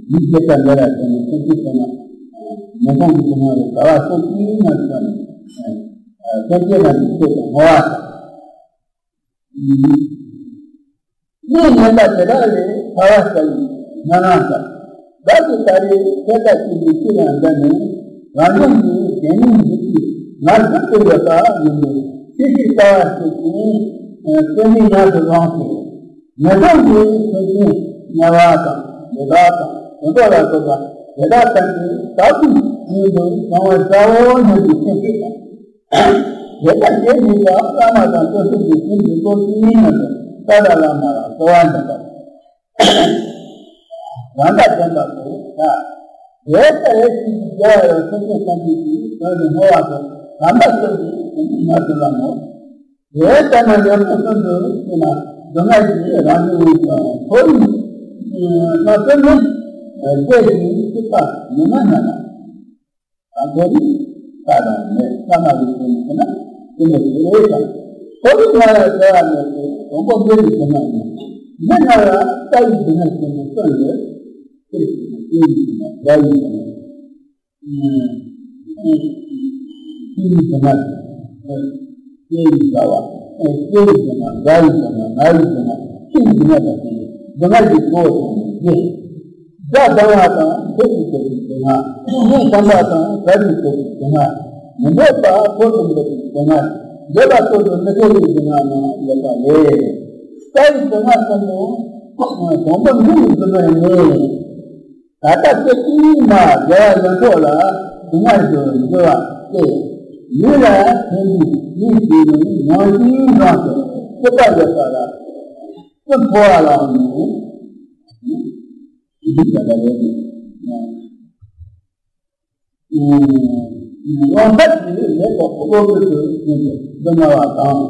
མི་བྱེད་པ་འདི་ལ་བརྟེན་ནས་སེམས་ཅན་ཚང་མ་ཉོན་མོངས་ཀྱི་སྡུག་བསྔལ་ལས་བཟླ་བ་སོགས་ཀྱིས་མ་བྱས་ནས་སེམས་ཅན་རྣམས་ཀྱི་ཆེད་དུ་བསྔོ་བ། གནས་ངན་པ་དེ་དག་ལས་ཐར་བར་བྱ་བའི་སྨོན་ལམ་བཏབ། བདག་གིས་ད་རེས་ཁྱེད་དག་གཅིག་ཏུ་སྤྱི་ལ་འདི་ནས་རང་བཞིན་གྱིས་དེ་ཉིད་འཇིག་གི་ང་ཚུལ་དུ་ཡོད་པ་ཡིན་པས་ཅི་ཞིག་ལྟ་བ་ཞིག་ཀྱང་སེམས་ཉིད་ཉམས་སུ་བླངས་ཏེ། ཉོན་མོངས་ཀྱི་སེམས་ཅན་དམྱལ་བ་དང་འདོད་ཆགས་དང་གཏི་མུག་ལ་སོགས་པ་དེ་དག་ཐམས་ཅད་བདག་གིས་ཉིད་དུ་གང་བར་བྱའོ་སྙམ་པའི་སེམས་བསྐྱེད་དང་། དེ་ལྟར་བྱེད་ནུས་པ་བླ་མ་དང་དཀོན་མཆོག་གི་དོན་དུ་སྟོབས་ཀྱིས་མཉམ་དུ་ས་དག་བླ་མ་ལ་གསོལ་བ་འདེབས་པ། རང་དག་བདེན་པ་སོགས་བྱ། དེ་ལྟར་ཡེ་ཤེས་ཀྱི་རྒྱལ་བ་ཡང་སེམས་ཅན་ཐམས་ཅད་ཀྱི་དོན་དུ་བསྔོ་བ་དང་དམ་པ་སོགས་ཀྱི་དོན་དུ་མ་བྱུང་བ་མོད། དེ་ལྟར་ན་ཉོན་མོངས་གསུམ་དུ་སྐྱེས་ན་སྡུག་བསྔལ་གྱི་རང་བཞིན་ཡིན་ཀྱང་མཐོ་རིས་ན་སེམས་ནི་རྒྱས་ཤིང་སྲིད་པ་ཉི་མ་ཉག་ན། ད་མཐོ་རིས་ས་དང་མེ་ས་མ་རིག་པའི་ནི་ན་ཀུན་ཏུ་བྲི་བའི་དང་མཐོ་རིས་ན་ཡང་བྲི་བ་མེད་དེ་དང་པོ་མེ་རིག་ཏུ་ན་ཡང་མེ་ན་ཡང་ས་ཡི་ཏུ་ན་ཀུན་ཏུ་སོན་ཡོད། ཏེ་ཏེ་ཡི་ཏུ་ན་ཏེ་ཡི་ཏུ་ན་ཏེ་ཡི་ཏུ་ན་ཏེ་ཡི་ཏུ་ན་ཏེ་ཡི་ཏུ་ན་ཏེ་ཡི་ཏུ་ན་ཏེ་ཡི་ཏུ་ན་ཏེ་ཡི་ཏུ་ན་ཏེ་ཡི་ཏུ་ན་ཏེ་ཡི་ཏུ་ན་ཏེ་ཡི་ཏུ་ན་ཏེ་ཡི་ཏུ་ན། དགྲ་སྡང་བ་དང་ཕོ་ཡིས་བྱེད་པའི་སྡུག་བསྔལ། གཉེན་ཚན་པ་དང་བྲལ་བའི་བྱེད་པའི་སྡུག་བསྔལ། མི་འདོད་པ་ཕོ་དང་འདོད་པའི་སྡུག་བསྔལ། འདོད་པ་ཚོགས་དང་མི་འཕྲད་པའི་སྡུག་བསྔལ་རྣམས་ཡོད་པ་ལས། རྩ་བའི་སྡུག་བསྔལ་གསུམ་པོ་དང་པོ་མི་ཡི་སྡུག་བསྔལ་ནི། ད་ལྟ་སྐྱེ་དུས་མ་རྒྱལ་བ་ཡོངས་རྫོགས་ལ་སྡུག་བསྔལ་དུ་འགྱུར་བ་སྟེ། ལུས་ལ་ཕན་པའི་ལུས་ཀྱི་ནང་བཞིན་རང་དུ་སྐྱེ་བ་ཡོད་པ་ལ། སེམས་འཕོ་བ་ལའང་མི་འདུག་ཡིད་ཀྱང་ལ་ལས་ཀྱི། རང་ཐབས་ཀྱིས་ལས་དང་པོ་བློ་ཀུན་ཏུ་བྱས་ཏེ་འདུག་སྨྲ་བ་དང་།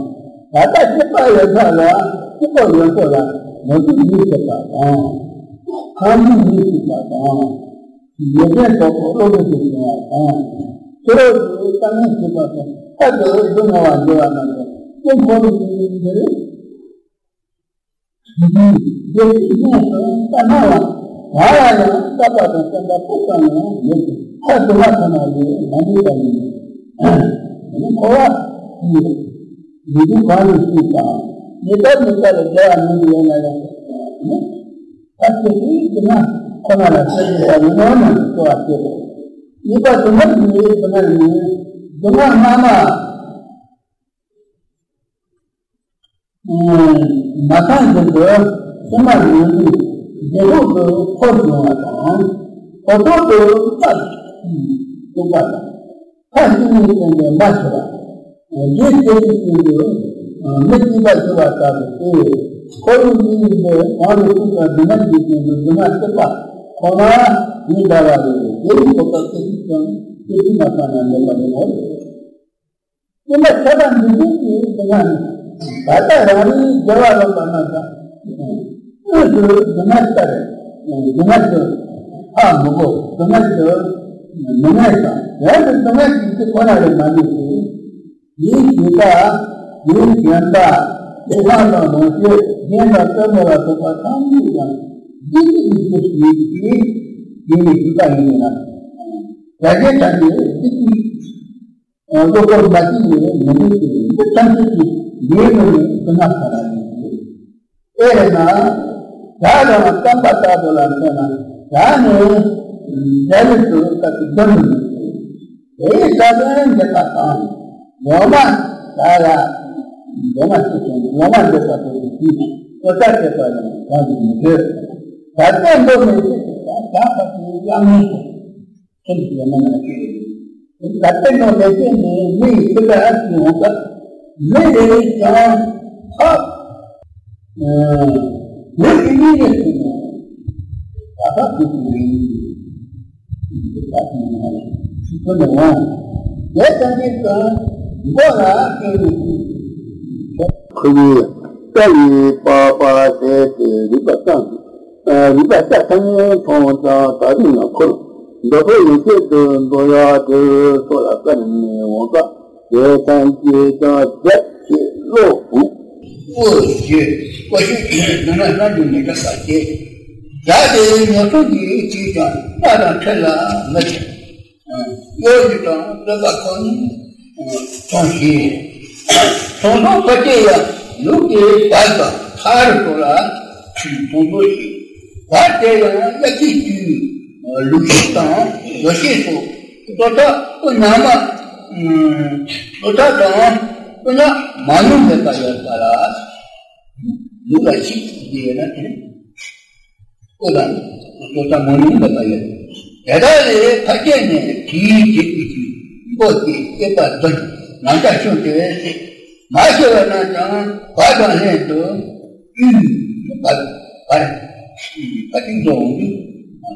ད་ལྟ་སྐྱེ་བ་ཡོད་ཚད་ལ་སྐྱེ་བ་ཡོད་ཚད་ལ་མོས་གུས་མི་བྱེད་པ་དང་། ཁམས་ཀྱིས་མི་བྱེད་པ་དང་། ཡོན་ཏན་དང་པོ་བློ་ཀུན་ཏུ་བྱུང་བ་དང་། ཕྱི་རོལ་གྱི་དཀའ་ངལ་བྱེད་པ་དང་ཐད་དུ་སྡུག་བསྔལ་བ་འགྱུར་བ་རྣམས་ཀྱང་སྐྱེ་འཕོ་བའི་འདིར། འདི་ཡིས་སྙན་སུ་བལྟ་ན་ཡང་། གང་ལ་ཡང་བལྟ་བ་དང་སེམས་པ་སྤུ་ཙམ་ཡང་མེད་ཅིང་ཐ་དུ་མ་ཐ་ན་ལས་མ་འདས་པ་ཡིན། འཁོར་བ་ཡི་ལུས་རྒྱུ་གང་ལས་སྲིད་དང་། མི་རྟག་མི་རྟག་ལ་རྒྱལ་བ་མིན་དུ་ཡོད་ན་ཡང་། ཐ་དད་པའི་སྡུག་བསྔལ་ཁོ་ན་ལ་སེམས་ཀྱི་བ་མི་ནོར་ན་འཚོ་བ་སྐྱེལ་དགོས། གཉིས་པ་སྡུག་བསྔལ་གྱི་སྡུག་བསྔལ་ནི། སྡུག་བསྔལ་སྔ་མ། མ་ཚང་བཞིན་དུ་ཕྱི་མ་ཡོད་དུས་རྗེས་ཐོག་ཏུ་འཁོར་འབྱུང་བ་དང་། འཁོར་ཐོག་ཏུ་ཕར་གཏུགས་པ་དང་། ཕར་གཏུགས་ནས་བསྟན་པའི་མ་ཤི་བ། རྗེས་སྐྱེ་བའི་རྐྱེན་གྱིས་མི་སྐྱེ་བར་འགྱུར་བ་ལྟ་བུ་སྟེ། འཁོར་བའི་གནས་ཡིན་པས་གང་རུང་གཅིག་ཀྱང་སྒྱུ་མ་ཡིན་ཞིང་སྒྱུ་མ་གཏུགས་པ་ཁོ་ན་ཡིན་པ་ལ་རེ་རེ་དེ་ཡི་ཐོག་ཏུ་སྐྱེ་ཤི་ཀྱང་སྐྱེ་ཤི་མ་ཚང་ན་མེད་པ་ཡིན་ནོ། སྐྱེ་འཆི་མེད་པ་འདི་ཉིད་ཀྱི་སྒྱུ་མ་ནི། ད་ལྟ་རང་རེའི་དགེ་བ་ལོག་པ་རྣམས་ཀྱང་དངོས་སུ་སྒྱུ་མ་ལྟར་སྒྱུ་མ་ཞིག་ཧ་མི་གོ། སྒྱུ་མ་ཞིག་མི་ངེས་ཤིང་། འོན་ཏེ་སྒྱུ་མ་ཞིག་ཅིག་ཁོ་ན་ལས་མ་གནས་ཏེ། དེའི་བྱེད་པ། དེའི་བྱེད་པ། དེ་ལྷ་དང་ལོངས་སྤྱོད་གཞན་དང་ལྟད་མོ་ལ་སོགས་པ་ཐམས་ཅད་ཀྱང་འདི་ཉིད་ཀྱི་རྒྱུ་ཞིག་ཡིན་གྱི་ཡིན་ནས་ཞུས་པ་ཡིན་ན། བྱ་བྱེད་ཐམས་ཅད་འདི་ཉིད་བློ་ཁོག་མ་སྐྱེས་ནས་མི་འདུག་ཅིང་འདི་ཐམས་ཅད་ཀྱི་ལས་ལ་ནི་སྐུ་ན་ས་ལ་ཡིན་ཏེ། དཔེར་ན་བྱ་དང་རྐང་པ་ལྟ་བུ་ལ་མཚོན་ན། བྱ་ནི་འཇའ་ལུས་སུ་ལྟ་བུ་གདོན་མི་འདུག་དེ་ཡི་སྐབས་ལ་འདོད་པ་དང་། ལོ་མ་ད་ལ་ལོ་མ་ཞིག་ཀྱང་ལོ་མ་འདོད་པ་དང་དེའི་ལྟོ་ཆས་བྱེད་པ་ཡང་གང་ཡང་མི་འདོད། བྱ་བྱེད་འདོད་མི་བྱེད་པ་བྱ་བ་དེ་ཡང་མི་འདོད། ཁྱིམ་གྱི་མི་ང་ཅི་རེད། ད་ལྟ་ནང་ལས་ཅན་ནི་མི་ཡི་ཚུལ་ལ་ཨ་ཅི་འོང་སྐབས། མི་རེ་རེ་ཀྱང་ཧ། མི་དེ་ཉིད་ནས་བྱུང་ནས་ད་ལྟ་དུས་ཀྱི་རིང་ལུགས་ད་དུས་ནང་ལ་ཁོ་ནས་འོང་། དེ་ལྟ་ཅིག་ཀྱང་མགོ་ལ་བརྟེན་ནས་ཁོ་བོས་རྩ་ལས་པགས་པ་བཟས་ཏེ་རུས་པ་བཏང་། རུས་པ་རྩ་ཐམས་ཅད་མཐོང་ཙང་ད་རུང་ཡང་འཁོར། མདོ་ཕལ་ཡུལ་སྐད་དུ་མདོ་ཡག་དུ་སོགས་ལ་བཀར་ནས་འོང་སྐབས། དེ་ཐམས་ཅད་ཀྱང་རྒྱབ་ཀྱི་བློ་བུག་པོ་ཞེས་པོ་ཞེས་ཀྱི་ནང་ན་སྣང་དུ་མི་འགྲོ་བ་སྟེ། རྒྱ་དེ་ཉོ་ཚོང་གི་ཅིས་ཀྱང་རྟ་དང་ཁྲལ་ལ་མི་བྱེད། གཡོ་སྒྱུ་དང་རྩོད་པ་ཁོ་ནས་གཏོང་ཞིང་། ཚོང་ཟོག་ཕལ་ཆེར་ཡང་ལུག་གི་བལ་དང་ཐར་སོགས་ལ་ཚོང་ཟོག་བྱེད། བལ་དེ་ཡང་དབྱར་སྐྱེས་ཀྱི་ལུག་ཤེད་དང་རྡོ་ཤེད་སོགས་སོ་ཐར་སྤུ་ཉག་མ། སོ་ཐར་དང་སྤུ་ཉག་མ་ཉུང་མེད་པ་ཡོད་པ་ལ། ལུག་ལ་ཤེད་ཅིག་ཡོད་ན་དེ་ནི། སྤུ་དང་སོ་ཐར་མ་ཉུང་མེད་པ་ཡོད། དེ་དག་ལས་ཕལ་ཆེར་ནི་དེའི་རྗེས་ཀྱི་སྤུ་དེ་སྐྱེས་པ་བདུན་ནམ་ཟླ་ཆུང་དེ་བས་ཆེ། མ་ཤི་བ་རྣམས་ཀྱང་བལ་དང་ལྷན་དུ་བར་བར་བར་ཏིག་ཏོ་འོང་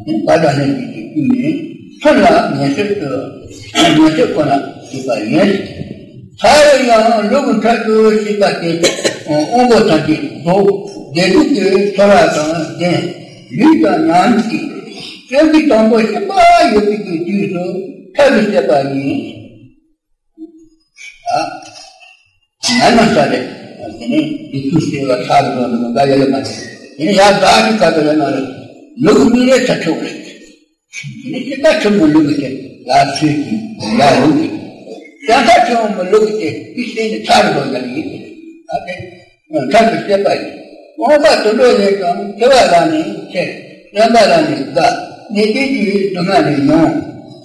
དུས་བར་དང་ལྷན་ཅིག་ཏུ་བསྐུལ་ནས་ཚུར་ལ་ངན་སོང་དུ་ངན་སོང་ཁོ་ན་བྱེད་པ་ཡིན། ས་ཡི་ཡང་ལུག་གི་ཁྲག་ཏུ་ཞིག་པ་སྟེ། དབང་པོ་ཐམས་ཅད་རྫོགས། བདེ་སྡུག་གི་ཚོར་བ་དང་ལྡན། ལུས་ཀྱང་ཉམས་ཀྱིས། སེམས་ཀྱི་དང་པོ་ཤི་བ་ཡོད་པའི་དུས་སུ་ཐབས་སུ་བྱེད་པ་ཡིན། ང་ན་ས་རེད། དེ་ནས་དེ་ཚོ་ཟེར་བ་ས་རུ་འགྲོ་འདུག་ག་ཡ་ཡ་མ་རེད། དེ་ནས་ཡར་ཟླ་གི་ཁ་དོ་ཡ་ན་རེད། ལུག་མི་རེད་ད་ཆོག་རེད། དེ་ནས་ཅི་ལྟར་ཆུང་མོ་ལུག་གི་ལ་ཚོས་ཀྱི་ཡ་ལུག་གི་ཡང་ད་ཆུང་མོ་ལུག་གི་དེ་སེམས་ནི་ས་རུ་འགྲོ་ཡ་ཡིན། ཨ་དེ། ཐབས་སུ་བྱེད་པ་ཡིན། རྨོངས་པ་དུད་འགྲོ་ལས་ཀྱང་ཆེ་བ་ལ་ནི་ཆེ། དམན་པ་ལ་ནི་དགའ། ནད་ཅན་གྱི་སྡུག་བསྔལ་ནི་མྱོང་།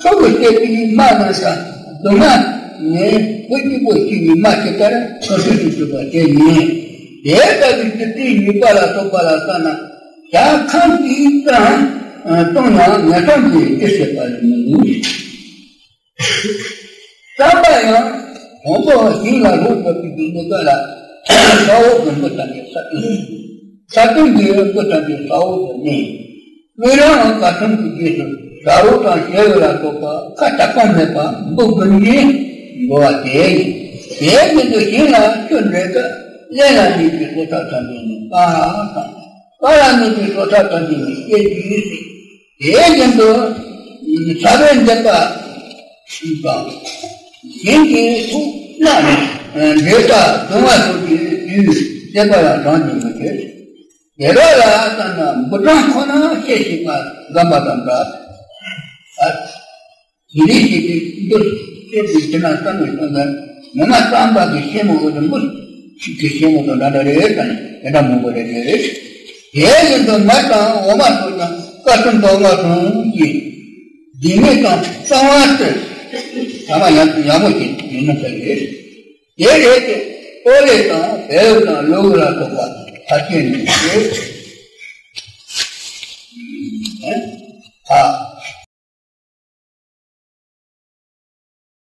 ཕྲུ་གུ་སྐྱེས་པའི་མ་རྣམས་ཀྱང་སྡུག་བསྔལ་ནི་བུ་སྐྱེས་པོ་སྐྱེས་པའི་མ་ཇི་ལྟར་ཁོ་ཚོས་སུ་གྱུར་པ་དེ་ཉིད། དེ་ལྟ་བུའི་རྒྱུ་རྐྱེན་ནུས་པ་ལ་སོགས་པ་ལ་བརྟེན་ན་བྱ་གང་གིས་ཀྱང་བཏང་ཡང་ངན་སོང་གི་རྒྱུ་བྱེད་པ་ལས་མི་འདུག་བསམ་པ་ཡང་། དང་པོ་ཞིང་ལ་རོ་བརྒྱབ་པའི་གནས་སྐབས་ལ་ས་འོག་གི་འབུ་ཐམས་ཅད་ས་སྟེང་། ས་སྟེང་གི་འབུ་ཐམས་ཅད་ས་འོག་ཏུ་གནས། དབུས་རང་དང་ག་ཐུམ་གྱི་རྗེས་སུ་བྱ་རོག་དང་བྱེ་བ་ལ་སོགས་པ་ཁ་གྲག་པ་མེད་པ་འབུ་དགུ་འབྲེལ་འགྲོ་བ་དེ་ཡིན། དེ་བཞིན་དུ་ཞིང་ལ་ཆུ་འདྲེན་སྐབས་ཀླད་ལ་གནས་པའི་སོ་ཐར་ཐམས་ཅད་ནི་པ་དང་། པ་ལ་གནས་པའི་སོ་ཐར་ཐམས་ཅད་ནི་ཀླད་ཀྱི་སྲིད། དེ་བཞིན་དུ་ས་བོན་འདེབས་པ་དང་། ཞིང་གི་ཕུག་ན་འབྲས་རྟགས་གདུང་བ་སོགས་ཀྱི་དུས་བསྟན་པ་ཡང་གྲངས་ཀྱིས་མི་ཆོད། དེ་དག་ལ་ལྟ་ན་འབུ་སྦྲང་ཁོ་ན་ཤེས་ཤེས་པ་རྒན་པ་དང་འདྲ། ཨ། དེ་རིང་ཞིག་གི་འདུ་སྟེ་དེ་དེ་ན་བསམ་མེད་སོང་ཙང་ངོ་མ་བསམ་པ་གི་ཤེས་མོ་འོ་དེ་འབུ་ཞིག་གི་ཤེས་མོ་དང་འདྲ་འདྲ་རེད་ད་ནི་དེ་འདྲ་མང་པོ་རེད་རེད་རེད། དེ་བཞིན་དུ་མར་དང་འོ་མ་སོགས་ཀྱང་དཀར་གསུམ་མདོག་ལྔ་གསུམ་གྱི་ལྡེ་མིག་དང་གཙང་བ་སྟེ་ཐ་མ་ཡང་ཡང་མོ་ཞིག་ཡིན་ནོ་ཟེར་རེད། དེ་རེད་དེ། ཏོ་ལེ་དང་བེའུ་དང་ལུག་ལ་སོགས་པ་ཕར་ཕྱིན་ནས་ཞེས། ཨ།